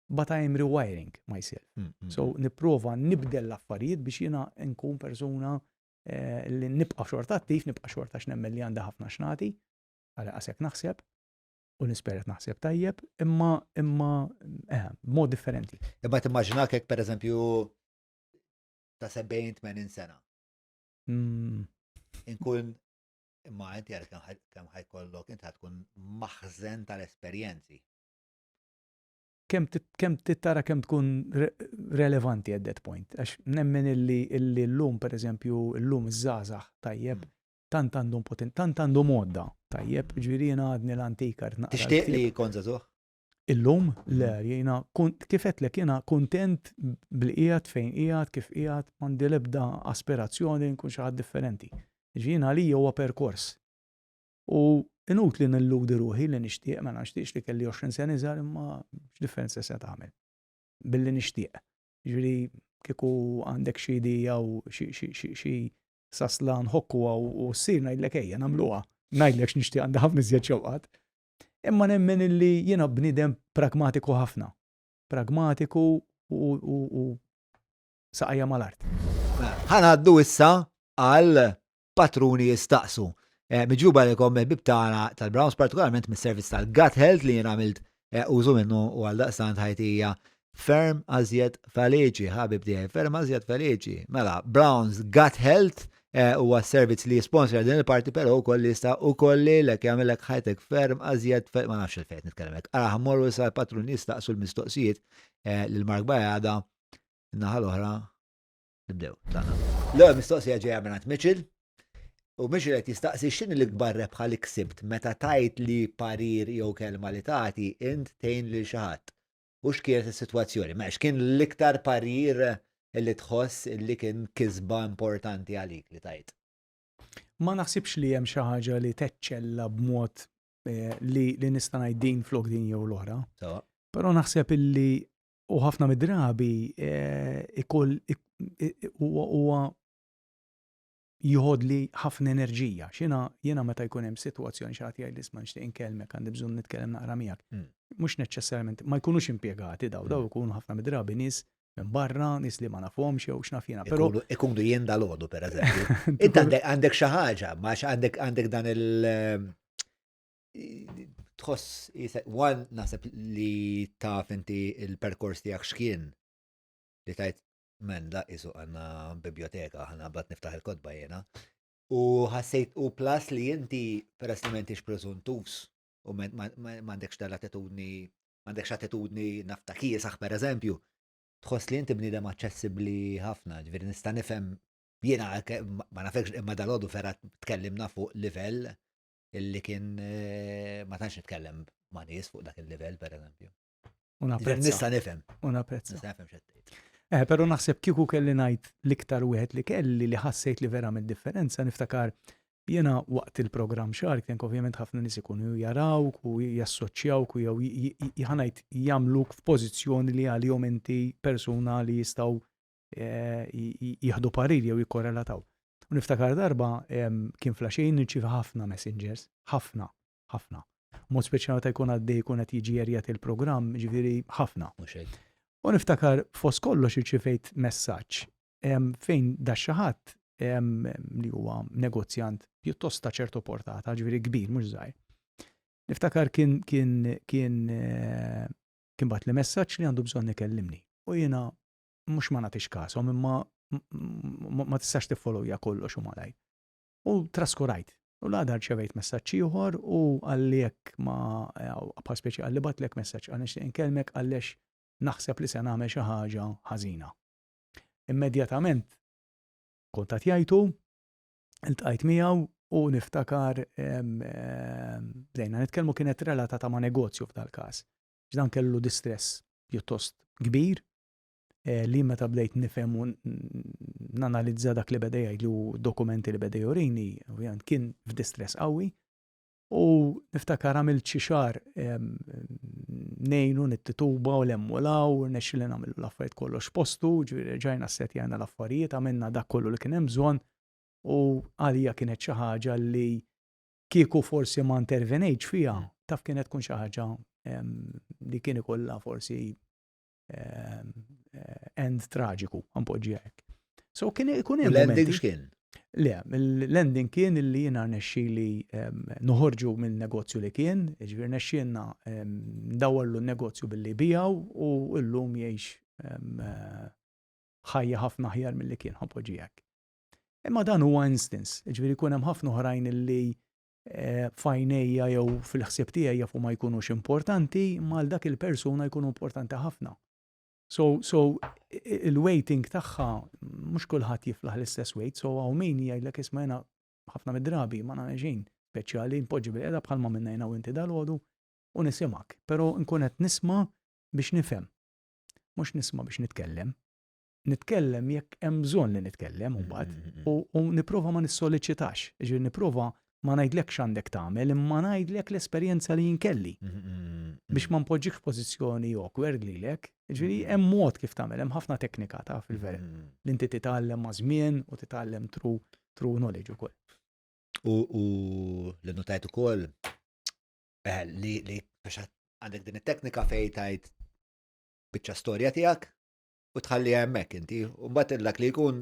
but I am rewiring myself. Mm, mm. So nipprova nibdel l-affarijiet biex jiena nkun persuna eh, li nibqa' xorta attiv, nibqa' xorta x'nemmen li għandi ħafna x'nagħti, għal qasek naħseb, u nispera qed naħseb tajjeb, imma imma eh, b'mod differenti. Imma timmaġinak hekk pereżempju ta' 70-80 sena. Mm. Inkun imma inti għal kemm ħajkollok inti tkun maħżen tal-esperjenzi. Kemm tittara kemm tkun relevanti at that point. Għax nemmen illi illi llum pereżempju llum iż-żgħażagħ tajjeb mm. Tant għandhom poten, tant għandhom għodda. Tajjeb, ġifieri jiena għadni l-antika rrid naqra. Tixtieq li kont żagħżugħ? Illum, le, jiena kif għedtlek jiena kuntent bli qiegħed fejn qiegħed, kif qiegħed, m'għandi l-ebda aspirazzjoni li nkun xi ħadd differenti. Ġifieri jiena għalija huwa perkors. U inutli nilludi ruħi li nixtieq, mela nixtieqx li kelli 20 sena iżgħar imma x'differenza se tagħmel billi nixtieq. Ġifieri kieku għandek xi idea u xi sasla nħokkuha u ssir ngħidlek ejja nagħmluha. Ngħidlek x'nixtieq għandi ħafna iżjed xewqat. Imma nemmen illi jiena bniedem pragmatiku ħafna. Pragmatiku u saqajja mal-art. Mela, ħa ngħaddu issa għal patruni jistaqsu. Eh, miġjuba lilkom mill-ħbieb tagħna tal-Browns, partikolarment mis-servizz tal-Gut Health li jien għamilt eh, użu minnu u għal daqstant ħajti hija ferm ażjed feliċi, ħabib tiegħi, ferm ażjed feliċi. Mela, Browns Gut Health eh, huwa servizz li jisponsor din il-parti però wkoll li jista' ukoll lilek jagħmilek ħajtek ferm ażjed ma nafx il-fejn nitkellem hekk. Ara ħammorru issa l-patrun jistaqsu l-mistoqsijiet lil Mark Bajada naħa l-oħra. Nibdew, tlaqna. L-ewwel mistoqsija ġejja mingħand Mitchell. U Mitchell qed jistaqsi x'inhi l-ikbar rebħa li ksibt meta tajt li parir jew kelma li tagħti int tgħin lil xi ħadd. U x'kienet is-sitwazzjoni? Mela x'kien l-iktar parir li tħoss li kien kisba importanti għalik li tajt? Ma naħsibx li hemm xi ħaġa li teċċella b'mod eh, li, li nista' ngħid din flok din jew l-oħra. Però naħseb illi U ħafna mid-drabi eh, ikoll huwa jħodli ħafna enerġija. Xina jiena meta jkun hemm sitwazzjoni xi ħadd jgħid isma' nixtieq inkellmek għandi bżonn nitkellem naqra miegħek. Hmm. Mhux neċessarjament ma jkunux impjegati daw, daw hmm. ikunu ħafna mid-drabi nies minn barra, nies li ma nafhomx jew x'naf jiena. Però ikunu jien dal-għodu pereżempju. Int għandek xi ħaġa, ma għandek dan il- tħoss one naħseb li taf inti il-perkors tiegħek x'kien li tajt men da isu għandna biblioteka ħana bat niftaħ il-kotba jiena. U ħassejt u plus li inti peress li m'intix preżuntus u m'għandekx dal-attitudni m'għandekx attitudni nafta kiesaħ per eżempju, tħoss li inti bniedem aċċessibbli ħafna, ġifieri nista' nifhem jiena ma nafekx imma dal-għodu vera tkellimna fuq livell illi kien eh, ma tantx nitkellem ma' nies fuq dak il-livell pereżempju. U napprezza. Nista' nifhem. U napprezza. Nista' nifhem x'qed tgħid. Eh, però naħseb kieku kelli ngħid l-iktar wieħed li kelli li ħassejt li vera differenza niftakar jiena waqt il-programm Shark Tank ovvjament ħafna nies ikunu jarawk u jassoċjawk u jew ħanajt jagħmluk f'pożizzjoni li għalihom inti persuna li jistgħu eh, jieħdu parir jew jikkorrelataw. U niftakar darba kien flaxejn nirċievi ħafna messengers, ħafna, ħafna. Mod speċjali meta jkun għaddej jkun qed jiġi erjat il-programm, ġifieri ħafna. U niftakar fost kollox irċivejt messaġġ fejn da xi ħadd li huwa negozjant pjuttost ta' ċertu portata, ġifieri kbir mhux żgħir. Niftakar kien kien kien eh, kien bagħatli messaġġ li għandu bżonn ikellimni. U jiena mhux ma nagħtix kashom imma ma tistax tiffollowja kollox u malajr. U traskurajt. U l-għada rċevejt messaġġ ieħor u qalli jekk ma bħal speċi qalli batlek messaġġ għal nixtieq inkellmek għaliex naħseb li se nagħmel xi ħaġa ħażina. Immedjatament kontattjajtu, iltqajt miegħu u niftakar bdejna nitkellmu kienet relatata ma' negozju f'dal-każ. Dan kellu distress pjuttost kbir eh, li meta bdejt nifhem u nanalizza dak li beda jgħidli u dokumenti li beda jurini, ovvjament kien f'distress qawwi. U niftakar għamilt xi xahar ngħinu nittituba u lemmu law, rnexxi li nagħmlu l-affarijiet kollox postu, ġifieri ġajna setjajna l-affarijiet, għamilna dak kollu li kien hemm bżonn u għalija kienet xi ħaġa li kieku forsi ma intervenejtx fiha, taf kienet tkun xi ħaġa li kien ikollha forsi end traġiku, għanpoġġi hekk. So kien ikun hemm. L-ending x'kien? Le, l-ending kien li jiena rnexxieli noħorġu minn negozju li kien, ġifieri rnexxielna ndawwarlu n-negozju billi bijaw u llum jgħix ħajja ħafna aħjar milli kien ħanpoġġi hekk. Imma dan huwa instance, ġifieri jkun hemm ħafna oħrajn li f'għajnejja jew fil-ħsieb tiegħi jafu ma jkunux importanti, imma għal dak il-persuna jkunu importanti ħafna. So, so il-weighting tagħha mhux kulħadd jiflaħ l-istess weight, so hawn min jgħidlek isma' jiena ħafna mid-drabi ma nagħmel xejn speċjali, npoġġi bil-qiegħda bħalma minna jiena u inti dalgħodu u nisimgħek, però nkun qed nisma' biex nifhem, mhux nisma' biex nitkellem. nitkellem jekk hemm bżonn li nitkellem imbagħad mm, mm, mm, u nipprova ma nissolleċitax, ġifieri nipprova ma ngħidlek x'għandek tagħmel imma ngħidlek l-esperjenza li jinkelli biex ma npoġġikx f'pożizzjoni awkward lilek. Ġifieri hemm mod kif tagħmel, hemm ħafna teknika ta' fil-vera li inti titgħallem ma' żmien u titgħallem true true knowledge ukoll. U li notajt ukoll eh, li li għandek din it-teknika fejn tajt biċċa storja tiegħek u tħalli hemmhekk inti, u mbagħad dak li jkun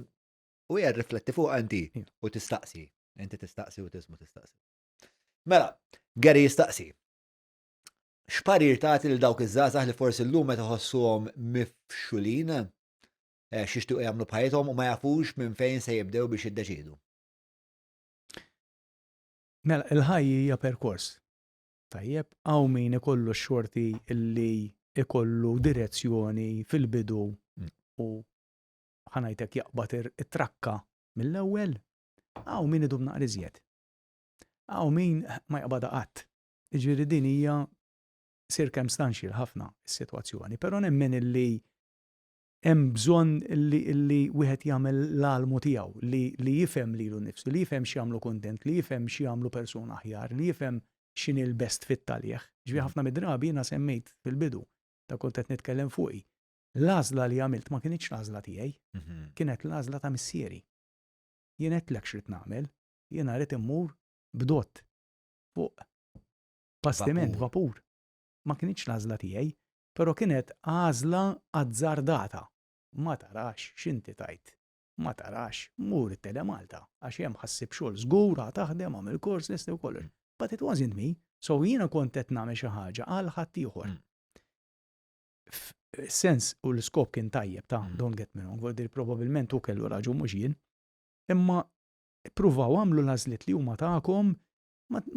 u hija rifletti fuq inti u tistaqsi. Inti tistaqsi u tismu tistaqsi. Mela, Gary jistaqsi. X'parir tagħti lil dawk iż-żgħażagħ li forsi llum meta ħossuhom mifxulin eh, x'jixtiequ jagħmlu b'ħajjithom u ma jafux minn fejn se jibdew biex jiddeċiedu? Mela, il-ħajja hija perkors. Tajjeb, hawn min ikollu x-xorti li ikollu direzzjoni fil-bidu mm. u ħa ngħidlek jaqbad it-trakka mill-ewwel, hawn min idum naqra iżjed. Hawn min ma jaqbadha qatt. Jiġifieri din hija circumstantial ħafna s-sitwazzjoni, però nemmen illi hemm bżonn li li wieħed jagħmel l-almu tiegħu, li li jifhem lilu nnifsu, li jifhem x'jagħmlu kuntent, li jifhem x'jagħmlu persuna aħjar, li jifhem x'inhi l-best fit għalih. Ġifieri ħafna mid-drabi jiena semmejt fil-bidu ta' kont qed nitkellem fuqi. L-għażla li għamilt ma kinitx l-għażla tiegħi, kienet l-għażla ta' missieri. Jien għedtlek x'rid nagħmel, jiena rrid immur bdot fuq bastiment, vapur. Ma kinitx l-għażla tiegħi, però kienet għażla azzardata. Ma tarax x'inti tgħid. Ma tarax, mur it-Telemalta, għax hemm ħa ssib xogħol żgur, ħa taħdem, agħmel kors, lesti u kollox. But it wasn't me, so jiena kont qed nagħmel xi ħaġa għal ħaddieħor. Sens u l-iskop kien tajjeb ta' don't get me wrong, vuol dire probabbilment hu kellu raġun mhux jien. Imma ippruvaw agħmlu l-għażliet li huma tagħkom,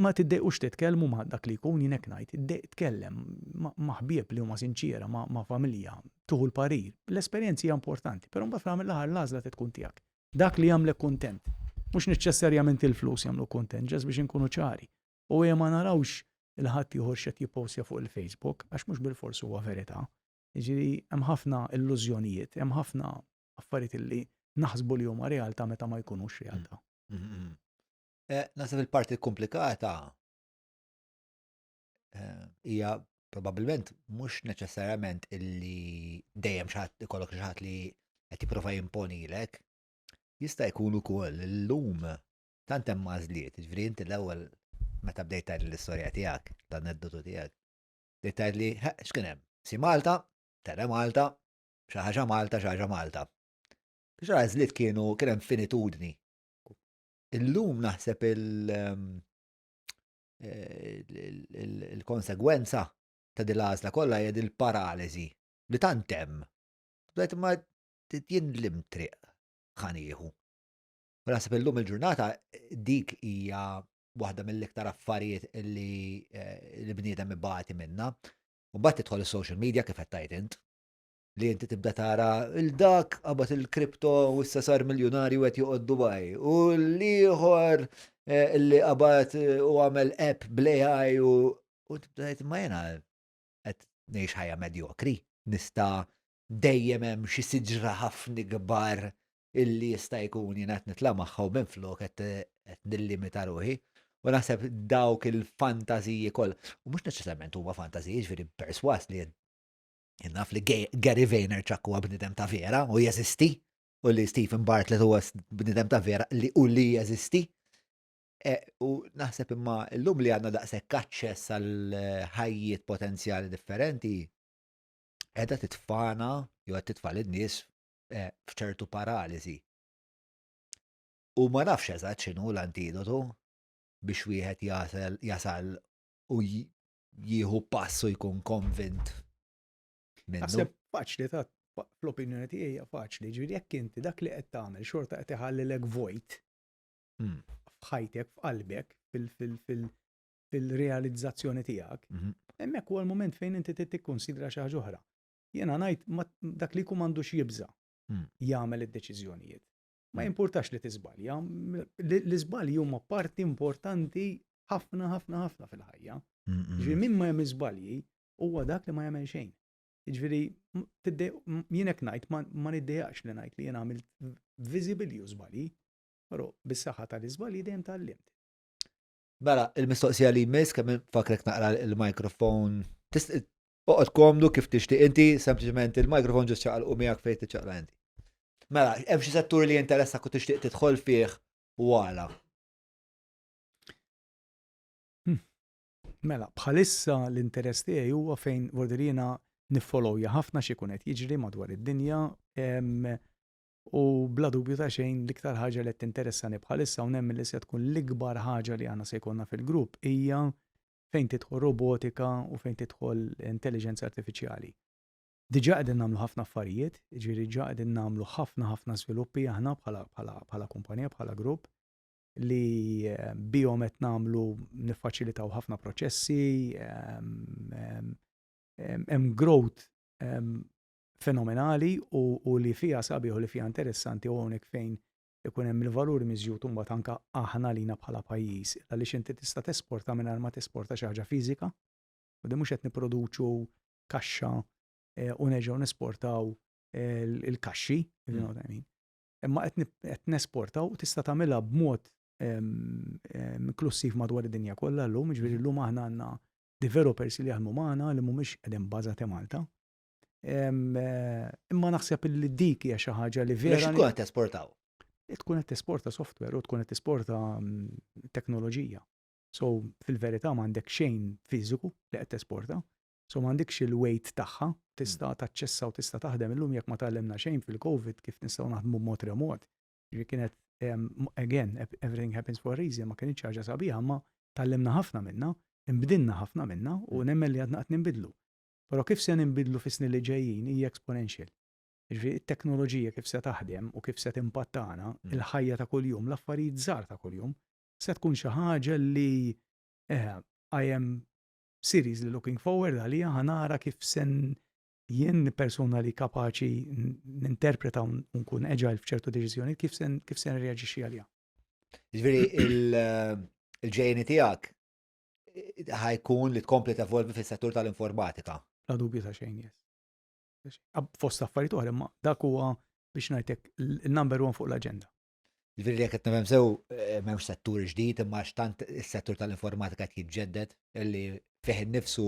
ma tiddejqux titkellmu ma' dak li jkun, jien hekk ngħid, tkellem ma' ħbieb li huma sinċiera, ma' familja, tieħu l-parir. L-esperjenza hija importanti, però mbagħad fl-aħħar mill-aħħar l-għażla trid tkun tiegħek. Dak li jagħmlek kuntent. Mhux neċessarjament il-flus jagħmluk kuntent, ġast biex inkunu ċari. U ejja ma narawx il ħaddieħor x'qed jippostja fuq il-Facebook, għax mhux bilfors huwa verità. Jiġifieri hemm ħafna illużjonijiet, hemm ħafna affarijiet li naħsbu li huma realtà meta ma jkunux realtà. Naħseb il-parti komplikata hija probabbilment mhux neċessarjament illi dejjem xi ħadd ikollok xi ħadd li qed jipprova jimponilek. Jista' jkun ukoll illum tant hemm għażliet, jiġifieri inti l-ewwel meta bdejt tgħid l-istorja tiegħek, l-aneddotu tiegħek, bdejt tgħid li x'kien hemm? Si Malta, Tele Malta, xi ħaġa Malta, xi ħaġa Malta. Biex għażliet kienu kien hemm finitudni. Illum naħseb il-konsegwenza ta' din l-għażla kollha hija dil-paraliżi li tant hemm. Bdejt ma jien lim triq ħa nieħu. U naħseb illum il-ġurnata dik hija waħda mill-iktar affarijiet li l-bniedem ibati minna. U mbagħad tidħol is-social media kif qed tgħid int li inti tibda tara il-dak qabad il-kripto u issa sar miljonarju qed joqgħod Dubai u l-ieħor li qabad u għamel app bl-AI u tibda tgħid ma jiena qed ngħix ħajja medjokri. Nista' dejjem hemm xi siġra ħafna kbar illi jista' jkun jiena qed nitla' magħha u minflok qed nillimita ruħi. U naħseb dawk il-fantażiji kollha, u mhux neċessarjament huma fantażiji, ġifieri perswas li jien naf li Gary Vaynerchuk huwa bniedem ta' vera u jeżisti, u li Stephen Bartlett huwa bniedem ta' vera li u li jeżisti. U naħseb imma llum li għandna daqshekk aċċess għal ħajjiet potenzjali differenti, qiegħda titfana jew qed titfa' lin-nies f'ċertu paraliżi. U ma nafx eżatt x'inhu l-antidotu biex wieħed jasal u jieħu pass u jkun konvint minnu. Naħseb faċli ta' fl-opinjoni tiegħi hija faċli, ġifieri jekk inti dak li qed tagħmel xorta qed iħallilek vojt f'ħajtek, f'qalbek, fil-realizzazzjoni tiegħek, hemmhekk huwa l-mument fejn inti trid tikkunsidra xi ħaġa oħra. Jiena ngħid dak li jkun m'għandux jibża' jagħmel id-deċiżjonijiet. Ma jimpurtax li tiżbalja, l-iżbalji huma parti importanti ħafna ħafna ħafna fil-ħajja. Ġifieri min ma jagħmel żbalji huwa dak li ma jagħmel xejn. Ġifieri jien hekk ngħid ma niddejjaqx li ngħid li jien għamilt visibili u żbalji, però bis-saħħa tal-iżbalji dejjem tgħallimt. Mela, il-mistoqsija li jmiss kemm fakrek naqra il-mikrofon. Oqgħod komdu kif tixtieq inti, sempliċement il-mikrofon ġust ċaqalqu miegħek fejn tiċċaqla inti. Mela, hemm xi settur li jinteressak u tixtieq tidħol fih u għala? Mela, bħalissa l-interess tiegħi huwa fejn vordir jiena niffollowja ħafna x'ikun qed jiġri madwar id-dinja u bla dubju ta' xejn l-iktar ħaġa li qed tinteressani bħalissa u nemmen li se tkun l-ikbar ħaġa li aħna se jkollna fil-grupp hija fejn tidħol robotika u fejn tidħol intelligenza artifiċjali. Diġà qegħdin nagħmlu ħafna affarijiet, jiġifieri diġà qegħdin nagħmlu ħafna ħafna żviluppi aħna bħala bħala bħala kumpanija, bħala grupp li bihom qed nagħmlu niffaċilitaw ħafna proċessi, hemm growth. fenomenali u li fiha sabiħ u li fiha interessanti u hawnhekk fejn ikun hemm il-valur miżjud imbagħad anke aħna lina bħala pajjiż għaliex inti tista' tesporta mingħajr ma tesporta xi ħaġa fiżika. U din mhux qed nipproduċu kaxxa eh, u nerġgħu nesportaw eh, il-kaxxi, you know what I mean. Imma qed nesportaw u tista' tagħmilha b'mod inklussiv madwar id-dinja kollha llum, jiġifieri llum aħna għandna developers li jaħdmu magħna li mhumiex qegħdin bażati Malta. Eh, imma naħseb li dik hija xi ħaġa li vera. Tkun qed tesportaw? Tkun qed tesporta software u tkun qed tesporta teknoloġija. So fil-verità m'għandek xejn fiżiku li qed tesporta. So m'għandekx il-weight tagħha, tista' taċċessa u tista' taħdem illum jekk ma tgħallimna xejn fil-COVID kif nistgħu naħdmu b'mod remot. Ġifieri kienet again, everything happens for a reason, ma kienx ħaġa sabiħa, ma tgħallimna ħafna minna, imbdilna ħafna minna u nemmen li għadna qed ninbidlu. Però kif se ninbidlu fis-snin li ġejjin hija exponential. Ġifieri it-teknoloġija kif se taħdem u kif se timpattana il-ħajja ta' kuljum, l-affarijiet żgħar ta' kuljum, se tkun xi ħaġa li I am seriously looking forward għalija ħa nara kif sen jien persona li kapaċi ninterpreta u nkun agile f'ċertu deċiżjoni kif sen reaġixxi għalija. Ġifieri il-ġejjieni tiegħek ħa jkun li tkompli tevolvi fis-settur tal-informatika. La dubju ta' xejn, yes. Fost affarijiet oħra, imma dak huwa biex ngħidlek il-number one fuq l-aġenda. Ġifieri jekk qed nifhem sew m'hemmx settur ġdid imma x'tant is-settur tal-informatika qed jiġġedded illi fih innifsu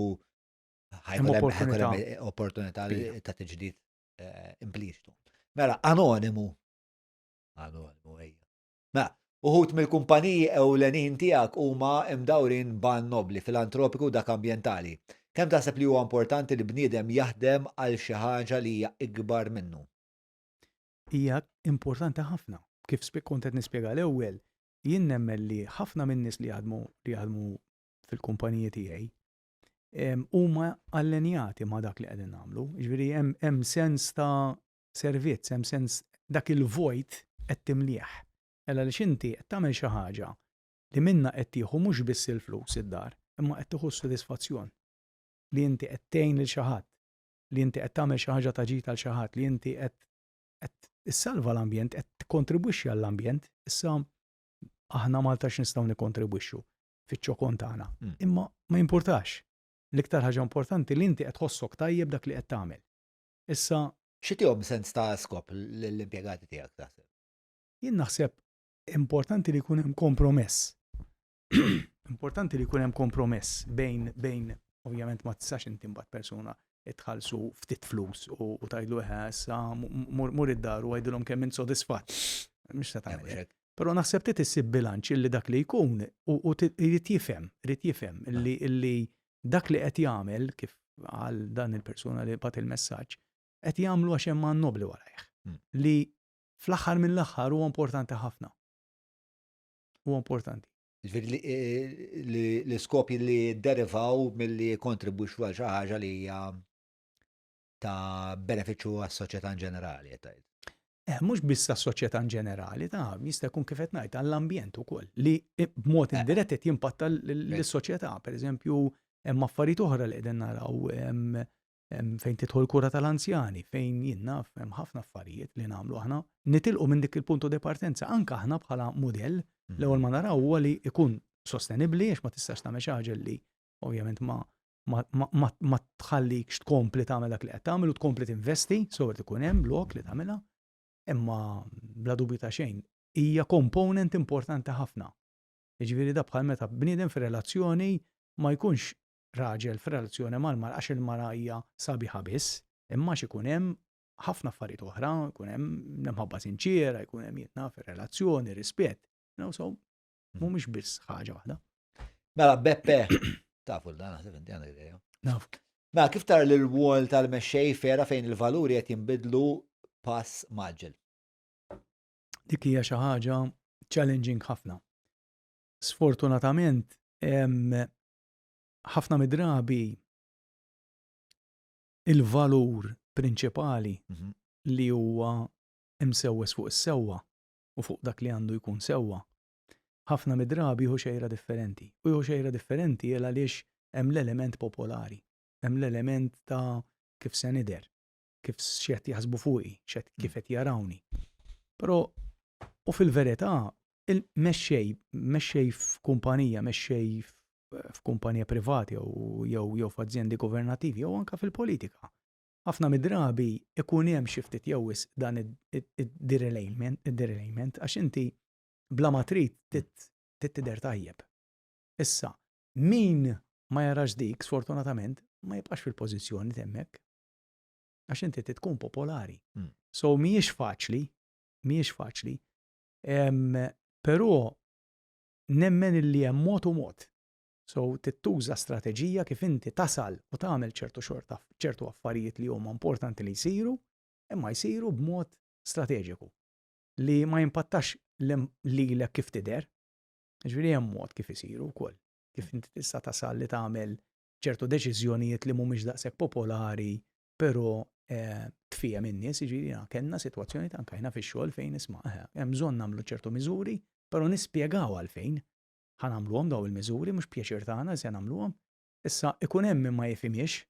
ħa jkun hemm opportunità. Opportunità ta' tiġdid impliċitu. Mela, anonimu. Anonimu, ejja. Mela, uħud mill-kumpaniji ewlenin tiegħek huma imdawrin b'għan nobli filantropiku dak ambjentali. Kemm taħseb li huwa importanti li bniedem jaħdem għal xi ħaġa li hija ikbar minnu? Hija importanti ħafna. Kif kont qed nispjega l-ewwel, jien nemmen li ħafna minn nies li jaħdmu fil-kumpaniji tiegħi huma allenjati ma' dak li qegħdin nagħmlu. Jiġifieri hemm sens ta' servizz, hemm sens dak il-vojt qed timlieh. Ella li inti qed tagħmel xi ħaġa li minna qed tieħu mhux biss il-flus id-dar, imma qed tieħu s-sodisfazzjon li inti qed tgħin lil xi ħadd, li inti qed tagħmel xi ħaġa ta' ġid għal xi ħadd, li inti qed issalva l-ambjent, qed tikkontribwixxi għall-ambjent. Issa aħna Malta x'nistgħu nikkontribwixxu fiċ-ċokon tagħna. Imma ma jimpurtax. L-iktar ħaġa importanti li inti qed tħossok tajjeb dak li qed tagħmel. Issa X'itihom sens ta' skop l-impjegati tiegħek taħseb? Jien naħseb importanti li jkun hemm kompromess. Importanti li jkun hemm kompromess bejn ovvjament ma tistax inti mbagħad persuna tħallsu ftit flus u tgħidlu eħe issa mur id-dar u għajdilhom kemm int sodisfatt. Mhux se tagħmel hekk. Però naħseb trid issib bilanċ illi dak li jkun u irid jifhem illi dak li qed jagħmel kif għal dan il-persuna li bagħat il-messaġġ qed jagħmlu għax hemm għan nobli warajh. Li fl-aħħar mill-aħħar huwa importanti ħafna. Huwa importanti. Ġifieri l-iskopi li derivaw milli kontribwixxu għal xi ħaġa li hija ta' benefiċċju għas-soċjetà in ġenerali, qed tgħid. Mhux biss għas-soċjetà in ġenerali, ta' jista' jkun kif qed ngħid għall-ambjent ukoll li b'mod indirett qed jimpatta lis-soċjetà. Pereżempju, hemm affarijiet oħra li qegħdin naraw fejn tidħol kura tal-anzjani, fejn jien naf hemm ħafna affarijiet li nagħmlu aħna nitilqu minn dik il-punto di partenza anke aħna bħala mudell. L-ewwel ma naraw huwa li jkun sostenibbli għax ma tistax tagħmel xi ħaġa li ovvjament ma tħallikx tkompli tagħmel dak li qed tagħmel u tkompli tinvesti, so qed ikun hemm lok li tagħmilha. Imma bla dubju ta' xejn hija component importanti ħafna. Jiġifieri da bħal meta bniedem fir-relazzjoni ma jkunx raġel f'relazzjoni mal-mara għax il-mara hija sabiħa biss, imma x'ikun hemm ħafna affarijiet oħra, jkun hemm imħabba sinċiera, jkun hemm jien naf relazzjoni, rispett. No, so mhumiex biss ħaġa waħda. Mela, Beppe, tafu l-dan, naħseb inti għandek idea. Naf. Mela, kif tara l-rwol tal-mexxej f'era fejn il-valuri qed jinbidlu pass mgħaġġel? Dik hija xi ħaġa challenging ħafna. Sfortunatament, ħafna mid-drabi il-valur prinċipali li huwa imsewwes fuq is-sewwa u fuq dak li għandu jkun sewwa, ħafna mid-drabi jieħu xejra differenti. U jieħu xejra differenti għal għaliex hemm l-element popolari, hemm l-element ta' kif se nidher. kif x'qed jaħsbu fuqi, x'qed kif qed jarawni. Però u fil-verità il-mexxej, mexxej f'kumpanija, mexxej f'kumpanija privati jew jew jew f'azjendi governattivi jew anke fil-politika. Ħafna mid-drabi ikun hemm xi ftit jew wisq dan id-derailment, id-derailment għax inti bla ma trid trid tidher tajjeb. Issa, min ma jarax dik, sfortunatament, ma jibqax fil-pożizzjoni t'hemmhekk. Għax inti trid tkun popolari. So mhijiex faċli, mhijiex faċli. Però nemmen illi hemm mod u mod. So trid tuża strateġija kif inti tasal u tagħmel ċertu xorta ċertu affarijiet li huma importanti li jsiru, imma jsiru b'mod strateġiku li ma jimpattax lilek kif tidher. Ġifieri hemm mod kif isiru wkoll. Kif inti tista' tasal li tagħmel ċertu deċiżjonijiet li mhumiex daqshekk popolari, però eh, tfiehem in-nies, jiġifieri kellna sitwazzjoni ta' anke fix-xogħol fejn isma' eh, hemm bżonn nagħmlu ċertu miżuri, però nispjegaw għalfejn ħa nagħmluhom daw il-miżuri, mhux pjaċir tagħna se nagħmluhom. Issa ikun hemm min ma jifhimhiex,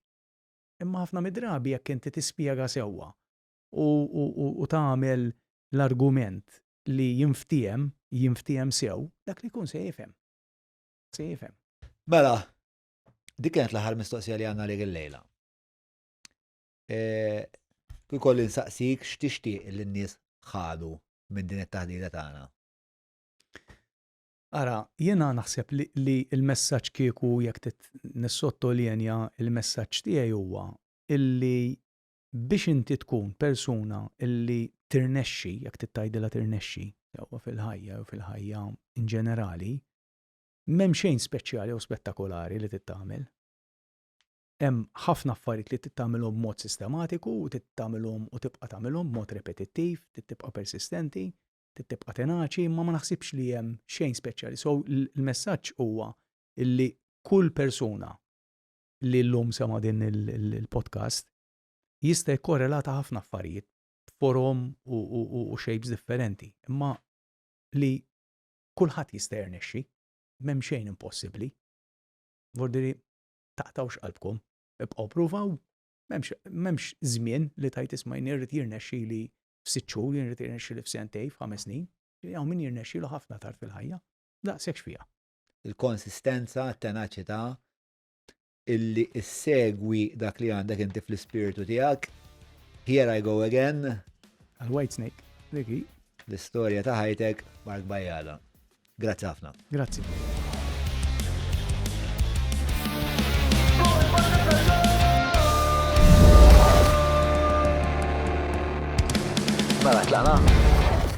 imma ħafna mid-drabi jekk inti tispjega sewwa u, u, u, u tagħmel l-argument li jinftiehem, jinftiehem sew, dak li jkun se jifhem. Se jifhem. Mela, dik kienet l-aħħar mistoqsija li għandna għalik illejla. E, Kif nsaqsik x'tixtieq li n-nies ħadu minn din it-taħdita tagħna? Ara, jiena naħseb li, li l-messaġġ kieku jekk nissottolinja il-messaġġ tiegħi huwa illi biex inti tkun persuna illi tirnexxi, jekk tgħidilha tirnexxi, jew fil-ħajja jew fil-ħajja in ġenerali, m'hemm xejn speċjali jew spettakolari li trid tagħmel. Hemm ħafna affarijiet li trid tagħmilhom b'mod sistematiku u trid tagħmilhom u tibqa' tagħmilhom b'mod repetittiv, trid tibqa' persistenti, trid tibqa' tenaċi, imma ma naħsibx li hemm xejn speċjali. So il-messaġġ huwa illi kull persuna li llum sema' din il-podcast jista' jikkorrelata ħafna affarijiet forom u shapes differenti, imma li kulħadd jista' jirnexxi, m'hemm xejn impossibbli. Vordiri, taqtawx qalbkom, ibqgħu pruvaw, m'hemmx żmien li tgħid isma' jien irrid jirnexxili f'sitt xhur, jien irrid jirnexxili f'sentejn, f'ħames snin. Hawn min jirnexxilu ħafna tard fil-ħajja. Daqshekk x'fiha. Il-konsistenza, t-tenaċità, illi issegwi dak li għandek inti fl-ispiritu tiegħek. Here I go again. Għal-White Snake, dik hi. L-istorja ta' ħajtek, Mark Bajada. Grazzi ħafna. Grazzi. Mela, tlaqna?